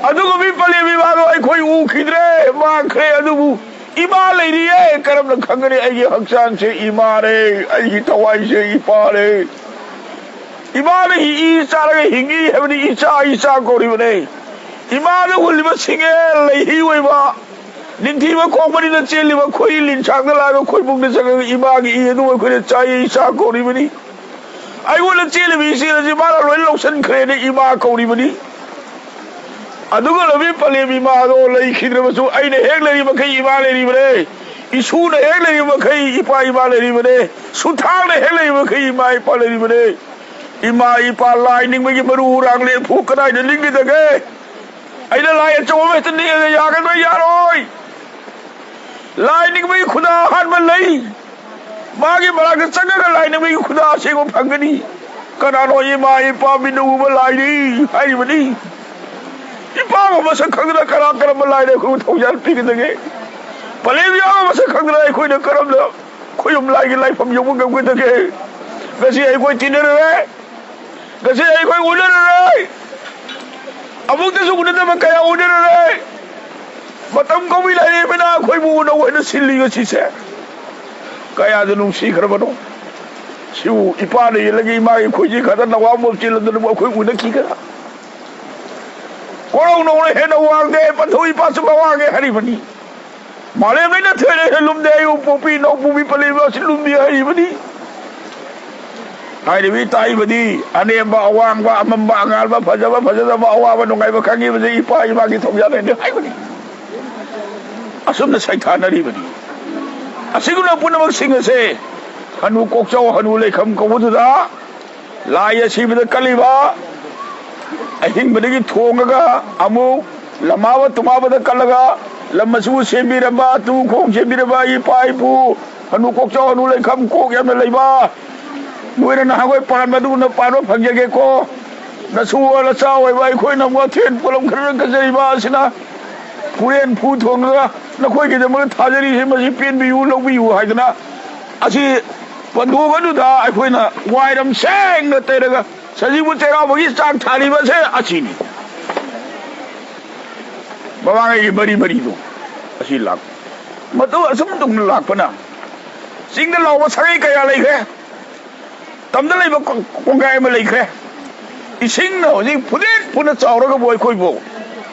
ꯑꯗꯨꯒꯨꯝꯕꯤ ꯄꯂꯦꯝ ꯏꯃꯥꯗꯣ ꯑꯩꯈꯣꯏ ꯎꯈꯤꯗ꯭ꯔꯦ, ꯃꯥꯡꯈ꯭ꯔꯦ꯫ ꯑꯗꯨꯕꯨ ꯏꯃꯥ ꯂꯩꯔꯤꯌꯦ꯫ ꯀꯔꯝꯅ ꯈꯪꯒꯅꯤ? ꯑꯩꯒꯤ ꯍꯛꯆꯥꯡꯁꯦ ꯏꯃꯥꯅꯦ, ꯑꯩꯒꯤ ꯊꯋꯥꯏꯁꯦ ꯏꯄꯥꯅꯦ꯫ ꯏꯃꯥꯅ ꯍꯤ-, ꯏ ꯆꯥꯔꯒ ꯍꯤꯡꯉꯤ ꯍꯥꯏꯕꯅꯤ꯫ ꯏꯆꯥ, ꯏꯆꯥ ꯀꯧꯔꯤꯕꯅꯦ꯫ ꯏꯃꯥꯅ ꯍꯨꯜꯂꯤꯕ ꯁꯤꯡꯒꯦ ꯂꯩꯍꯤ ꯑꯣꯏꯕ, ꯅꯤꯡꯊꯤꯕ ꯈꯣꯡꯕꯅꯤꯅ ꯆꯦꯜꯂꯤꯕ ꯈꯣꯏ ꯂꯤꯟꯁꯥꯡꯗ ꯂꯥꯛꯑꯒ ꯈꯣꯏꯕꯨꯡꯗ ꯆꯪꯉꯒ ꯏꯃꯥꯒꯤ ꯏ ꯑꯗꯨ ꯑꯩꯈꯣꯏꯅ ꯆꯥꯏ, ꯏꯆꯥ ꯀꯧꯔꯤꯕꯅꯤ꯫ ꯑꯩꯉꯣꯟꯗ ꯆꯦꯜꯂꯤꯕ ꯏꯆꯦꯜ ꯑꯁꯤ ꯃꯥꯅ ꯂꯣꯏ ꯂꯧꯁꯤꯟꯈ꯭ꯔꯦꯅ ꯏꯃꯥ ꯀꯧꯔꯤꯕꯅꯤ꯫ ꯑꯗꯨꯒ ꯂꯝꯕꯤ ꯄꯂꯦꯝ ꯏꯃꯥꯗꯣ ꯂꯩꯈꯤꯗ꯭ꯔꯕꯁꯨ ꯑꯩꯅ ꯍꯦꯛ ꯂꯩꯔꯤ ꯃꯈꯩ ꯏꯃꯥ ꯂꯩꯔꯤꯕꯅꯦ꯫ ꯏꯁꯨꯅ ꯍꯦꯛ ꯂꯩꯔꯤ ꯃꯈꯩ ꯏꯄꯥ ꯏꯃꯥ ꯂꯩꯔꯤꯕꯅꯦ꯫ ꯁꯨꯊꯥꯡꯅ ꯍꯦꯛ ꯂꯩꯔꯤ ꯃꯈꯩ ꯏꯃꯥ ꯏꯄꯥ ꯂꯩꯔꯤꯕꯅꯦ꯫ ꯏꯃꯥ ꯏꯄꯥ ꯂꯥꯏ ꯅꯤꯡꯕꯒꯤ ꯃꯔꯨ ꯍꯨꯔꯥꯡ ꯂꯦꯝꯐꯨ ꯀꯗꯥꯏꯗ ꯅꯤꯡꯒꯗꯒꯦ? ꯑꯩꯅ ꯂꯥꯏ ꯑꯆꯧꯕ ꯑꯃ ꯍꯦꯛꯇ ꯅꯤꯡꯉꯒ ꯌꯥꯒꯗ꯭ꯔꯥ? ꯌꯥꯔꯣꯏ꯫ ꯂꯥꯏ ꯅꯤꯡꯕꯒꯤ ꯈꯨꯗꯥ ꯑꯍꯥꯟꯕ ꯂꯩ꯫ ꯃꯥꯒꯤ ꯃꯅꯥꯛꯇ ꯆꯪꯉꯒ ꯂꯥꯏ ꯅꯤꯡꯕꯒꯤ ꯈꯨꯗꯥ ꯑꯁꯦꯡꯕ ꯐꯪꯒꯅꯤ꯫ ꯀꯅꯥꯅꯣ? ꯏꯃꯥ ꯏꯄꯥ ꯃꯤꯠꯅ ꯎꯕ ꯂꯥꯏꯅꯤ ꯍꯥꯏꯔꯤꯕꯅꯤ꯫ ꯏꯄꯥꯕꯨ ꯃꯁꯛ ꯈꯪꯗꯅ ꯀꯅꯥ ꯀꯔꯝꯕ ꯂꯥꯏꯅ ꯑꯩꯈꯣꯏꯕꯨ ꯊꯧꯖꯥꯜ ꯄꯤꯒꯗꯒꯦ? ꯄꯂꯦꯝ ꯌꯥꯕ ꯃꯁꯛ ꯈꯪꯗꯅ ꯑꯩꯈꯣꯏꯅ ꯀꯔꯝꯅ ꯈꯣꯏꯌꯨꯝ ꯂꯥꯏꯒꯤ ꯂꯥꯏꯐꯝ ꯌꯧꯕ ꯉꯝꯒꯗꯒꯦ? ꯉꯁꯤ ꯑꯩꯈꯣꯏ ꯇꯤꯟꯅꯔꯨꯔꯦ꯫ ꯉꯁꯤ ꯑꯩꯈꯣꯏ ꯎꯅꯔꯨꯔꯦ꯫ ꯑꯃꯨꯛꯇꯁꯨ ꯎꯅꯗꯕ ꯀꯌꯥ ꯎꯅꯔꯨꯔꯦ꯫ ꯃꯇꯝ ꯀꯧꯏ ꯂꯩꯔꯤꯕꯅ ꯑꯩꯈꯣꯏꯕꯨ ꯎꯅꯧ ꯍꯥꯏꯅ ꯁꯤꯜꯂꯤ ꯉꯁꯤꯁꯦ꯫ ꯀꯌꯥꯗ ꯅꯨꯡꯁꯤꯈ꯭ꯔꯕꯅꯣ꯫ ꯁꯤꯕꯨ ꯏꯄꯥꯅ ꯌꯦꯜꯂꯒ ꯏꯃꯥꯒꯤ ꯈꯣꯏꯖꯤ ꯈꯛꯇ ꯅꯋꯥ ꯑꯃ ꯆꯦꯜꯂꯗꯨꯅꯕꯨ ꯑꯩꯈꯣꯏ ꯎꯅꯈꯤꯒꯗ꯭ꯔꯥ? ꯀꯣꯔꯧꯅꯧꯅ ꯍꯦꯟꯅ ꯋꯥꯡꯗꯦ, ꯄꯟꯊꯧ ꯏꯄꯥꯁꯨ ꯃꯋꯥꯡꯉꯦ ꯍꯥꯏꯔꯤꯕꯅꯤ꯫ ꯃꯥꯂꯦꯝꯉꯩꯅ ꯊꯣꯏꯅ ꯍꯦꯟꯂꯨꯝꯗꯦ, ꯑꯩꯕꯨ ꯄꯣꯛꯄꯤ ꯏꯅꯥꯎ ꯄꯨꯃꯤ ꯄꯂꯦꯝ ꯑꯁꯤ ꯂꯨꯝꯗꯦ ꯍꯥꯏꯔꯤꯕꯅꯤ꯫ ꯍꯥꯏꯔꯤꯕꯤ ꯇꯥꯛꯏꯕꯗꯤ ꯑꯅꯦꯝꯕ, ꯑꯋꯥꯡꯕ, ꯑꯃꯝꯕ, ꯑꯉꯥꯟꯕ, ꯐꯖꯕ, ꯐꯖꯗꯕ, ꯑꯋꯥꯕ, ꯅꯨꯡꯉꯥꯏꯕ ꯈꯪꯉꯤꯕꯁꯦ ꯏꯄꯥ ꯏꯃꯥꯒꯤ ꯊꯧꯖꯥꯜ ꯍꯥꯏꯅ ꯍꯥꯏꯕꯅꯤ꯫ ꯑꯁꯨꯝꯅ ꯁꯩꯊꯥꯅꯔꯤꯕꯅꯤ꯫ ꯑꯁꯤꯒꯨꯝꯅ ꯄꯨꯝꯅꯃꯛꯁꯤꯡ ꯑꯁꯦ ꯍꯅꯨ ꯀꯣꯛꯆꯥꯎ, ꯍꯅꯨ ꯂꯩꯈꯝ ꯀꯧꯕꯗꯨꯗ ꯂꯥꯏ ꯑꯁꯤꯕꯗ ꯀꯜꯂꯤꯕ ꯑꯍꯤꯡꯕꯗꯒꯤ ꯊꯣꯡꯉꯒ ꯑꯃꯨꯛ ꯂꯃꯥꯕ ꯇꯨꯃꯥꯕꯗ ꯀꯜꯂꯒ ꯂꯝ ꯑꯁꯤꯕꯨ ꯁꯦꯝꯕꯤꯔꯝꯕ, ꯇꯨ ꯈꯣꯡ ꯁꯦꯝꯕꯤꯔꯝꯕ ꯏꯄꯥ ꯏꯄꯨ ꯍꯅꯨ ꯀꯣꯛꯆꯥꯎ, ꯍꯅꯨ ꯂꯩꯈꯝ ꯀꯣꯛ ꯌꯥꯝꯅ ꯂꯩꯕ, ꯅꯣꯏꯅ ꯅꯍꯥꯟꯋꯥꯏ ꯄꯥꯟꯕ ꯑꯗꯨꯒꯨꯝꯅ ꯄꯥꯟꯕ ꯐꯪꯖꯒꯦꯀꯣ꯫ ꯅꯁꯨ ꯅꯆꯥ ꯑꯣꯏꯕ ꯑꯩꯈꯣꯏꯅ ꯃꯊꯦꯜ ꯄꯣꯠꯂꯝ ꯈꯔ ꯀꯠꯆꯔꯤꯕ ꯑꯁꯤꯅ ꯍꯣꯔꯦꯟ ꯐꯨ ꯊꯣꯡꯉꯒ ꯅꯈꯣꯏꯒꯤꯗꯃꯛꯇ ꯊꯥꯖꯔꯤꯁꯤ ꯃꯁꯤ ꯄꯦꯟꯕꯤꯌꯨ, ꯂꯧꯕꯤꯌꯨ ꯍꯥꯏꯗꯅ ꯑꯁꯤ ꯄꯟꯊꯣꯛ ꯑꯗꯨꯗ ꯑꯩꯈꯣꯏꯅ ꯋꯥꯏꯔꯝ ꯁꯦꯡꯅ ꯇꯩꯔꯒ ꯁꯖꯤꯕꯨ ꯆꯩꯔꯥꯎꯕꯒꯤ ꯆꯥꯛ ꯊꯥꯔꯤꯕꯁꯦ ꯑꯁꯤꯅꯤ꯫ ꯃꯃꯥꯡꯉꯩꯒꯤ ꯃꯔꯤ ꯃꯔꯤꯗꯣ ꯑꯁꯤ ꯂꯥꯛꯄ꯫ ꯃꯗꯨ ꯑꯁꯨꯝ ꯇꯨꯡꯅ ꯂꯥꯛꯄꯅ ꯆꯤꯡꯗ ꯂꯥꯎꯕ ꯁꯥꯒꯩ ꯀꯌꯥ ꯂꯩꯈ꯭ꯔꯦ꯫ ꯇꯝꯗ ꯂꯩꯕ ꯀꯣ-, ꯀꯣꯡꯒꯥꯏ ꯑꯃ ꯂꯩꯈ꯭ꯔꯦ꯫ ꯏꯁꯤꯡꯅ ꯍꯧꯖꯤꯛ ꯐꯨꯗꯦꯠ ꯐꯨꯅ ꯆꯥꯎꯔꯒꯕꯨ ꯑꯩꯈꯣꯏꯕꯨ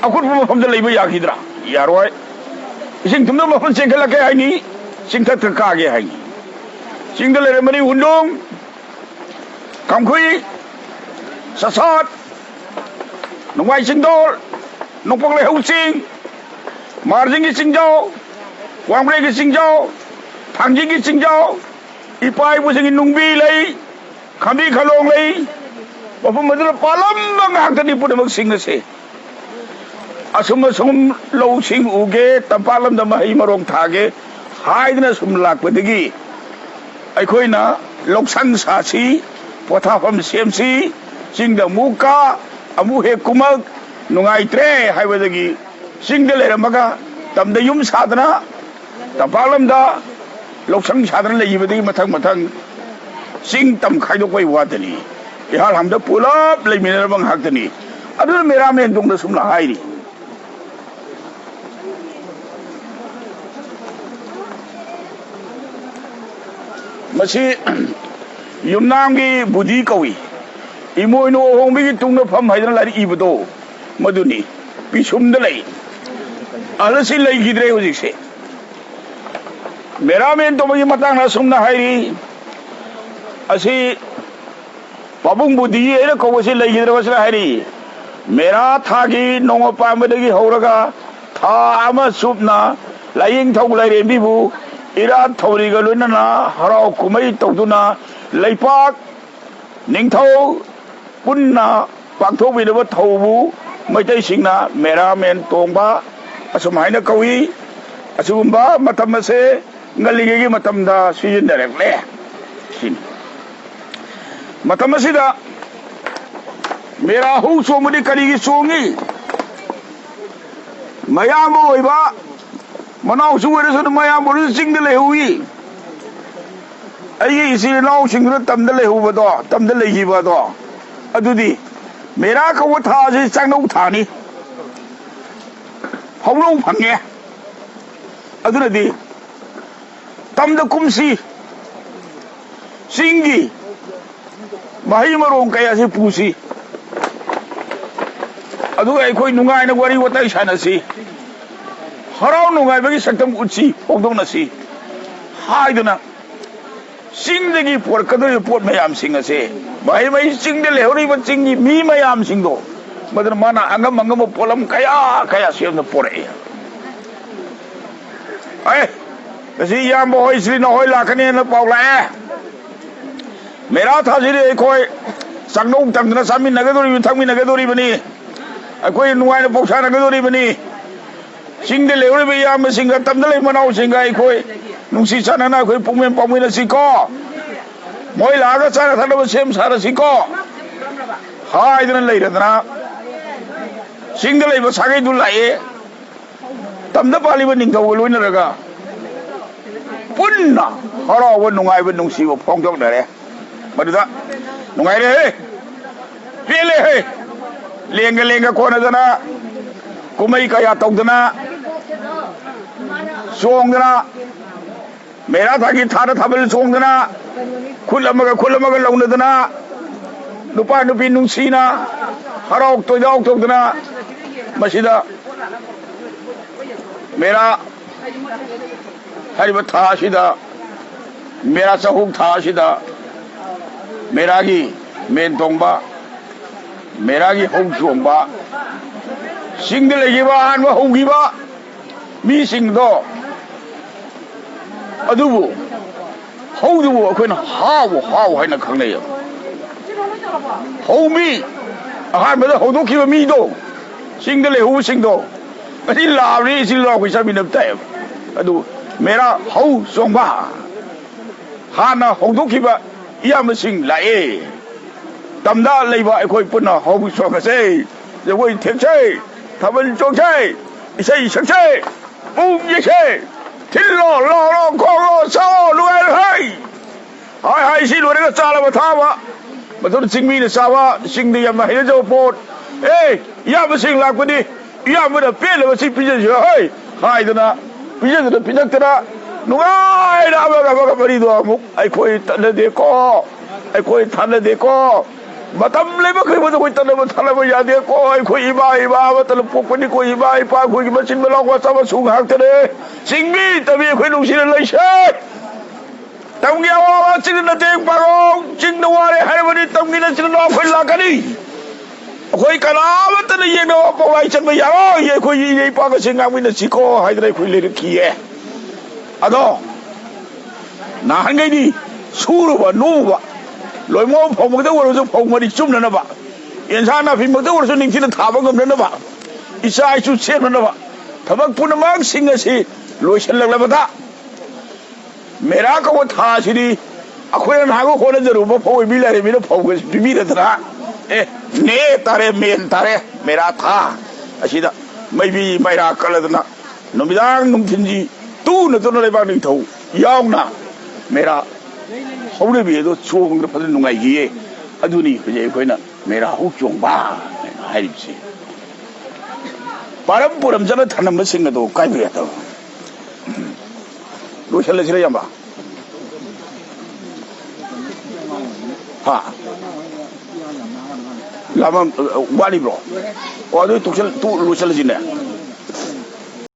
ꯑꯀꯨꯠꯄ ꯃꯐꯝꯗ ꯂꯩꯕ ꯌꯥꯈꯤꯗ꯭ꯔꯥ? ꯌꯥꯔꯣꯏ꯫ ꯏꯁꯤꯡ ꯊꯨꯝꯗ ꯃꯐꯝ ꯆꯦꯟꯈꯠꯂꯛꯀꯦ ꯍꯥꯏꯅꯤ, ꯆꯤꯡꯊꯛꯇ ꯀꯥꯒꯦ ꯍꯥꯏꯅꯤ꯫ ꯆꯤꯡꯗ ꯂꯩꯔꯝꯕꯅꯤ ꯍꯨꯟꯗꯣꯡ, ꯀꯥꯡꯈꯨꯏ, ꯁꯁꯥꯠ, ꯅꯨꯡꯉꯥꯏ ꯆꯤꯡꯗꯣꯜ, ꯅꯣꯡꯄꯣꯛ ꯂꯩꯍꯧ ꯆꯤꯡ, ꯃꯥꯔꯖꯤꯡꯒꯤ ꯆꯤꯡꯖꯥꯎ, ꯋꯥꯡꯕ꯭ꯔꯦꯟꯒꯤ ꯆꯤꯡꯖꯥꯎ, ꯊꯥꯡꯖꯤꯡꯒꯤ ꯆꯤꯡꯖꯥꯎ, ꯏꯄꯥ ꯏꯄꯨꯁꯤꯡꯒꯤ ꯅꯨꯡꯕꯤ ꯂꯩ, ꯈꯥꯝꯕꯤ ꯈꯂꯣꯡ ꯂꯩ꯫ ꯃꯐꯝ ꯑꯗꯨꯗ ꯄꯥꯜꯂꯝꯕ ꯉꯥꯛꯇꯅꯤ ꯄꯨꯝꯅꯃꯛꯁꯤꯡ ꯑꯁꯦ꯫ ꯑꯁꯨꯝ ꯑꯁꯨꯝ ꯂꯧꯁꯤꯡ ꯎꯒꯦ, ꯇꯝꯄꯥꯛ ꯂꯝꯗ ꯃꯍꯩ ꯃꯔꯣꯡ ꯊꯥꯒꯦ ꯍꯥꯏꯗꯅ ꯁꯨꯝ ꯂꯥꯛꯄꯗꯒꯤ ꯑꯩꯈꯣꯏꯅ ꯂꯧꯁꯪ ꯁꯥꯁꯤ, ꯄꯣꯊꯥꯐꯝ ꯁꯦꯝꯁꯤ, ꯆꯤꯡꯗ ꯑꯃꯨꯛ ꯀꯥ, ꯑꯃꯨꯛ ꯍꯦꯛ ꯀꯨꯝꯃꯛ, ꯅꯨꯡꯉꯥꯏꯇ꯭ꯔꯦ ꯍꯥꯏꯕꯗꯒꯤ ꯆꯤꯡꯗ ꯂꯩꯔꯝꯃꯒ ꯇꯝꯗ ꯌꯨꯝ ꯁꯥꯗꯅ, ꯇꯝꯄꯥꯛ ꯂꯝꯗ ꯂꯧꯁꯪ ꯁꯥꯗꯅ ꯂꯩꯈꯤꯕꯗꯒꯤ ꯃꯊꯪ ꯃꯊꯪ ꯆꯤꯡ ꯇꯝ ꯈꯥꯏꯗꯣꯛꯄꯒꯤ ꯋꯥꯗꯅꯤ꯫ ꯏꯍꯥꯜ ꯍꯥꯝꯗ ꯄꯨꯂꯞ ꯂꯩꯃꯤꯟꯅꯔꯕ ꯉꯥꯛꯇꯅꯤ꯫ ꯑꯗꯨꯅ ꯃꯦꯔꯥ ꯃꯦꯟꯗꯣꯡꯗ ꯁꯨꯝꯅ ꯍꯥꯏꯔꯤ꯫ ꯃꯁꯤ ꯌꯨꯝꯅꯥꯝꯒꯤ ꯕꯨꯙꯤ ꯀꯧꯏ꯫ ꯏꯃꯣꯏꯅꯨ ꯑꯍꯣꯡꯕꯤꯒꯤ ꯇꯨꯡꯗ ꯐꯝ ꯍꯥꯏꯗꯅ ꯂꯥꯏꯔꯤꯛ ꯏꯕꯗꯣ ꯃꯗꯨꯅꯤ꯫ ꯄꯤꯁꯨꯝꯗ ꯂꯩ꯫ ꯑꯍꯜ ꯑꯁꯤ ꯂꯩꯈꯤꯗ꯭ꯔꯦ ꯍꯧꯖꯤꯛꯁꯦ꯫ ꯃꯦꯔꯥ ꯃꯦꯟ ꯇꯧꯕꯒꯤ ꯃꯇꯥꯡꯗ ꯑꯁꯨꯝꯅ ꯍꯥꯏꯔꯤ꯫ ꯑꯁꯤ ꯄꯥꯕꯨꯡ ꯕꯨꯙꯤ ꯍꯥꯏꯅ ꯀꯧꯕꯁꯤ ꯂꯩꯈꯤꯗ꯭ꯔꯕꯁꯤꯅ ꯍꯥꯏꯔꯤ꯫ ꯃꯦꯔꯥ ꯊꯥꯒꯤ ꯅꯣꯡꯃ ꯄꯥꯟꯕꯗꯒꯤ ꯍꯧꯔꯒ ꯊꯥ ꯑꯃ ꯆꯨꯞꯅ ꯂꯥꯏꯌꯦꯡꯊꯧ ꯂꯥꯏꯔꯦꯝꯕꯤꯕꯨ ꯏꯔꯥꯠ ꯊꯧꯔꯤꯒ ꯂꯣꯏꯅꯅ ꯍꯔꯥꯎ ꯀꯨꯝꯍꯩ ꯇꯧꯗꯨꯅ ꯂꯩꯄꯥꯛ ꯅꯤꯡꯊꯧ ꯄꯨꯟꯅ ꯄꯥꯡꯊꯣꯛꯃꯤꯟꯅꯕ ꯊꯧꯕꯨ ꯃꯩꯇꯩꯁꯤꯡꯅ ꯃꯦꯔꯥ ꯃꯦꯟ ꯇꯣꯡꯕ ꯑꯁꯨꯝ ꯍꯥꯏꯅ ꯀꯧꯏ꯫ ꯑꯁꯤꯒꯨꯝꯕ ꯃꯇꯝ ꯑꯁꯦ ꯉꯜꯂꯤꯉꯩꯒꯤ ꯃꯇꯝꯗ ꯁꯤꯖꯤꯟꯅꯔꯛꯂꯦ ꯁꯤꯅꯤ꯫ ꯃꯇꯝ ꯑꯁꯤꯗ ꯃꯦꯔꯥ ꯍꯧ ꯆꯣꯡꯕꯗꯤ ꯀꯔꯤꯒꯤ ꯆꯣꯡꯉꯤ? ꯃꯌꯥꯝꯕ ꯑꯣꯏꯕ, ꯃꯅꯥꯎꯁꯨ ꯑꯣꯏꯔꯁꯨ ꯑꯗꯨꯝ ꯃꯌꯥꯝꯕ ꯑꯣꯏꯔꯁꯨ ꯆꯤꯡꯗ ꯂꯩꯍꯧꯋꯤ꯫ ꯑꯩꯒꯤ ꯏꯆꯤꯜ ꯏꯅꯥꯎꯁꯤꯡꯗꯨꯅ ꯇꯝꯗ ꯂꯩꯍꯧꯕꯗꯣ, ꯇꯝꯗ ꯂꯩꯈꯤꯕꯗꯣ, ꯑꯗꯨꯗꯤ ꯃꯦꯔꯥ ꯀꯧꯕ ꯊꯥ ꯑꯁꯤ ꯆꯥꯛꯅꯧ ꯊꯥꯅꯤ꯫ ꯐꯧꯅꯧ ꯐꯪꯉꯦ꯫ ꯑꯗꯨꯅꯗꯤ ꯇꯝꯗ ꯀꯨꯝꯁꯤ, ꯆꯤꯡꯒꯤ ꯃꯍꯩ ꯃꯔꯣꯡ ꯀꯌꯥꯁꯤ ꯄꯨꯁꯤ, ꯑꯗꯨꯒ ꯑꯩꯈꯣꯏ ꯅꯨꯡꯉꯥꯏꯅ ꯋꯥꯔꯤ ꯋꯥꯇꯥꯏ ꯁꯥꯟꯅꯁꯤ, ꯍꯔꯥꯎ ꯅꯨꯡꯉꯥꯏꯕꯒꯤ ꯁꯛꯇꯝ ꯎꯠꯁꯤ, ꯐꯣꯡꯗꯣꯛꯅꯁꯤ ꯍꯥꯏꯗꯨꯅ, ꯆꯤꯡꯗꯒꯤ ꯄꯨꯔꯛꯀꯗꯧꯔꯤꯕ ꯄꯣꯠ ꯃꯌꯥꯝꯁꯤꯡ ꯑꯁꯦ, ꯃꯍꯩ ꯃꯍꯩ ꯆꯤꯡꯗ ꯂꯩꯍꯧꯔꯤꯕ ꯆꯤꯡꯒꯤ ꯃꯤ ꯃꯌꯥꯝꯁꯤꯡꯗꯣ, ꯃꯗꯨꯅ ꯃꯥꯅ ꯑꯉꯝ ꯑꯉꯝꯕ ꯄꯣꯠꯂꯝ ꯀꯌꯥ ꯀꯌꯥ ꯁꯦꯝꯗꯨꯅ ꯄꯨꯔꯛꯏ꯫ ꯑꯦ, ꯉꯁꯤ ꯏꯌꯥꯝꯕ ꯍꯣꯏ, ꯏꯆꯤꯜ ꯏꯅꯥꯎ ꯍꯣꯏ ꯂꯥꯛꯀꯅꯦꯅ ꯄꯥꯎ ꯂꯥꯛꯑꯦ꯫ ꯃꯦꯔꯥ ꯊꯥꯁꯤꯗꯤ ꯑꯩꯈꯣꯏ ꯆꯥꯛꯅꯧ ꯇꯝꯗꯅ ꯆꯥꯃꯤꯟꯅꯒꯗꯧꯔꯤꯕꯅꯤ, ꯊꯛꯃꯤꯟꯅꯒꯗꯧꯔꯤꯕꯅꯤ꯫ ꯑꯩꯈꯣꯏ ꯅꯨꯡꯉꯥꯏꯅ ꯄꯥꯎꯁꯥꯟꯅꯒꯗꯧꯔꯤꯕꯅꯤ꯫ ꯆꯤꯡꯗ ꯂꯩꯍꯧꯔꯤꯕ ꯏꯌꯥꯝꯕꯁꯤꯡꯒ ꯇꯝꯗ ꯂꯩꯕ ꯃꯅꯥꯎꯁꯤꯡꯒ ꯑꯩꯈꯣꯏ ꯅꯨꯡꯁꯤ ꯆꯥꯟꯅꯅ ꯑꯩꯈꯣꯏ ꯄꯨꯛꯃꯦꯟ ꯄꯥꯎꯃꯤꯟꯅꯁꯤꯀꯣ꯫ ꯃꯣꯏ ꯂꯥꯛꯑꯒ ꯆꯥꯅ ꯊꯛꯅꯕ ꯁꯦꯝ ꯁꯥꯔꯁꯤꯀꯣ ꯍꯥꯏꯗꯅ ꯂꯩꯔꯗꯅ, ꯆꯤꯡꯗ ꯂꯩꯕ ꯁꯥꯒꯩꯗꯨ ꯂꯥꯛꯑꯦ꯫ ꯇꯝꯗ ꯄꯥꯜꯂꯤꯕ ꯅꯤꯡꯊꯧꯒ ꯂꯣꯏꯅꯔꯒ ꯄꯨꯟꯅ ꯍꯔꯥꯎꯕ, ꯅꯨꯡꯉꯥꯏꯕ, ꯅꯨꯡꯁꯤꯕ ꯐꯣꯡꯗꯣꯛꯅꯔꯦ꯫ ꯃꯗꯨꯗ ꯅꯨꯡꯉꯥꯏꯔꯦꯍꯦ, ꯄꯦꯜꯂꯦꯍꯦ, ꯂꯦꯡꯒ ꯂꯦꯡꯒ ꯀꯣꯟꯅꯗꯅ, ꯀꯨꯝꯍꯩ ꯀꯌꯥ ꯇꯧꯗꯅ, ꯆꯣꯡꯗꯅ, ꯃꯦꯔꯥ ꯊꯥꯒꯤ ꯊꯥꯗ ꯊꯥꯕꯜ ꯆꯣꯡꯗꯅ, ꯈꯨꯠ ꯑꯃꯒ ꯈꯨꯠ ꯑꯃꯒ ꯂꯧꯅꯗꯅ, ꯅꯨꯄꯥ ꯅꯨꯄꯤ ꯅꯨꯡꯁꯤꯅ ꯍꯔꯥꯎ ꯇꯣꯏꯗꯥꯎ ꯇꯧꯗꯅ, ꯃꯁꯤꯗ ꯃꯦꯔꯥ ꯍꯥꯏꯔꯤꯕ ꯊꯥ ꯑꯁꯤꯗ, ꯃꯦꯔꯥ ꯆꯍꯨꯝ ꯊꯥ ꯑꯁꯤꯗ ꯃꯦꯔꯥꯒꯤ ꯃꯦꯟ ꯇꯣꯡꯕ, ꯃꯦꯔꯥꯒꯤ ꯍꯧ ꯆꯣꯡꯕ, ꯆꯤꯡꯗ ꯂꯩꯈꯤꯕ ꯑꯍꯥꯟꯕ ꯍꯧꯈꯤꯕ ꯃꯤꯁꯤꯡꯗꯣ, ꯑꯗꯨꯕꯨ ꯍꯧꯗꯨꯕꯨ ꯑꯩꯈꯣꯏꯅ ꯍꯥꯎ ꯍꯥꯎ ꯍꯥꯏꯅ ꯈꯪꯅꯩꯌꯦꯕ꯫ ꯍꯧꯃꯤ, ꯑꯍꯥꯟꯕꯗ ꯍꯧꯗꯣꯛꯈꯤꯕ ꯃꯤꯗꯣ, ꯆꯤꯡꯗ ꯂꯩꯍꯧꯕꯁꯤꯡꯗꯣ, ꯉꯁꯤ ꯂꯥꯛꯑꯕꯅꯤ, ꯏꯆꯤꯜ ꯏꯅꯥꯎ ꯑꯩꯈꯣꯏ ꯆꯥꯃꯤꯟꯅꯕ ꯇꯥꯏꯌꯦꯕ꯫ ꯑꯗꯨ ꯃꯦꯔꯥ ꯍꯧ ꯆꯣꯡꯕ, ꯍꯥꯟꯅ ꯍꯧꯗꯣꯛꯈꯤꯕ ꯏꯌꯥꯝꯕꯁꯤꯡ ꯂꯥꯛꯑꯦ꯫ ꯇꯝꯗ ꯂꯩꯕ ꯑꯩꯈꯣꯏ ꯄꯨꯟꯅ ꯍꯧ ꯆꯣꯡꯉꯁꯦ, ꯖꯒꯣꯏ ꯊꯦꯛꯁꯦ, ꯊꯥꯕꯜ ꯆꯣꯡꯁꯦ, ꯏꯁꯩ ꯁꯛꯁꯦ, ꯄꯨꯡ ꯌꯩꯁꯦ, ꯊꯤꯜꯂꯣ, ꯂꯥꯎꯔꯣ, ꯈꯣꯡꯂꯣ, ꯁꯥꯎ, ꯅꯨꯡꯉꯥꯏꯔꯣ, ꯍꯩ! ꯍꯥꯏ ꯍꯥꯏ, ꯁꯤ ꯂꯣꯏꯔꯒ ꯆꯥꯅꯕ ꯊꯛꯅꯕ, ꯃꯗꯨꯅ ꯆꯤꯡꯃꯤꯅ ꯆꯥꯕ, ꯆꯤꯡꯗ ꯌꯥꯝꯅ ꯍꯩꯅꯖꯕ ꯄꯣꯠ꯫ ꯑꯦ, ꯏꯌꯥꯝꯕꯁꯤꯡ ꯂꯥꯛꯄꯅꯤ, ꯏꯌꯥꯝꯕꯅ ꯄꯦꯟꯅꯕ ꯁꯤ ꯄꯤꯖꯁꯤ ꯍꯩ! ꯍꯥꯏꯗꯅ ꯄꯤꯖꯗꯅ ꯄꯤꯊꯛꯇꯅ ꯅꯨꯡꯉꯥꯏꯅ ꯑꯃꯒ ꯑꯃꯒ ꯃꯔꯤꯗꯣ ꯑꯃꯨꯛ ꯑꯩꯈꯣꯏ ꯇꯠꯅꯗꯦꯀꯣ, ꯑꯩꯈꯣꯏ ꯊꯥꯅꯗꯦꯀꯣ꯫ ꯃꯇꯝ ꯂꯩꯕ ꯈꯨꯗꯤꯡꯃꯛꯇ ꯑꯩꯈꯣꯏ ꯇꯠꯅꯕ ꯊꯥꯅꯕ ꯌꯥꯗꯦꯀꯣ꯫ ꯑꯩꯈꯣꯏ ꯏꯃꯥ ꯏꯃꯥ ꯑꯃꯠꯇꯅ ꯄꯣꯛꯄꯅꯤꯀꯣ꯫ ꯏꯃꯥ ꯏꯄꯥ ꯑꯩꯈꯣꯏꯒꯤ ꯃꯆꯤꯟ ꯃꯅꯥꯎ ꯃꯆꯥ ꯃꯁꯨ ꯉꯥꯛꯇꯅꯦ꯫ ꯆꯤꯡꯃꯤ ꯇꯝꯃꯤ ꯑꯩꯈꯣꯏ ꯅꯨꯡꯁꯤꯅ ꯂꯩꯁꯦ꯫ ꯇꯝꯒꯤ ꯑꯋꯥꯕ ꯆꯤꯡꯅ ꯅꯇꯦꯡ ꯄꯥꯡꯉꯣ꯫ ꯆꯤꯡꯗ ꯋꯥꯔꯦ ꯍꯥꯏꯔꯕꯗꯤ ꯇꯝꯒꯤ ꯅꯆꯤꯟ ꯅꯅꯥꯎ ꯑꯩꯈꯣꯏ ꯂꯥꯛꯀꯅꯤ꯫ ꯑꯩꯈꯣꯏ ꯀꯅꯥꯃꯠꯇꯅ ꯌꯦꯡꯅꯕ ꯄꯧꯂꯥꯏ ꯆꯟꯕ ꯌꯥꯔꯣꯏ꯫ ꯑꯩꯈꯣꯏꯒꯤ ꯏꯅꯦ ꯏꯄꯥꯒꯁꯦ ꯉꯥꯡꯃꯤꯟꯅꯁꯤꯀꯣ ꯍꯥꯏꯗꯅ ꯑꯩꯈꯣꯏ ꯂꯩꯔꯛꯈꯤꯌꯦ꯫ ꯑꯗꯣ ꯅꯍꯥꯟꯈꯩꯗꯤ ꯁꯨꯔꯨꯕ ꯅꯣꯃꯨꯕ ꯂꯣꯏꯃꯛ ꯐꯧꯃꯛꯇ ꯑꯣꯏꯔꯁꯨ ꯐꯧ ꯃꯔꯤ ꯆꯨꯝꯅꯅꯕ, ꯌꯦꯟꯁꯥꯡ ꯅꯥꯄꯤꯃꯛꯇ ꯑꯣꯏꯔꯁꯨ ꯅꯤꯡꯊꯤꯅ ꯊꯥꯕ ꯉꯝꯅꯅꯕ, ꯏꯆꯥ ꯏꯁꯨ ꯁꯦꯝꯅꯅꯕ ꯊꯕꯛ ꯄꯨꯝꯅꯃꯛꯁꯤꯡ ꯑꯁꯤ ꯂꯣꯏꯁꯤꯜꯂꯛꯂꯕꯗ ꯃꯦꯔꯥ ꯀꯧꯕ ꯊꯥ ꯑꯁꯤꯗꯤ ꯑꯩꯈꯣꯏꯅ ꯅꯍꯥꯟꯒ ꯍꯣꯠꯅꯖꯔꯨꯕ ꯐꯧ ꯑꯣꯏꯕꯤ ꯂꯥꯏꯔꯦꯝꯕꯤꯅ ꯐꯧꯒ ꯄꯤꯕꯤꯔꯗꯅ, ꯑꯦ, ꯅꯦ ꯇꯥꯔꯦ, ꯃꯦꯟ ꯇꯥꯔꯦ, ꯃꯦꯔꯥ ꯊꯥ ꯑꯁꯤꯗ ꯃꯩꯕꯤ ꯃꯩꯔꯥ ꯀꯜꯂꯗꯅ ꯅꯨꯃꯤꯗꯥꯡ ꯅꯨꯡꯊꯤꯟꯁꯤ ꯇꯨꯅ ꯇꯨꯅ ꯂꯩꯕꯥꯛ ꯅꯤꯡꯊꯧ ꯌꯥꯎꯅ ꯃꯦꯔꯥ ꯍꯧꯅꯕꯤ ꯑꯗꯣ ꯆꯣꯡꯗꯅ ꯐꯖꯅ ꯅꯨꯡꯉꯥꯏꯈꯤꯌꯦ꯫ ꯑꯗꯨꯅꯤ ꯍꯧꯖꯤꯛ ꯑꯩꯈꯣꯏꯅ ꯃꯦꯔꯥ ꯍꯧ ꯆꯣꯡꯕ ꯍꯥꯏꯅ ꯍꯥꯏꯔꯤꯕꯁꯤ꯫ ꯄꯥꯔꯝ ꯄꯨꯔꯝ ꯆꯠꯅ ꯊꯅꯝꯕꯁꯤꯡ ꯑꯗꯣ ꯀꯥꯏꯕ ꯌꯥꯗꯕ꯫ ꯂꯣꯏꯁꯤꯜꯂꯁꯤꯔ, ꯏꯌꯥꯝꯕ? ꯍꯥ? ꯂꯥꯃꯝ-, ꯋꯥꯠꯂꯤꯕ꯭ꯔꯣ? ꯑꯣ, ꯑꯗꯨ ꯇꯣꯛꯁꯜ-, ꯇꯣꯛ-, ꯂꯣꯏꯁꯤꯜꯂꯁꯤꯅꯦ꯫